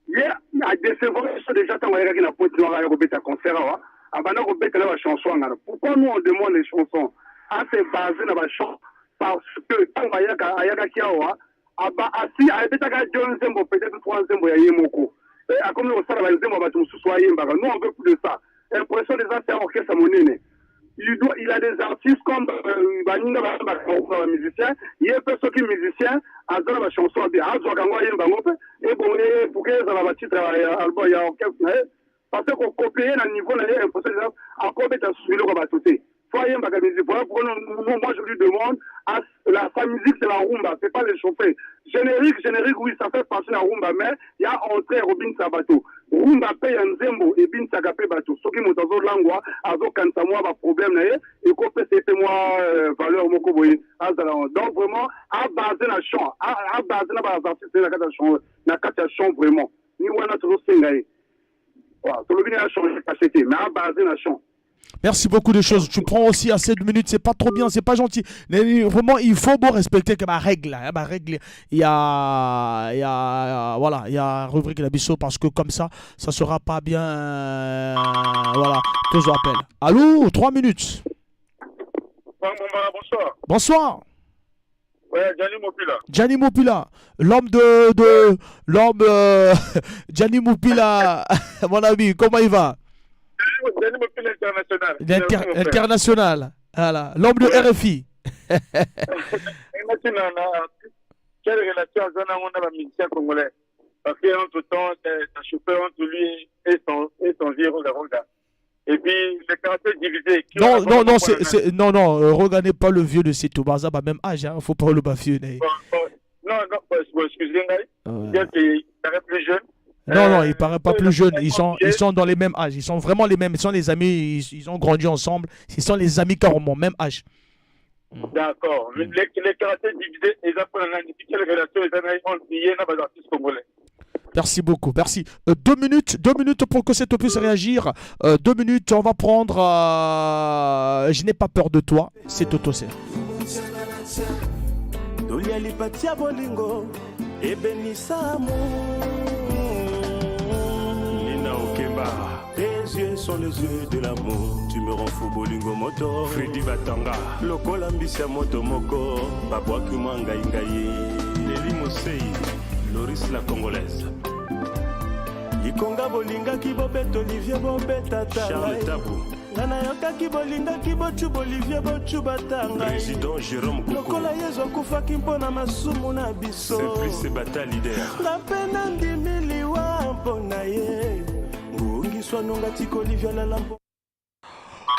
ye adécevoir biso déjà ntango ayekaki na Pointe Noire aya kobeta concert awa, abanda kobeta na bachanson angana. Pourquoi nous on demande les chansons? Ase base na bachant parce que ntango ayaka ayakaki awa aba asi abetaka deux nzembo, peut-être trois nzembo ya ye moko. Akomi kosala banzembo ya bato mosusu ayembaka. Nous on veut plus de ça. Impression des c'est orchestre monene. Il a des artistes comme baninga ba musicien, ye mpe soki musicien aza na bachanson abi azwaka yango ayemba yango mpe ebongo pour que ezala batitre ya album ya orchestre na ye, parce que kokopie ye na niveau na ye, impression des akobeta susu biloko ya bato te. Faut ayembaka musique. Voilà pourquoi nous, moi je lui demande à, sa musique c'est la rumba, c'est pas les chauffer. Générique, générique, oui, ça fait partie de la rumba, mais il y a entrée Robin Sabato. Rumba pe ya nzembo ebinisaka mpe bato. Soki moto azolangwa azokanisa mwa baproblème na ye, ekopesa ye mpe mwa valeur moko boye azala. Donc vraiment abase na chant, abase na baartiste na kati ya chant, na kati ya chant vraiment ni wana tozosenga ye. Voilà, tolobi na achange cachet te, mais abase na chant. Merci beaucoup de choses. Tu prends aussi assez de minutes, c'est pas trop bien, c'est pas gentil. Mais vraiment, il faut bon respecter que ma règle, hein, ma règle, il y a, voilà, il y a rubrique la biso parce que comme ça sera pas bien, voilà, toujours appel. Allô, 3 minutes. Bonsoir. Bonsoir. Ouais, Gianni Mopila. Gianni Mopila, l'homme de l'homme, Gianni Mopila, mon ami, comment il va? Gianni Mopila international. International. Voilà, l'homme de RFI. Quelle relation aza nango na bamusicien congolais? Parce que entre temps, ça chauffait entre lui et son vieux Roga Roga. Et puis, le caractère divisé. Non, non, non, c'est, non, non, Roga n'est pas le vieux de Seto. Baza, bah, même âge, hein, faut pas le bas vieux. Bon, bon, non, non, bon, excusez-moi, ouais. Il paraît plus jeune. Non, non, il paraît pas plus jeune. Ils sont dans les mêmes âges. Ils sont vraiment les mêmes. Ils sont les amis. Ils ont grandi ensemble. Ils sont les amis carrément, même âge. D'accord. Les caractères divisés, ils ont quelle relation ils ont entre les artistes congolais? Merci beaucoup, merci. 2 minutes, 2 minutes pour que cette puisse réagir. 2 minutes, on va prendre. Je n'ai pas peur de toi, c'est Totosé. Tolia lipati ya bolingo ebenisa Nina Okemba. Tes yeux sont les yeux de l'amour, tu me rends fou, bolingo moto. Fredi Batanga. Lokola mbisi ya moto moko babwaki mwa ngai ngai. Nelly Mosei, Loris la Congolaise. Ikonga bolingaki bobeta Olivier bobeta. Charles Tabou. Nga nayokaki bolingaki bocuba Olivier bocuba ata ngai. Président Jérôme Koko. Lokola Yezu akufaki mpo na masumu na biso. Simplice Bata leader. Nga mpe nandimi liwa mpo na ye. Ngungiswa nonga tika Olivier alala mpo.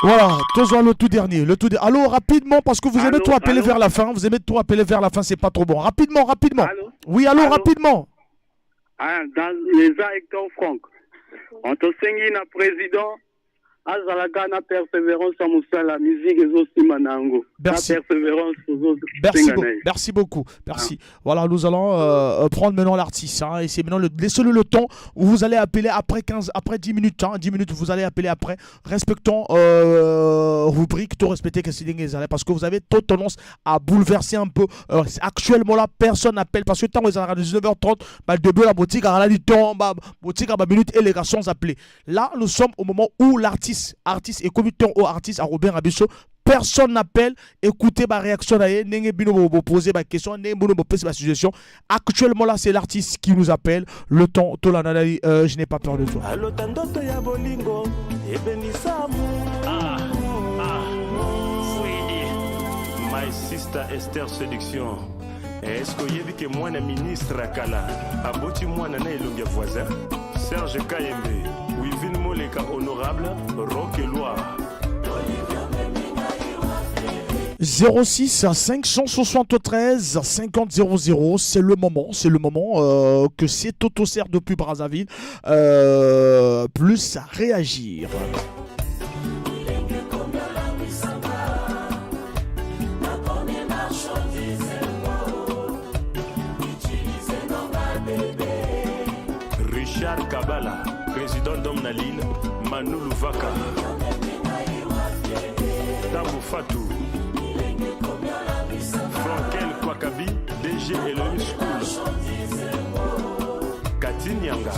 Voilà, toujours le tout dernier, le tout dernier. Allô, rapidement, parce que vous aimez Allô, trop appeler allô vers la fin. Vous aimez trop appeler vers la fin, c'est pas trop bon. Rapidement, rapidement. Allô Oui, allô, Allô rapidement. Ah, dans eza Hector Frank tosengi na président azalaka na persévérance ya mosala musique ezosimba na yango na Merci. persévérance Merci, ozosenga beau- na ye merci beaucoup. Merci. Voilà, nous allons prendre maintenant l'artiste. Hein, et c'est maintenant le, laissez-le le temps où vous allez appeler après 15, après 10 minutes. Hein, 10 minutes, vous allez appeler après. Respectons rubrique, tout respecter que c'est parce que vous avez trop tendance à bouleverser un peu. Actuellement là, personne n'appelle parce que tant que à 19h30, bah, le début de la boutique, à la du temps, bah, boutique à minute et les gars sont appelés. Là, nous sommes au moment où l'artiste, artiste et comité au artiste à Robert Abisso, personne n'appelle. Écoutez ma réaction na ye, ndenge bino bo bo poser ma question, ndenge bino bo poser ma suggestion. Actuellement là, c'est l'artiste qui nous appelle. Le temps, Tolanda, je n'ai pas peur de toi. Alota ndoto ya bolingo ebendisa Ah, ah, Fouidi. My sister Esther Séduction. Est-ce que oyebi ke mwana ministre ya kala aboti mwana na elongi ya voisin? Serge Kayembe, Wivine Moleka honorable, Roque Loire. 06 573 50 00, c'est le moment, c'est le moment que c'est Autosert depuis Brazzaville, plus à réagir. Richard Kabala, président d'Homme na Lille, Manu Luvaka, Tambo Fatou, Frankel Kwakabi, DG Elohim School, Cathy Nyanga.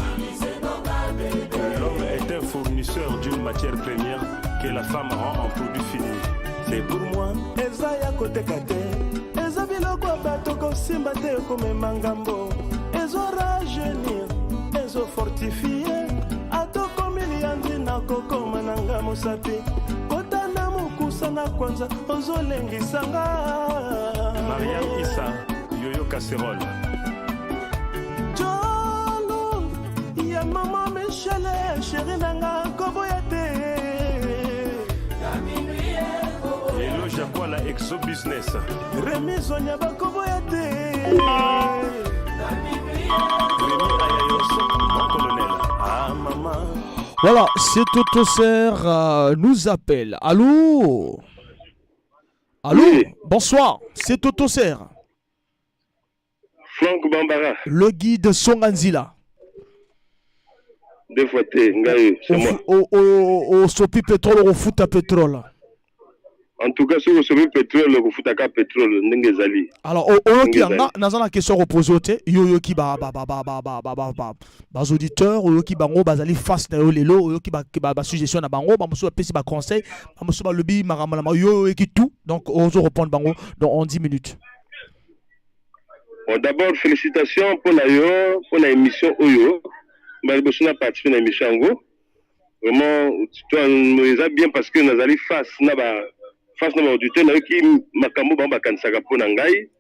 L'homme est un fournisseur d'une matière première que la femme rend en produit fini. C'est pour moi, eza ya koteka te, eza biloko ya bato kosimba te, komema ngambo, ezorajeunir, ezofortifie, atokomi liyanzi na kokoma na nga mosapi, kota na mokusa na kwanza ozolengisa nga. Mariam Issa, Yoyo Casserole. Jolo ya mama Michele, chéri na nga koboya te. Elo Jakwala Exo Business. Remi Zonia bakoboya te. Remi Ayayos, mon colonel. Ah maman. Voilà, c'est Autosert nous appelle. Allô? Allô? Oui. Bonsoir, c'est Autosert. Franck Bambara. Le guide Songanzila. Deux fois T, ngai, c'est moi. Au sopi pétrole, au foot à pétrole. En tout cas, soki osopi pétrole, okofutaka pétrole ndenge ezali. Alors, oyoki Ndenge yanga, ezali. naza na question reposé te, yo yoki ba ba ba ba ba ba ba ba ba ba auditeurs, oyoki bango bazali face na yo lelo, oyoki ba ba, ba suggestion na bango, ba mosusu bapesi ba conseil, ba mosusu balobi makambo na yo oyoki tout, donc ozo répondre bango dans en 10 minutes. Bon, d'abord, félicitations pour la yo, pour la émission oyo. Ba liboso na participer na émission yango. Vraiment, toi, eza bien parce que nazali face na ba auditeur, nayoki makambo bango bakanisaka mpo na ngai.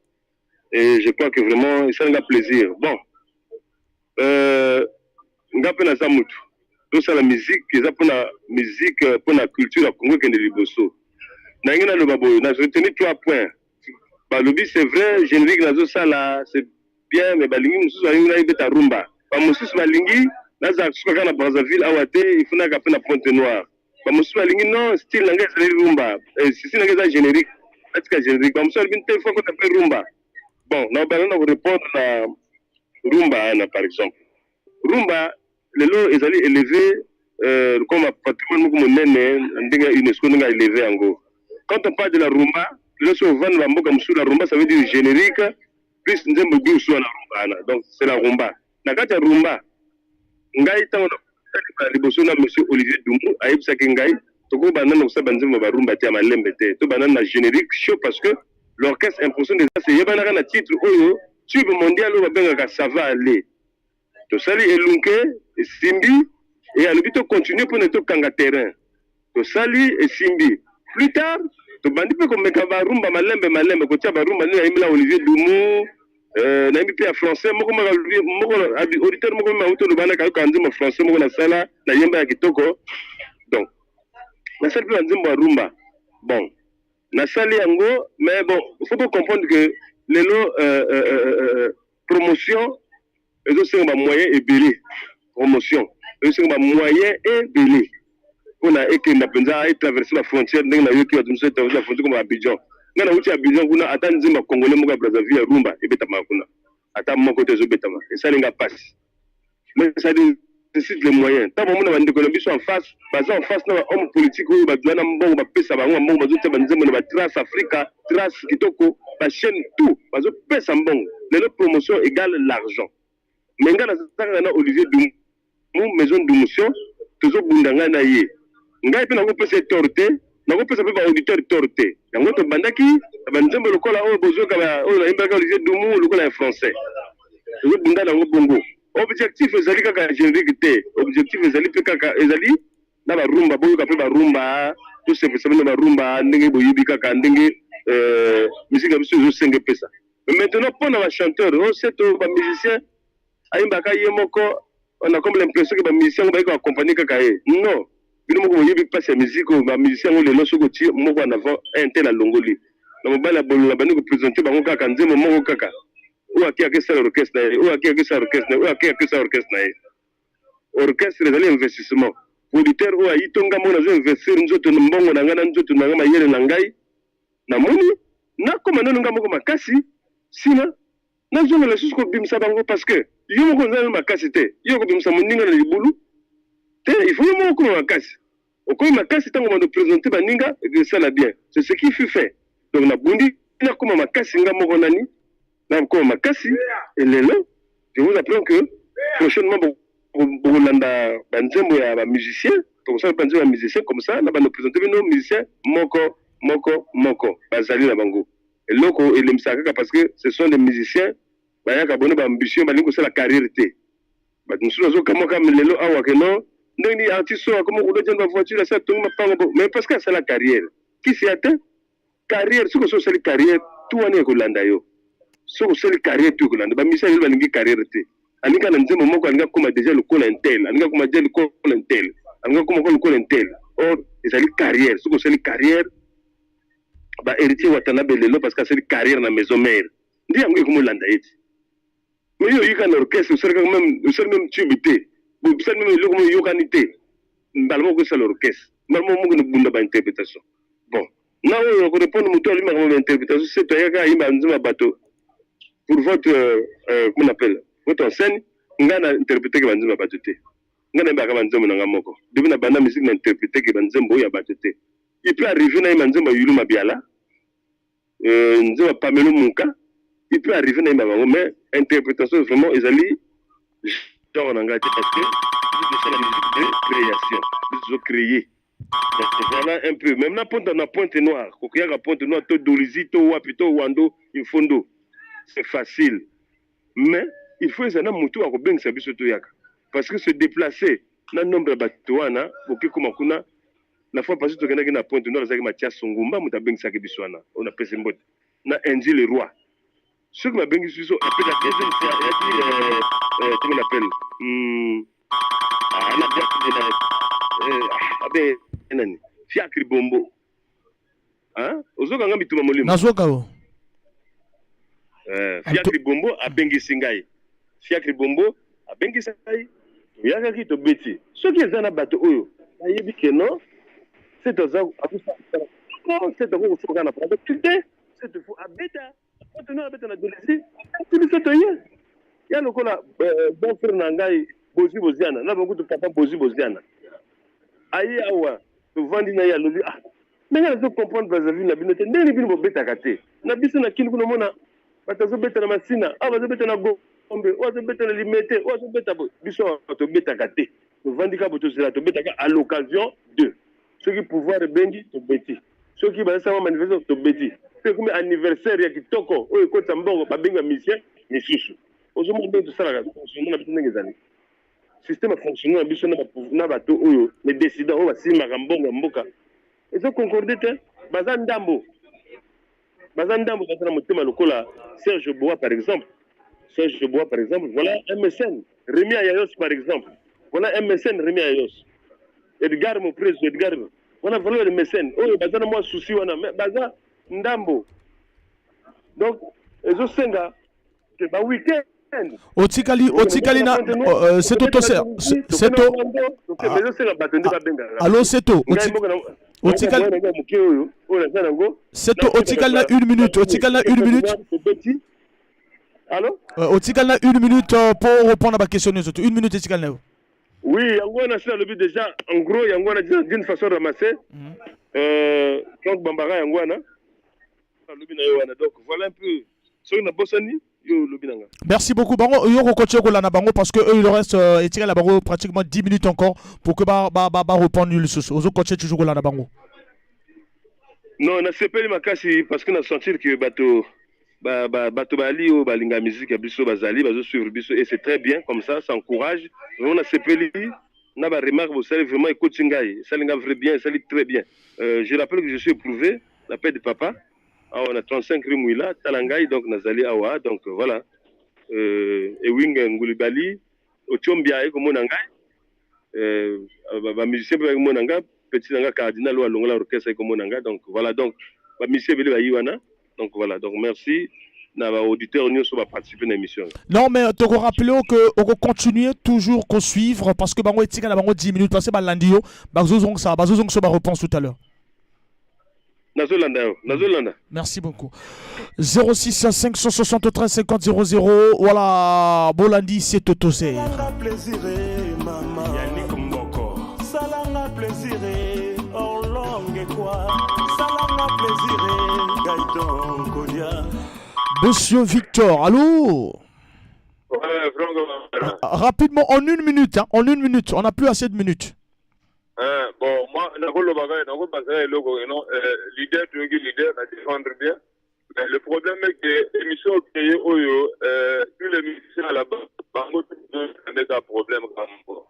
Et je crois que vraiment, esalinga plaisir. Bon, nga mpe naza mutu. Tosala musique, eza mpona musique, mpona culture ya Congo ekende liboso. Nalingi naloba boye, na retenu trois points. Balobi c'est vrai, générique nazosala, c'est bien, mais balingi mosusu balingi nayebeta rumba. Bamosusu balingi nazala suka kaka na Brazzaville awa te, il faut nayaka mpe na Pointe Noire. Bamosusu balingi non, style na ngai ezali rumba, style na ngai eza générique, natika générique. Bamosusu balingi te, il faut akota mpe rumba. Bon, na banda na korépondre na rumba wana. Par exemple, rumba lelo ezali élevé comme patrimoine moko monene na ndenge ya UNESCO, ndenge élevé yango. Quand on parle de la rumba, lelo so ovanda bamboka mosusu, la rumba ça veut dire générique plus nzembo douce wana, rumba wana. Donc c'est la rumba. Na kati ya rumba, ngai ntango na liboso na monsieur Olivier Dumu ayebisaki ngai, tokobanda na kosala banzembo barumba te ya malembe te, tobanda na générique chaud, parce que l'orchestre Impression des As eyebanaka na titre oyo, tube mondial oyo babengaka Ça va aller. Tosali elunke, esimbi, e alobi tocontinue mpona tokanga terrain. Tosali, esimbi. Plus tard, tobandi mpe komeka ba rumba malembe malembe, kotia ba rumba nde nayembela Olivier Dumu, nayembi mpe ya français moko moko alobi moko auditeur moko meme awuti oloba naka ayoka nzembo français moko nasala nayemba ya kitoko. Donc nasali mpe ba nzembo ya rumba. Bon, nasali yango mais bon, faut ko comprendre que lelo promotion ezosenga ba moyen ebele, promotion ezosenga ba moyen ebele mpona ekenda mpenza etraverse ba frontière ndenge nayoki bato mosusu etraverse ba frontière koma Abidjan. Ngai nauti Abidjan kuna, ata nzembo ya congolais moko ya Brazzaville ya rumba ebetamaka kuna ata moko te ezobetama, esali nga mpasi. Mais ça nécessite les moyens. Ntango bamona bandeko na biso en face, baza en face na ba homme politique oyo bato wana mbongo bapesa bango mbongo, bazotia banzembo na ba trace Africa, trace kitoko, ba chaîne tout bazopesa mbongo. Lelo promotion égale l'argent. Mais ngai naza kaka na Olivier Dumu, maison Dumution, tozobunda ngai na ye. Ngai mpe nakopesa ye tort te, nakopesa mpe ba auditeur tort te. Yango tobandaki na banzembo lokola oyo bozoyoka oyo nayembelaka Olivier Dumu lokola ya français. Tozobunda nango bongo. Objectif ezali kaka generique te, objectif ezali mpe kaka ezali na ba rumba, boyoka mpe ba rumba, tosepelisa bino ba rumba ndenge boyebi kaka ndenge musique na biso ezosenga epesa. Mais maintenant mpo na ba chanteur oyo seto ba musicien ayembaka ye moko, on a comme l'impression que ba musicien yango bayei ko accompagner kaka ye. Non, bino moko boyebi mpasi ya musique oyo, ba musicien yango lelo soki otie moko en avant un tel alongoli na mobali ya bololo abandi ko presenter bango kaka nzembo moko kaka, oyo ake akesala orchestre na ye, oyo ake akesala orchestre na ye, oyo ake akesala orchestre na ye. Orchestre ezali investissement. Producteur oyo ayi to nga moko nazo investir nzoto mbongo na ngai na nzoto na ngai mayele na ngai, namoni nakoma nanu nga moko makasi, sima nazongela lisusu kobimisa bango parce que yo moko oza nanu makasi te, yo okobimisa moninga na libulu te, il faut yo moko okoma makasi. Okomi makasi tango obanda presenter baninga esala bien, c'est ce qui fut fait. Donc nabundi nakoma makasi nga moko nani nakoma makasi et lelo je vous apprends que prochainement bokolanda ba nzembo ya ba musiciens, tokosala ba nzembo ya musiciens comme ça na bando presenter bino musicien moko moko moko bazali na bango. Eloko elembisaka kaka parce que ce sont des musiciens bayaka bone ba ambition, balingi kosala carrière te. Bato mosusu bazokamwa kaka lelo awa ke non, ndenge nini artiste oyo akoma kodoja ba voiture, asi atongi mapango bo, mais parce que asala carrière. Kisi ya te carrière, soki osi osali carrière tout wana ekolanda yo. Soki osali carrière tout ekolanda. Ba musiciens lelo balingi carrière te. Alingi kaka na nzembo moko, alingi akoma dejà lokola un tel, alingi akoma dejà lokola un tel, alingi akoma lokola un tel. Or ezali carrière, soki osali carrière ba Héritier Watanabe lelo parce que asali carrière na maison mère, nde yango ekomolanda ye ti. Mais yo oyika na orchestre osali kaka meme osali meme tube te, osali meme eloko moko eyokani te, mbala moko osala orchestre, mbala moko moko bunda ba interpretation. Bon, na oyo nako répondre moto alimaka ba interpretation c'est toi yaka ayimba nzembo bato pour votre comment on appelle votre enseigne, nga na interpréter ke ba nzembo bato te. Nga na yembaka ba nzembo na nga moko. Depuis na banda musique na interpréter ke ba nzembo ya bato te. Il peut arriver na yemba nzembo ya Yulu Mabiala, nzembo ya Pamelo Muka, il peut arriver na yemba bango, mais interprétation vraiment ezali genre na ngai te parce que biso tosala musique de création, biso tozo créer. Donc voilà un peu. Même na pointe na Pointe Noire, kokoyaka Pointe Noire to Dolisie to wapi to Wando Infondo, c'est facile. Mais il faut ezala na motu akobengisa biso toyaka parce que se déplacer na nombre ya bato wana boke koma kuna. La fois passée tokendaki na Pointe Noire, ezalaki Mathias Ngumba moto abengisaki biso wana, oyo napesi mbote na Andy le Roi. Soki babengisi biso après la deuxième fois eyaki comment on appelle, ah, na ah, abe nani Fiacre Bombo, hein, ozoka nga bituma molimo nazoka yo. Fiacre Bombo abengisi ngai, Fiacre Bombo abengisi ngai, toyakaki tobeti. Soki eza na bato oyo bayebi ke non, c'est aza c'est akoki kosuka na Brazzaville te, c'est fou abeta po no abeta na Dolisie, biso toye ya lokola bon frère na ngai Bozi Boziana na bango papa Bozi Boziana aye awa tovandi na ye, alobi ah ndenge nazo comprendre Brazzaville na bino te, ndenge bino bobetaka te na biso na Kini kuna, omona bato azobeta na Masina awa, bazobeta na Gombe, oyo azobeta na Limete, oyo azobeta boye, biso awa tobetaka te, tovandi kaka bo tozela, tobetaka à l'occasion de soki pouvoir ebengi tobeti, soki bazosala manifestation tobeti, soki ekomi anniversaire ya kitoko oyo ekotisa mbongo babengi ba musicien misusu. Ozomona ndenge tosalaka fonctionnement na biso ndenge ezali. Système ya fonctionnement na biso na bato oyo les décidants oyo basimbaka mbongo ya mboka ezo concorde te. Baza ndambo, baza ndambo, baza na motema lokola Serge Boa par exemple. Serge Boa par exemple, voilà un mécène. Rémi Ayayos par exemple, voilà un mécène. Rémi Ayayos, Edgar Mopreso, Edgar, voilà voilà le mécène oyo baza na mwa souci wana, mais baza ndambo. Donc ezosenga ke ba week-end Otikali, otikali na Seto Toser, Seto. Ezosenga bato nde babengaka. Allo Seto. Otikali moke oyo oyo naza nango. Seto, otikali na une minute, otikali na une minute. Allo? Otikali na une minute pour répondre à ba question nyonso. Une minute etikali na yo. Oui, yango wana si nalobi déjà en gros yango wana d'une façon ramassée. Franck Bambara yango wana alobi na yo wana. Donc voilà un peu, soki nabosani yo olobi na nga. Merci beaucoup. Bango, yo kokotie kolanda bango parce que eux il reste etikali na bango pratiquement 10 minutes encore pour que ba ba ba, ba répondre lisusu. Ozo kotie toujours kolanda bango. Non, nasepeli makasi parce que na sentir que bato ba, ba, bato bali oyo balinga musique ya biso bazali bazosuivre biso et c'est très bien comme ça, ça encourage vraiment. Nasepeli na ba remarque bosali, vraiment ekoti ngai, esali nga vrai bien, esali très bien. Je rappelle que je suis éprouvé la paix de papa awa na 35 rue Mouila, tala ngai, donc nazali awa. Donc voilà, Ewing Ngulibali Otiombia ekomona ngai, bamusicien mpe bakomona ngai, petit na nga cardinal oyo alongola orchestre ekomona ngai. Donc voilà, donc bamusicien ebele bayi wana. Donc voilà, donc merci na baauditeur nyonso baparticipe na émission. Non, mais toko rappeler que on continuer toujours qu'on suivre parce que bango etika na bango 10 minutes parce que balandi yo, bazozongisa bazozongisa ba réponse tout à l'heure. Nazolanda yo, nazolanda. Merci beaucoup. 06 573 50 00. Voilà, bolandi, c'est Totosé. Salanga plaisir mama Yannick Mboko. Salanga plaisir Orlonge kwa Salanga plaisir Gaëtan Kodia. Monsieur Victor, allô? Ouais, Franck. Rapidement, en une minute, hein, en une minute, on n'a plus assez de minutes. Hein, bon, moi, nakoloba nakobasa eloko non, leader, toyoki leader na défendre bien, mais le problème est que émission okeye oyo, tous les musiciens là-bas, bango eza problème kaka moko,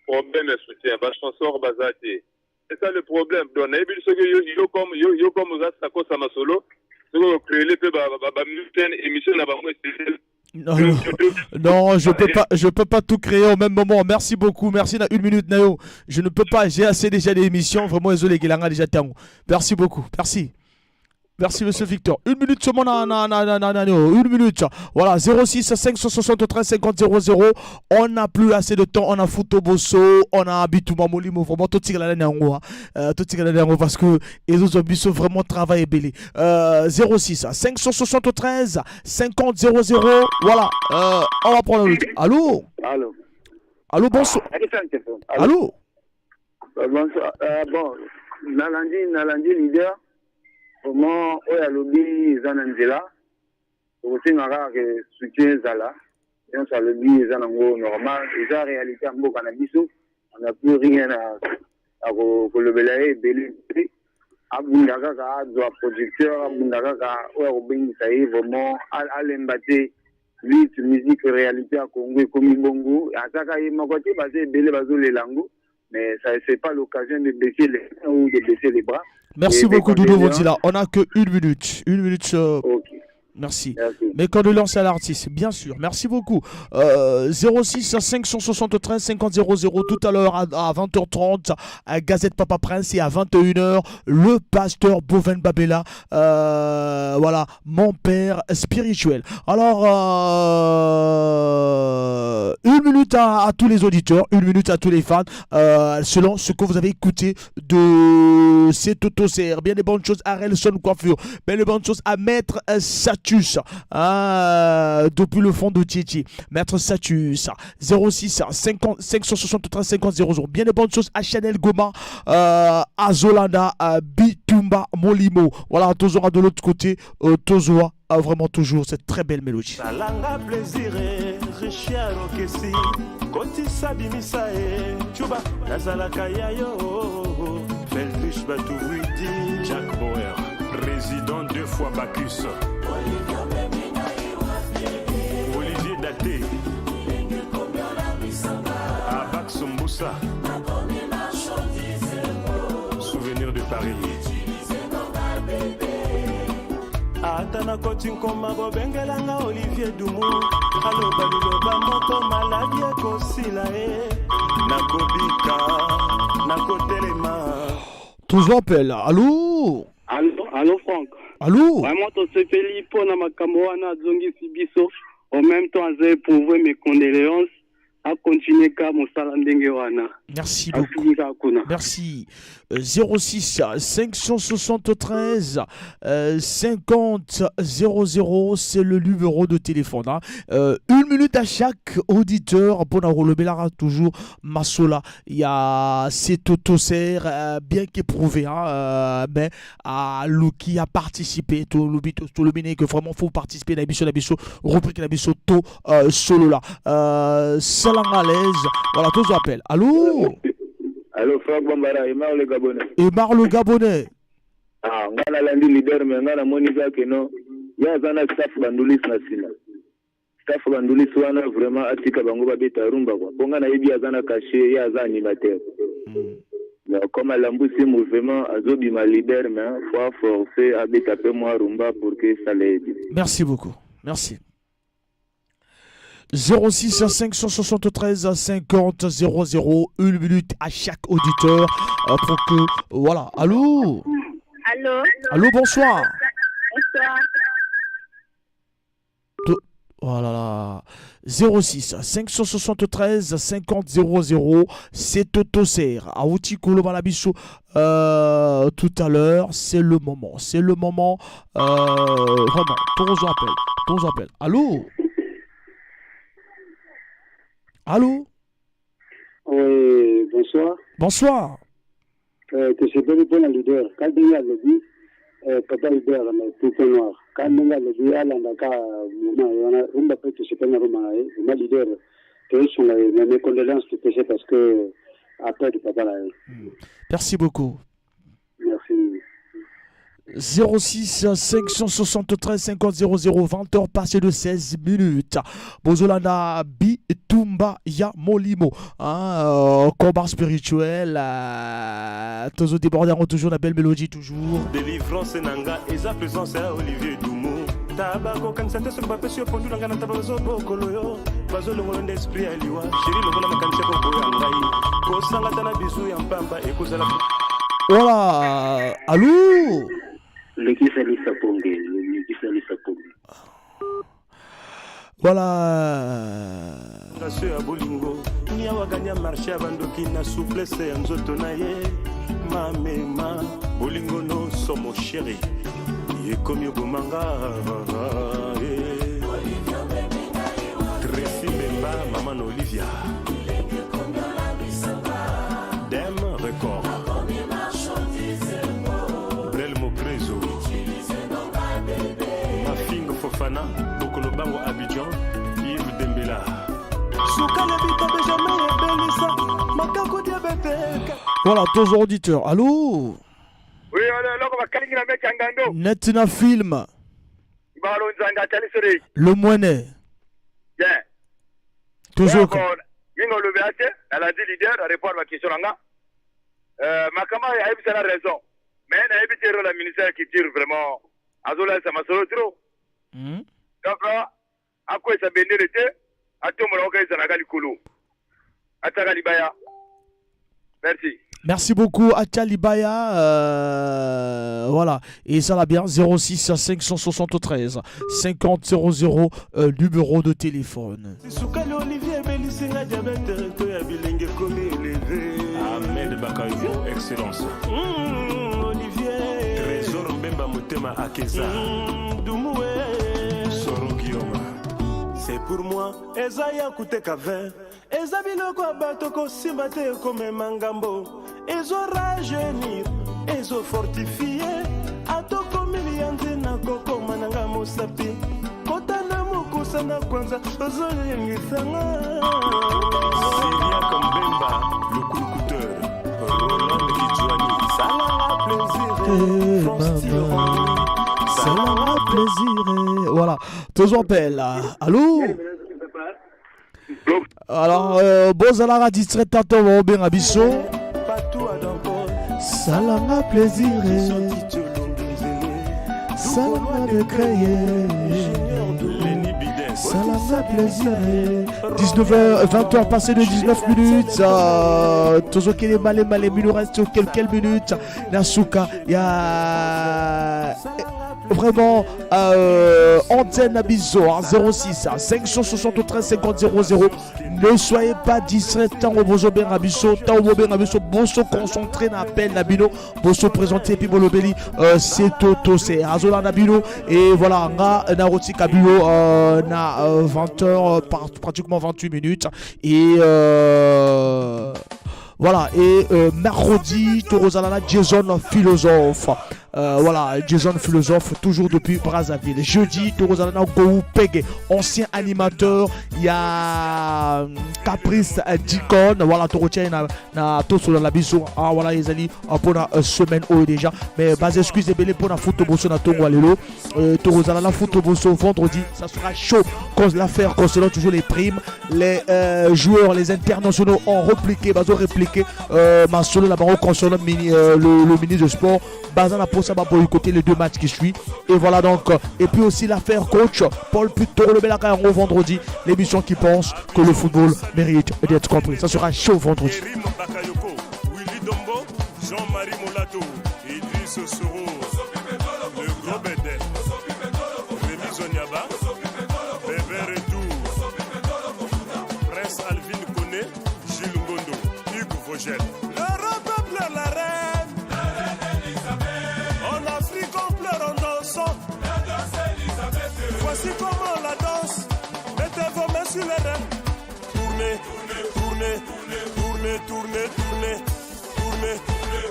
problème ya soutien, bachansor baza te, c'est ça le problème. Donc nayebi soki yo, yo comme yo, yo comme oza sakosa masolo, soki ocréele mpe bamusicien émission na bango esengeli. Non, non, non, je peux pas tout créer au même moment. Merci beaucoup, merci. Na une minute, Nayo. Je ne peux pas, j'ai assez déjà d'émissions. Vraiment, désolé, Gelanga déjà tango. Merci beaucoup, merci. Merci, monsieur Victor. Une minute seulement, na, na, na, na, na, na, une minute. Voilà, 06 573 50 00. On n'a plus assez de temps. On a Futo Bosso, on a Bitouma Molimo. Vraiment, tout la nango, hein. Tout la nango parce que les autres biso vraiment travail ebele. 06 573 50 00. Voilà, on va prendre l'autre. Allô? Allô? Allô, bonsoir. Allô? Bonsoir. Bon, nalandi, nalandi leader. Vraiment, oyo alobi eza na nzela, tokosenga kaka ke soutien ezala. Nyonso alobi eza nango normal, eza réalité ya mboka na biso. On n'a plus rien à kolobela ye ebele te. Abunda kaka, azwa producteur, abunda kaka oyo akobengisa ye, vraiment alemba te. Lutte, musique, réalité ya Congo ekomi bongo, azaka ye moko te, baza ebele bazolela yango, mais ça c'est pas l'occasion de baisser les mains ou de baisser les bras. Merci Et beaucoup, mes Doudou condoléances. Votila. On n'a que une minute. Une minute. Merci. Merci. Mes condoléances à l'artiste, bien sûr. Merci beaucoup. 06 573 50 00 tout à l'heure à 20h30 à Gazette Papa Prince et à 21h, le pasteur Boven Babela. Voilà, mon père spirituel. Alors, une minute à tous les auditeurs, une minute à tous les fans, selon ce que vous avez écouté de cette auto-CR. Bien des bonnes choses à Relson Coiffure, bien des bonnes choses à Maître Satus, hein, depuis le fond de Titi. Maître Satus, 06 50 573 50 00. Bien des bonnes choses à Chanel Goma, à Zolanda, à Bitumba Molimo. Voilà, Tozora de l'autre côté, Tozoa a vraiment toujours cette très belle mélodie. Salanga plaisir, Richard Okessi, Kotisa Bimisa e, Chuba, Nazalaka Yayo, Felduche Batouruidi, Jack Bauer, président deux fois Bacchus, Olivier Daté, Rosa. Souvenir de Paris. Ata nakoti nkoma bobengelanga Olivier Dumu aloba liloba moko maladi ekosila ye nakobika nakotelema. Toujours appel. Allô? Allô, allô Franck. Allô? Vraiment tosepeli mpo na makambo wana azongisi biso en même temps aza éprouvé mes condoléances akontinue ka mosala ndenge wana. Merci beaucoup. Merci. 06 573 50 00, c'est le numéro de téléphone. Hein. Une minute à chaque auditeur pour relever toujours Masola. Il y a cet autoser bien qu'éprouvé, hein, mais à Luki a participé. Tout le tout le que vraiment faut participer à la l'émission, rubrique la to solo là. Salam à l'aise. Voilà, tous appels. Allô? Allô, Franck Bambara, Emar le Gabonais. Emar le Gabonais. Ah, nga nalandi leader me nga namoni kaka no ye aza na staff bandulisi na nsima staff bandulisi wana vraiment atika bango babeta rumba kwa mpo nga nayebi aza na cachet ye aza animateur mais comme alambusi mouvement azobima leader mais faut forcer abeta mpe mwa rumba pour que esala ye bien. Merci beaucoup. Merci. 06 573 50 00, une minute à chaque auditeur pour que voilà. Allô? Allô? Allô, bonsoir. Bonsoir. Oh là là. 06 573 50 00, c'est Autoser. Aouti koloba na biso tout à l'heure, c'est le moment. C'est le moment vraiment. Tous appel. Tous appel. Allô? Allô? Oui, bonsoir. Bonsoir. Tosepeli mpona leader ka ndenge alobi papa leader na poupée noir ka ndenge alobi alandaka moma ye wana rumba mpe tosepeli na rumba na ye vraiment leader toyesunga ye mais mes condoléances topese parce que aperdre papa na ye. Merci beaucoup. Merci. 06 573 50 00, 20 heures passées de 16 minutes. Bozolanda Bitumba ya Molimo. Hein, combat spirituel. Tozo déborder toujours la belle mélodie toujours. Délivrance na nga eza présence ya Olivier Dumu tabakokanisa te soki bapesi yo pondu na ngai na ntaba bazobokolo yo bazolongola nde esprit ya liwa chéri longola makanisi ya koboya ngai kosanga ta na bizu ya mpamba ekozala. Voilà. Allô? Lekisa lisa ponge, lekisa lisa ponge. Voilà. Ngasio ya bolingo niawakanya marché ya bandoki na souplesse ya nzoto na ye mamema bolingo no somo chéri ekomi obomanga eh. Tracy Mbemba mama na Olivia Dem Record Brel Mokrezo Mafing Fofana Bokolo Bango Abidjan Yves Dembela sukala bitabe jamais ebelisa makako diabete. Voilà, tous auditeurs. Allô? Oui, allô, eloko bakalingi na meki ya ngando. Net na film. Balo nzanga atalisere. Le Moinet. Bien. Toujours. Bon, mingi olobi ate nalandi leader arépondre baquestion na nga. Makambo ayebisa na raison mais nayebi te rôle ya ministère ya culture vraiment azolalisa masolo trop. Donc akwesa bendele te atombola oka ezalaka likolo atiaka libaya. Merci. Merci beaucoup Atia Libaya. Voilà. Et ça va bien. 06 573 50 00 numéro de téléphone. Sukali Olivier ebelisinga diabete to ya bilenge ekomi élevé. Ahmed Bakayo excellence. Olivier Trésor Mbemba motema akeza. Dumue Soro Guillaume. C'est pour moi eza ya koteka 20 eza biloko ya bato kosimba te ekomema ngambo ezorajeunir ezofortifie atokomi liyanzi na kokoma nanga mosapi kota na mokusa na kwanza ozolengisanga. Syriac Mbemba le coucouteur Roland Kidjouani salanga plaisir. Eh, France. Maman, salanga plaisir. Voilà. Toujours appel. Allô? Alors, bozalaka distrait tato bobenga biso. Salanga plaisir. Salanga de créer. Salanga plaisir. 19h, 20h passé de 19 minutes. Tozokele malé malé, il nous reste quelques minutes. Nasuka, il y a vraiment antenne à biso 06 573 50 00. Ne soyez pas distraits tant bozo benga biso, tant bobenga biso, boso concentré na appel na bino, boso présenté puis bolobeli c'est toto, c'est azola na bino. Et voilà, nga na roti kabilo na 20h pratiquement 28 minutes. Et voilà, et mercredi, Torozalana, Jason Philosophe. Voilà, Jason Philosophe, toujours depuis Brazzaville. Jeudi, Torozalana Gou Peg, ancien animateur. Il y a Caprice Dicon. Voilà, Torotien na Toso la biso. Ah, voilà, les amis, pour la semaine haut déjà. Mais bas excusez belé pour la photo bosso na Tongo Alelo. Torozalana photo bosso vendredi, ça sera chaud. Cause l'affaire concernant toujours les primes. Les joueurs, les internationaux ont répliqué, bazo répliqué. Ma solo là-bas concernant le ministre de sport. Bazan a ça va boycotter les deux matchs qui suivent. Et voilà donc. Et puis aussi l'affaire coach Paul Puto, le Belaka vendredi, l'émission qui pense que le football mérite d'être compris. Ça sera chaud vendredi. Erim Bakayoko, Willy Dombo, Jean-Marie Molato, Idriss Soro, le gros Bédé, Rémi Zoniaba, Bébé Retour, Prince Alvin Koné, Gilles Ngondo, Hugues Vogel. L'Europe pleure la reine. En Afrique on pleure en dansant. Voici comment la danse. Mettez vos mains sur les reins. Tournez, tournez, tournez, tournez, tournez, tournez,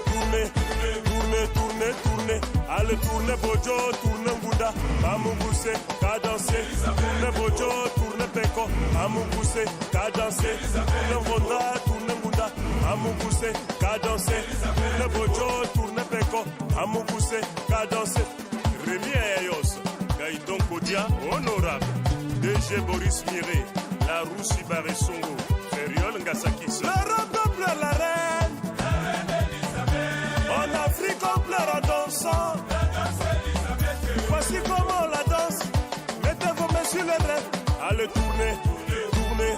tournez, tournez, tournez, tournez. Allez, tournez Bojo, tournez Ngunda, Amuguse, cadencé. Tournez Bojo, tournez Peko, Amuguse, cadencé. Tournez Ngunda, tournez Ngunda, Amuguse, cadencé. Tournez Bojo, tournez Peko, Amuguse, cadencé. Rémi Ayos, Gaïdon Kodia, honorable. DG Boris Miré, la Roussi Baressongo, Feriol Ngasakis. L'Europe pleure la reine. En Afrique, on pleure en dansant. Voici comment la danse. Mettez vos mains sur les reins. Allez tourner, tourner,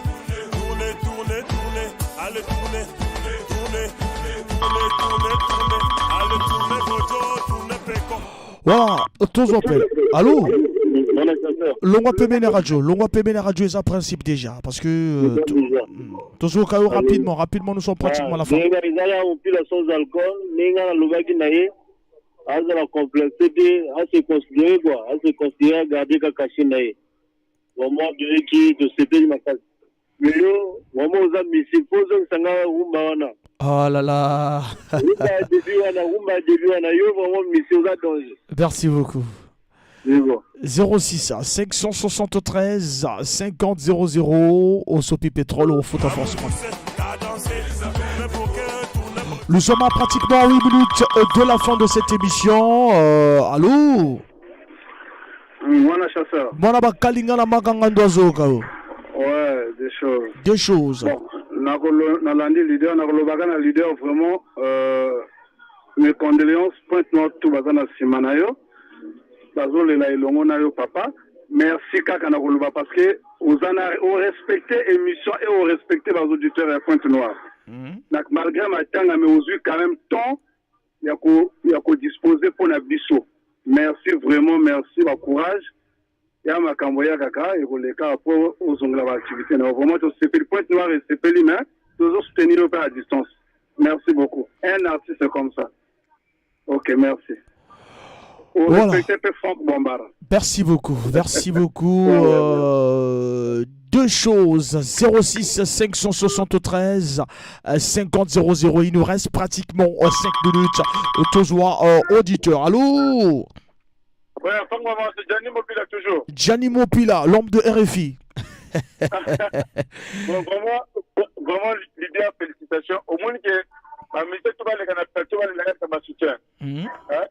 tourner, tourner, tourner. Allez tourner, tourner, tourner, tourner, tourner. Allez tourner, Bojo, tourner, Peko. Voilà, tous appels. Allô? Longwa Pemene Radio, Longwa Pemene Radio est un principe déjà parce que toujours rapidement, rapidement nous sommes pratiquement à la fin. Nenga ezala mopila sans alcool, nenga nalobaki na ye azala complexe te, ase considérer quoi, ase considérer, garder kaka cachet na ye. Vraiment toyeki tosepeli makasi. Lelo vraiment oza misi po ozongisa nga rumba wana. Oh là là. Rumba ya début wana, rumba ya début wana, yo vraiment misi oza danger. Merci beaucoup. C'est bon. 06 573 50 00 au Sopi Pétrole au Foot à Force. Nous sommes à pratiquement 8 minutes de la fin de cette émission. Allô? Mwana chasseur. Mwana bakalinga na makanga ndoazoka. Ouais, des choses. Des choses. Bon, nalandi leader, nakolobaka na leader vraiment mes condoléances, Pointe Noire tout baza na nsima na yo. Bazolela elongo na yo papa. Merci kaka na koloba parce que oza na orespecte émission et orespecte ba auditeurs ya Pointe Noire. Donc, malgré matanga mais ozwi quand même temps ya kodispose mpo na biso. Merci vraiment, merci, ba courage. Ya makambo ya kaka ekoleka po ozongela ba activité na yo. Vraiment tosepeli, Pointe Noire esepeli, mais tozosoutenir yo mpe à distance. Merci beaucoup. Un artiste comme ça. Ok, merci. Voilà. Respectez peu Franck Bombara. Merci beaucoup, merci beaucoup. Deux choses, 06 573 50 00. Il nous reste pratiquement 5 minutes. Toujours auditeur. Allô? Ouais, Franck Bombara, c'est Gianni Mopila toujours. Gianni Mopila, l'homme de RFI. Bon, vraiment, vraiment, l'idée, félicitations. Au moins que la musique, tout va les canapés, tout va les ça m'a soutien. Hein,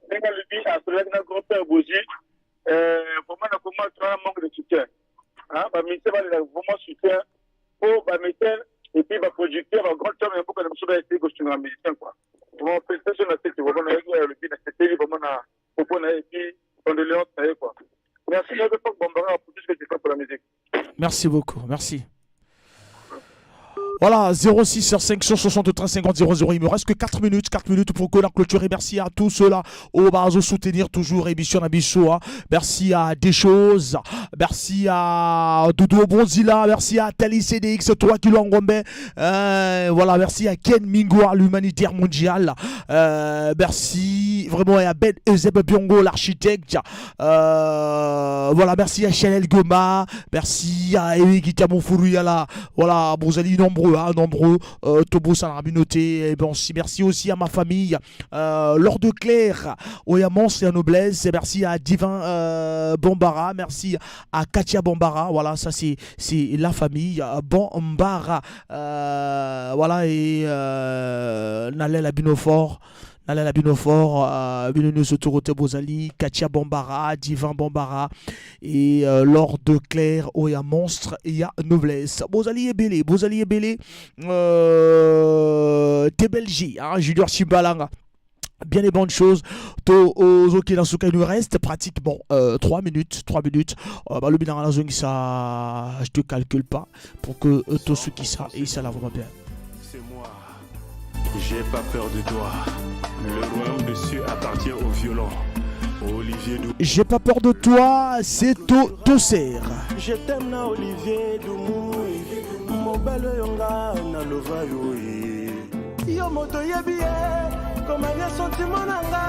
ndenge alobi asololaki na grand-père Boji, vraiment na koma toa manque de soutien. Hein, ba ministère balela vraiment soutien. Po ba musiciens et puis ba producteurs ba grand homme ya mboka na biso ba essayer kosunga ba musiciens quoi. Vraiment félicitations na Seti vraiment nayoki oyo alobi na sepeli vraiment na propos na ye et puis condoléances na ye quoi. Merci na yo Franck Bambara pour tout ce que tu fais pour la musique. Merci beaucoup, merci. Voilà, 06 573 50 00. Il me reste que 4 minutes, 4 minutes pour que la clôture. Et merci à tous ceux-là au bazo soutenir toujours émission Nabiso. Hein. Merci à Des Choses, merci à Doudou Bonzila, merci à Tali CDX 3 kg Ngombe. Euh, voilà, merci à Ken Mingua, l'humanitaire mondial. Euh, merci vraiment à Ben Euseb Biongo, l'architecte. Euh, voilà, merci à Chanel Goma, merci à Eric Itamonfuruyala. Voilà, vous allez nombreux, hein, nombreux. Euh, Tobo Salarabinoté. Et bon, merci aussi à ma famille, euh, Lord Claire, Oyamons et à Noblesse. Merci à Divin euh, Bombara, merci à Katia Bombara. Voilà, ça c'est c'est la famille Bombara. Euh, voilà, et euh, Nalel Abinofort. Nalela bino fort, euh, bino nyonso torote bozali, Katia Bombara, Divin Bombara et euh, Lord Claire, oya monstre ya noblesse. Bozali ebele, bozali ebele, euh, Tebelji, hein, Junior Chimbalanga. Bien les bonnes choses. To ozoki na suka il nous reste pratiquement euh, 3 minutes, 3 minutes. Euh, bah, le bilan à la zone ça je te calcule pas pour que euh, to suki ça et ça la vraiment bien. C'est moi. J'ai pas peur de toi. Le royaume des cieux appartient aux violents. Olivier Dou. J'ai pas peur de toi, c'est Tosser. Je t'aime na Olivier Doumou. Mobali oyo nga nalova yo ye. Yo moto oyebi ye komanya sentiment na nga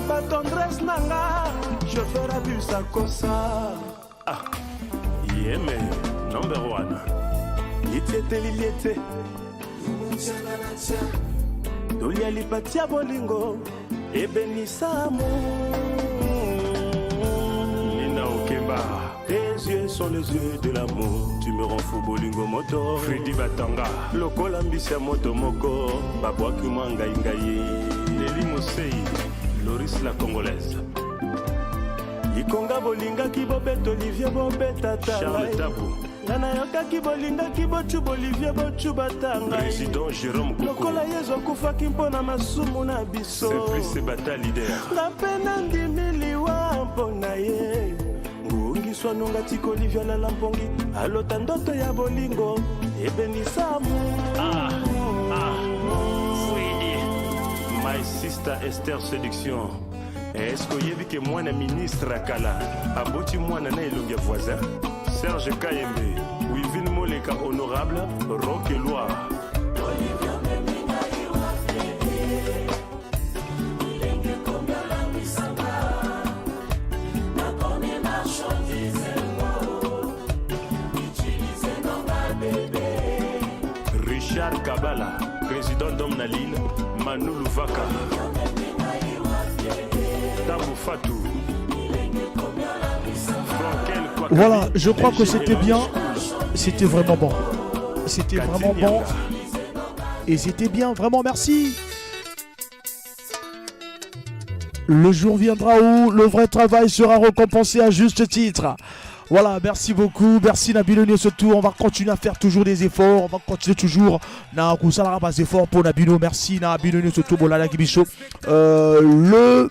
ba tendresse na nga chauffeur abus akosa. Ah, yeme number one. Litiete liliete. Tolia lipati ya bolingo ebenisa amour. Nina Okemba. Tes yeux sont les yeux de l'amour. Tu me rends fou bolingo moto. Freddy Batanga. Lokola mbisi ya moto moko babwaki mwa ngai ngai. Nelly Mosei, Loris la Congolaise. Ikonga bolingaki bobeta Olivier bobeta Charles Tabu. Nga nayokaki bolingaki bocuba Olivier bocuba ta ngai. Président Jérôme Koko. Lokola Yezu akufaki mpo na masumu na biso. Simplice Bata leader. Nga mpe nandimi liwa mpo na ye. Ngungi swanunga tika Olivier alala mpongi alota ndoto ya bolingo ebenisa mu. Ah, ah, Fouidi. My sister Esther Seduction. Est-ce que oyebi ke mwana ministre ya kala aboti mwana na elongi ya voisin? Serge Kayembe, Wivine Moleka honorable, Rock Eloi. Richard Kabala, président d'homme na Lille, Manu Luvaka. Voilà, je crois que c'était bien. C'était vraiment bon. C'était vraiment bon. Et c'était bien, vraiment merci. Le jour viendra où le vrai travail sera récompensé à juste titre. Voilà, merci beaucoup. Merci Nabilo surtout. On va continuer à faire toujours des efforts. On va continuer toujours. Na kusala ba efforts pour Nabilo. Merci Nabilo surtout. Bolala Kibiso. Euh, le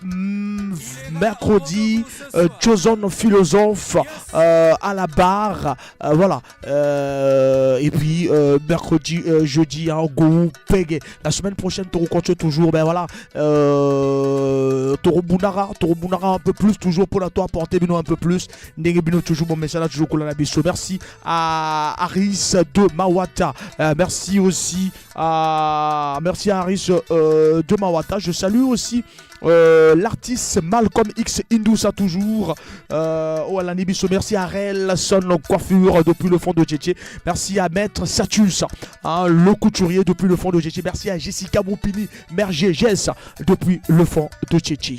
mercredi, euh, Jason Philosophe euh, à la barre. Euh, voilà. Euh, et puis euh, mercredi, jeudi, hein, Go Peg. La semaine prochaine, Toro continue toujours. Ben voilà. Toro Bunara, Toro Bunara un peu plus, toujours pour la toi, apporter bino un peu plus. Ndenge bino toujours bon message, toujours kolala biso. Merci à Aris de Mawata. merci aussi à merci à Aris de Mawata. Je salue aussi euh, l'artiste Malcolm X Indoussa toujours. Euh, oh, Bisso, merci à Rel Son Coiffure depuis le fond de Tchétché. Merci à Maître Satus, hein, le couturier depuis le fond de Tchétché. Merci à Jessica Moupini, mère Gégès depuis le fond de Tchétché.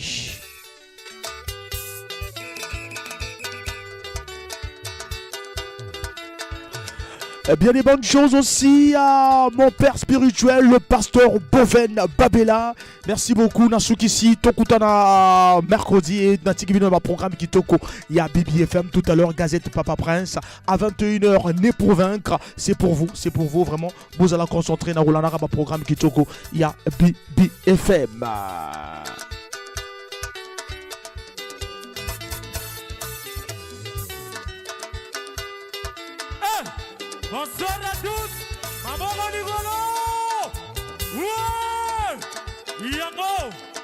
Bien des bonnes choses aussi à mon père spirituel, le pasteur Boven Babela. Merci beaucoup Nasukisi Tokutana mercredi et natiki bino ba programme kitoko. Il y a BBFM tout à l'heure, Gazette Papa Prince à 21h, né pour vaincre. C'est pour vous, c'est pour vous vraiment. Vous allez concentrer na rolanda ba programme kitoko. Il y a BBFM. Bonsoir à tous. Maman Likolo. Ouais. Yango.